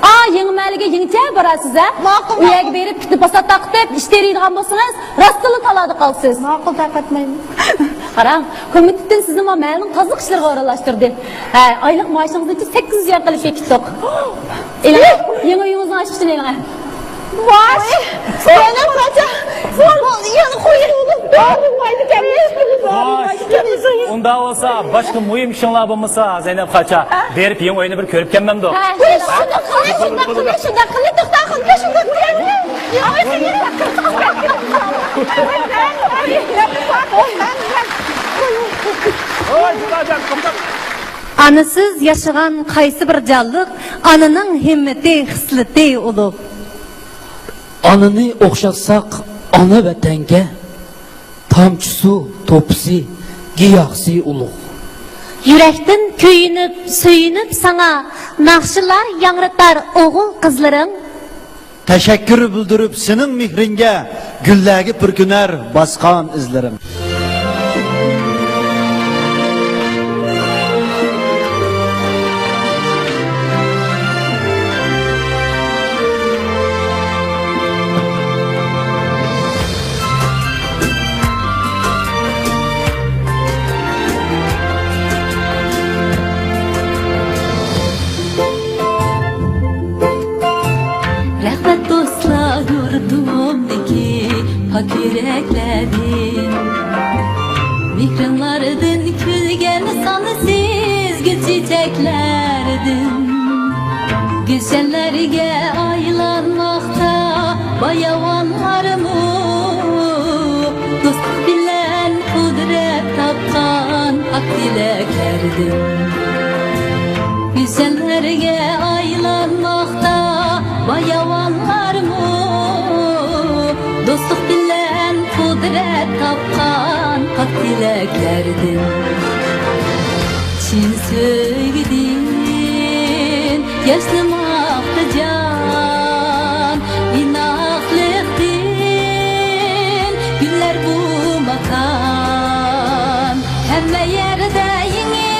ئا، يېڭى مەھەللىگە يېڭىچە بارارسىز، ھە؟ ماقۇل، ئۇ يەرگە بېرىپ پىتنە پاسات تارقىتىپ، ئىش تېرىيدىغان بولسىڭىز، راستتىنلا تالادا قالىسىز. ماقۇل، تارقاتمايمەن. قاراڭ، كومىتېتتىن سىزنى ما مەھەللىنىڭ تازىلىق ئىشلىرىغا ئورۇنلاشتۇردى. ھە، ئايلىق مائاشىڭىزنى سەككىز يۈز يۈەن قىلىپ بېكىتتۇق. ئېلىڭ، يېڭى ئۆيىڭىزنىڭ ئاچقۇچىنى ئېلىڭ. ۋاي! زەينەپ خاچا! يەنە قويۇڭ. ۋاي! ئۇنداق بولسا، باشقا مۇھىم ئىشىڭلار بولمىسا، زەينەپ خاچا، بېرىپ يېڭى ئۆينى بىر كۆرۈپ كەلمەمدۇق؟ ھە، شۇنداق قىلىڭ، شۇنداق قىلىڭ، شۇنداق قىلىڭ، توختاپ قېلىڭ، شۇنداق قىلىڭ. ئانىسىز ياشىغان قايسى بىر جانلىق، ئانىنىڭ ھىممىتى، خىسلىتى ئۇلۇغ. ئانىنى ئوخشاتساق ئانا ۋەتەنگە، تامچىسۇ، توپىسى، گىياھسى ئۇلۇغ. يۈرەكتىن كۆيۈنۈپ، سۆيۈنۈپ ساڭا، ناخشىلار ياڭرىتار ئوغۇل قىزلىرىڭ. تەشەككۈر بىلدۈرۈپ سېنىڭ مېھرىڭگە، گۈللەرگە پۈركىنەر باسقان ئىزلىرىڭ. رەھمەت دوستلار يۇرتۇمدىكى پاك يۈرەكلەردىن، مېھرىڭلاردىن كۈلگەن سانسىز گۈل چېچەكلەردىن. گۈلشەنلەرگە ئايلانماقتا باياۋانلارمۇ، دوستلۇق بىلەن قۇدرەت تاپقان پاك تىلەكلەردىن. گۈلشەنلەرگە ئايلانماقتا باياۋانلارمۇ، دوستلۇق بىلەن قۇدرەت تاپقان پاك تىلەكلەردىن. چىن سۆيگۈدىن ياشنىماقتا جان، ئىناقلىقتىن گۈللەر بۇ ماكان. ھەممە يەردە يېڭى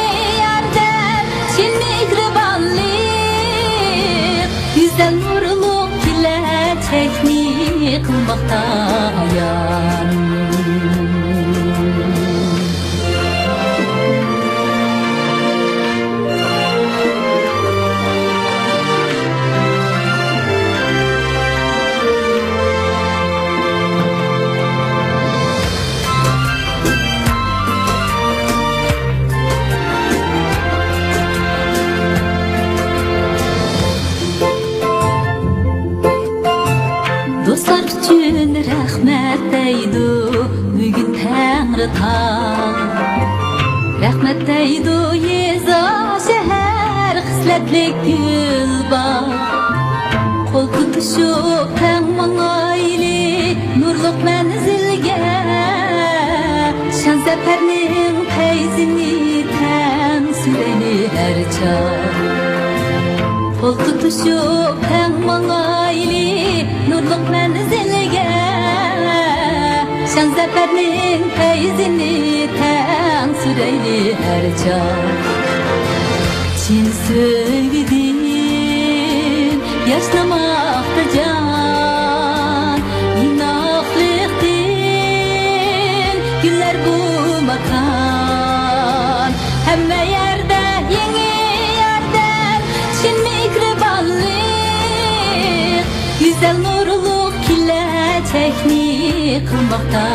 ياردەم، چىن مېھرىبانلىق، گۈزەل نۇرلۇق كېلەچەكنى قىلماقتا ئايان. دوستلار ئۈچۈن رەھمەت دەيدۇ بۈگۈن تەڭرىتاغ. رەھمەت دەيدۇ يېزا، شەھەر، خىسلەتلىك گۈلباغ. قول تۇتۇشۇپ تەڭ ماڭايلى نۇرلۇق مەنزىلگە، شان سەپەرنىڭ پەيزىنى تەڭ سۈرەيلى ھەر چاغ. قول تۇتۇشۇپ تەڭ ماڭايلى نۇرلۇق مەنزىلگە، شان-زەپەرنىڭ پەيزىنى تەڭ سۈرەيلى ھەر چاغ. چىن سۆيگۈدىن ياشنىماقتا جان، ئىناقلىقتىن گۈللەر بۇ ماكان. ھەممە يەردە يېڭى ياردەم، چىن مېھرىبانلىق، گۈزەل نۇرلۇق كېلەچەكنى قىلماقتا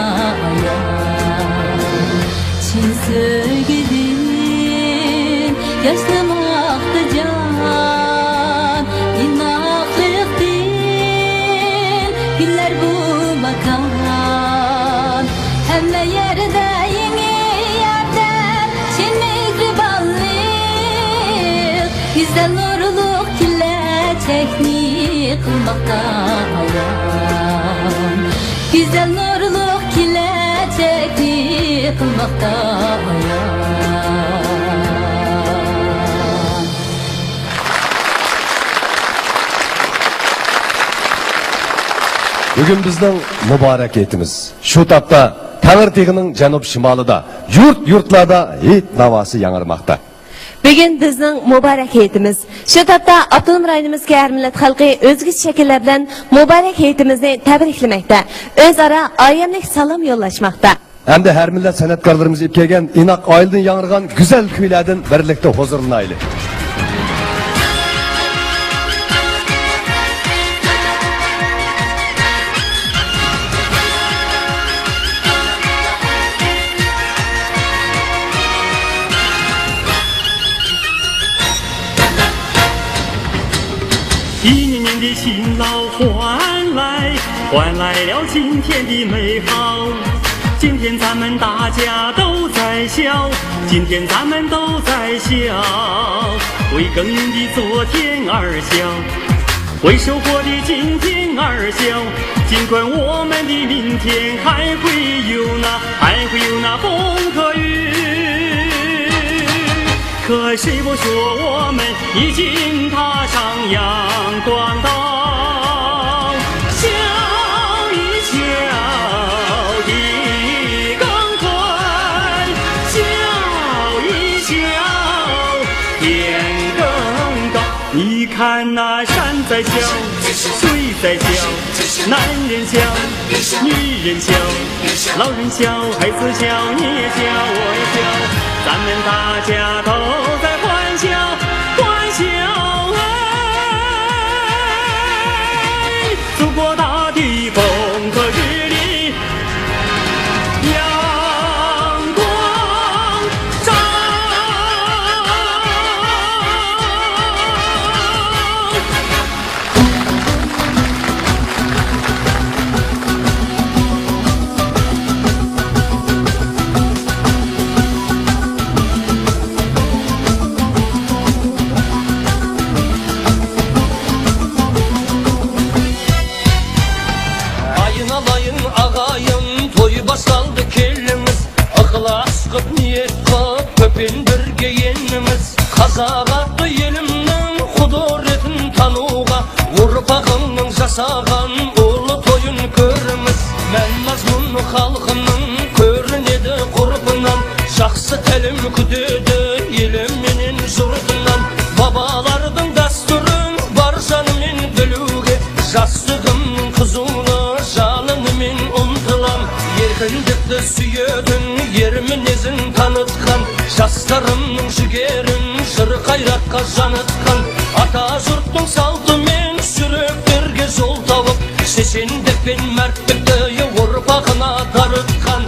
ئايان. چىن سۆيگۈدىن ياشنىماقتا جان، ئىناقلىقتىن گۈللەر بۇ ماكان. ھەممە يەردە يېڭى ياردەم، چىن مېھرىبانلىق، گۈزەل نۇرلۇق كېلەچەكنى قىلماقتا ئايان. گۈزەل نۇرلۇق كېلەچەكنى قىلماقتا ئايان. بۈگۈن بىزنىڭ مۇبارەك ھېيتىمىز. شۇ تاپتا تەڭرىتېغىنىڭ جەنۇب شىمالىدا، يۇرت-يۇرتلاردا ھېيت ناۋاسى ياڭرىماقتا. بۈگۈن بىزنىڭ مۇبارەك ھېيتىمىز. شۇ تاپتا ئاپتونوم رايونىمىزدىكى ھەر مىللەت خەلقى ئۆزگىچە شەكىللەر بىلەن مۇبارەك ھېيتىمىزنى تەبرىكلىمەكتە. ئۆزئارا ئايەملىك سالام يوللاشماقتا. ھەمدە ھەر مىللەت سەنئەتكارلىرىمىز ئېلىپ كەلگەن ئىناق ئائىلىدىن ياڭرىغان گۈزەل كۈيلەردىن بىرلىكتە ھۇزۇرلىنايلى. 一年年的辛劳换来，换来了今天的美好。今天咱们大家都在笑，今天咱们都在笑，为耕耘的昨天而笑，为收获的今天而笑。尽管我们的明天还会有那，还会有那风和雨，可谁不说我们已经踏上阳光道？笑一笑，天更宽；笑一笑，天更高。你看那山在笑，水在笑，男人笑，女人笑。 老人笑，孩子笑，你也笑，我也笑，咱们大家都在欢笑，欢笑哎！祖国大地风和日丽，阳光照。 ئايىم ئالايىم ئاغايىم، توي باشلالدى كېلىڭىز، ئىخلاس قىپ نىيەت قىپ كۆپىن بىرگە يېنىمىز. قازاغاتتى يېلىمنىڭ قۇدرىتىن تانۇغا، ئۇرپاقىڭنىڭ جاساغان ئۇلۇغ تويۇن كۆرىمىز. مەن مەزمۇن خەلقىمنىڭ كۆرۈنىدۇ قۇرۇق نام، شاخسا تەلىم كۈتىدۇ يېلىم مېنىڭ زۇرۇتنام. بابالاردىن دەستۇرۇم بار جانىمىڭ بىلۈگە، جاسلىقىمنىڭ قىزۇلى جالىنىمىڭ ئۇنتۇلام. يېقىن دەپتە سۈيىدىن يېرىمى نېزىن تانىتقان، جاسلىرىمنىڭ جىگىرىن شىر قايراتقا جانىتقان، ئاتا يۇرتنىڭ سالتىمىن سۈرۈپ بىرگە يول تاۋۇپ، شېشىن دېپىن مەرتلىكتە ياۋۇر باغنا تارتقان.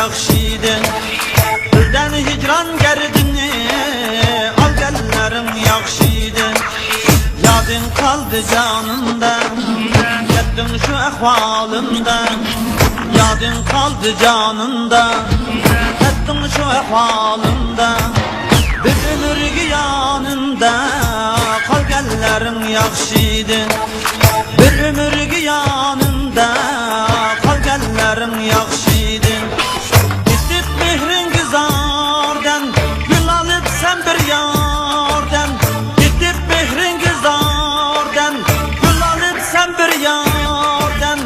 ياخشى ئىدى. بىردەم ھىجران گەردىنى ئالغانلىرىڭ ياخشى ئىدى. يادىڭ قالدى جانىمدا، كەتتىڭ شۇ ئەھۋالىمدا. يادىڭ قالدى جانىمدا، كەتتىڭ شۇ ئەھۋالىمدا. بىر ئۆمۈرگە يانىمدا قالغانلىرىڭ ياخشى ئىدى. بىر ئۆمۈرگە يانىمدا قالغانلىرىڭ ياخشى ئىدى. كېتىپ مېھرىڭگە زاردەن، گۈل ئالىپ سەن بىر ياردەن. كېتىپ مېھرىڭگە زاردەن، گۈل ئالىپ سەن بىر ياردەن.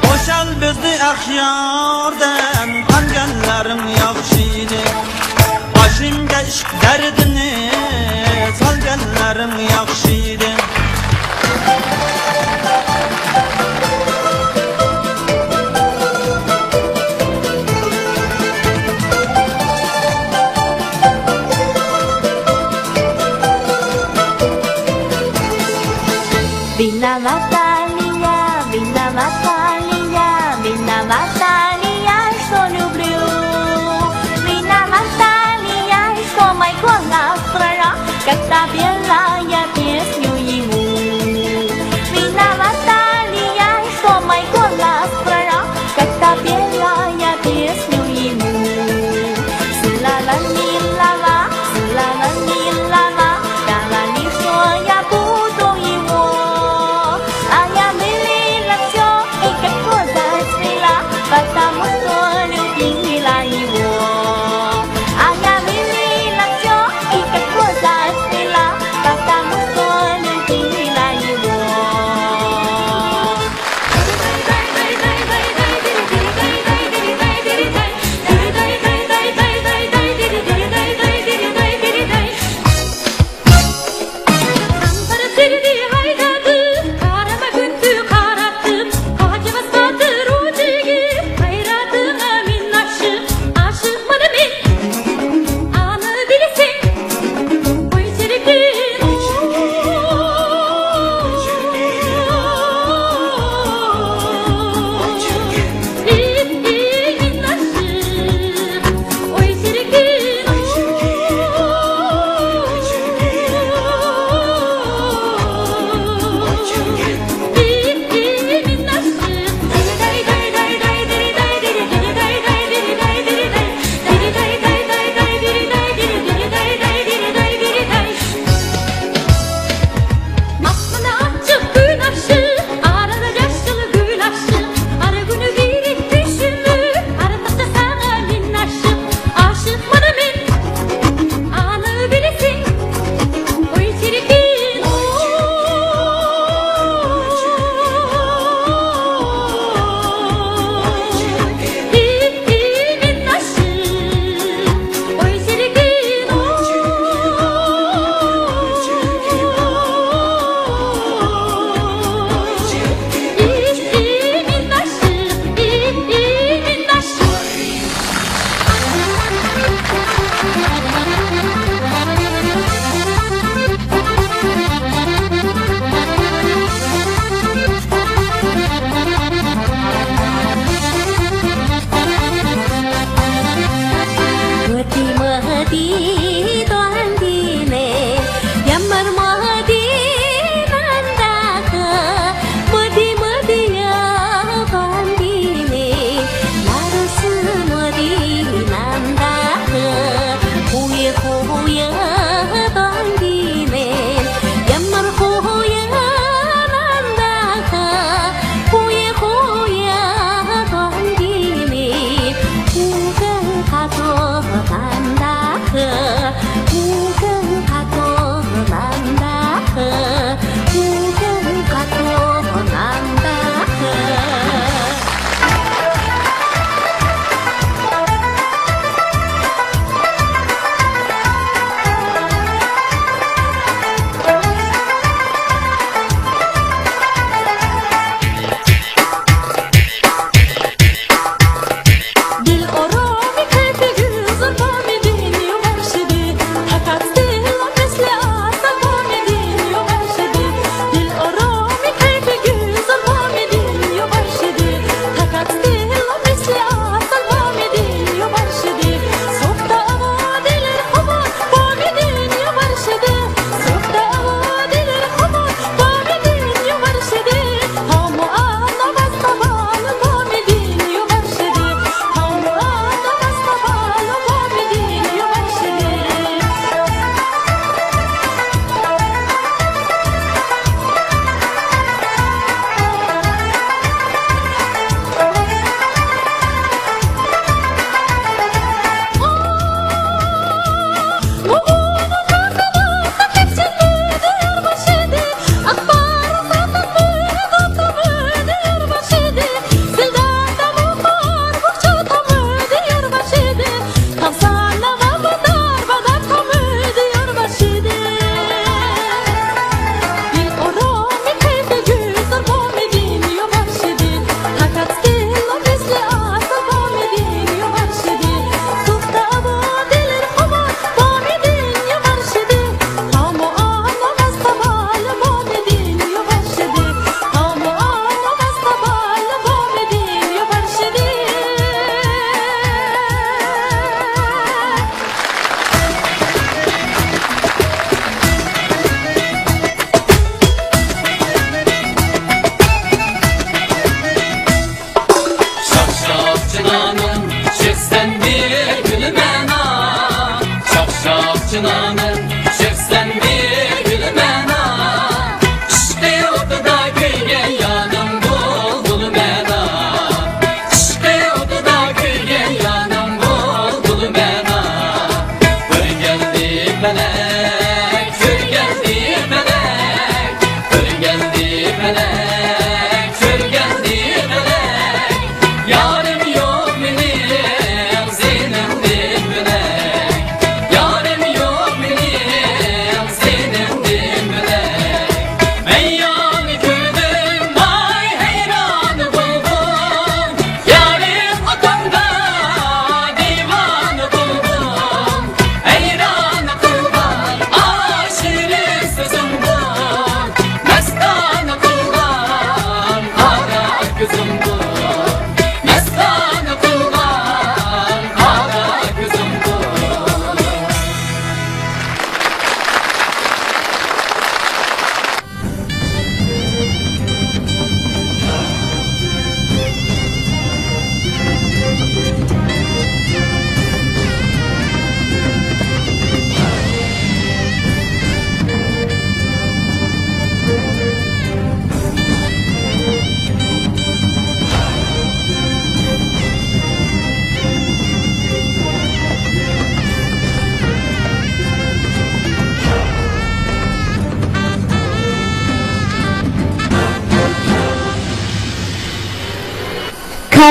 بوشال بىزنى ئەخياردەن، قانغانلىرىڭ ياخشى ئىدى. باشىمغا ئىشق دەردىنى سالغانلىرىڭ ياخشى ئىدى. Vina Natalia, vina Natalia, vina Natalia, что люблю. Vina Natalia, что мой глаз пророк, когда пела я песню ему. Вина Наталья, что мой глаз пророк, когда пела я песню ему. Слава, милава, слава, милава, говори, что я буду его. А я вылила всё, и как роза цвела, потому что любила его. А я вылила всё, и как роза цвела,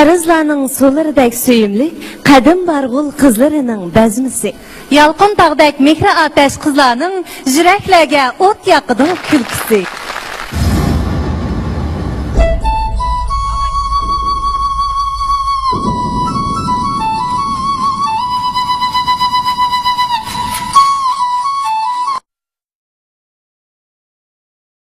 دېڭىزلارنىڭ سۇلىرىدەك سۆيۈملۈك، قەدىم بارغۇل قىزلىرىنىڭ بەزمىسى. يالقۇن تاغدەك مېھرى ئاتەش قىزلارنىڭ يۈرەكلەرگە ئوت ياقىدۇ كۈلكىسى.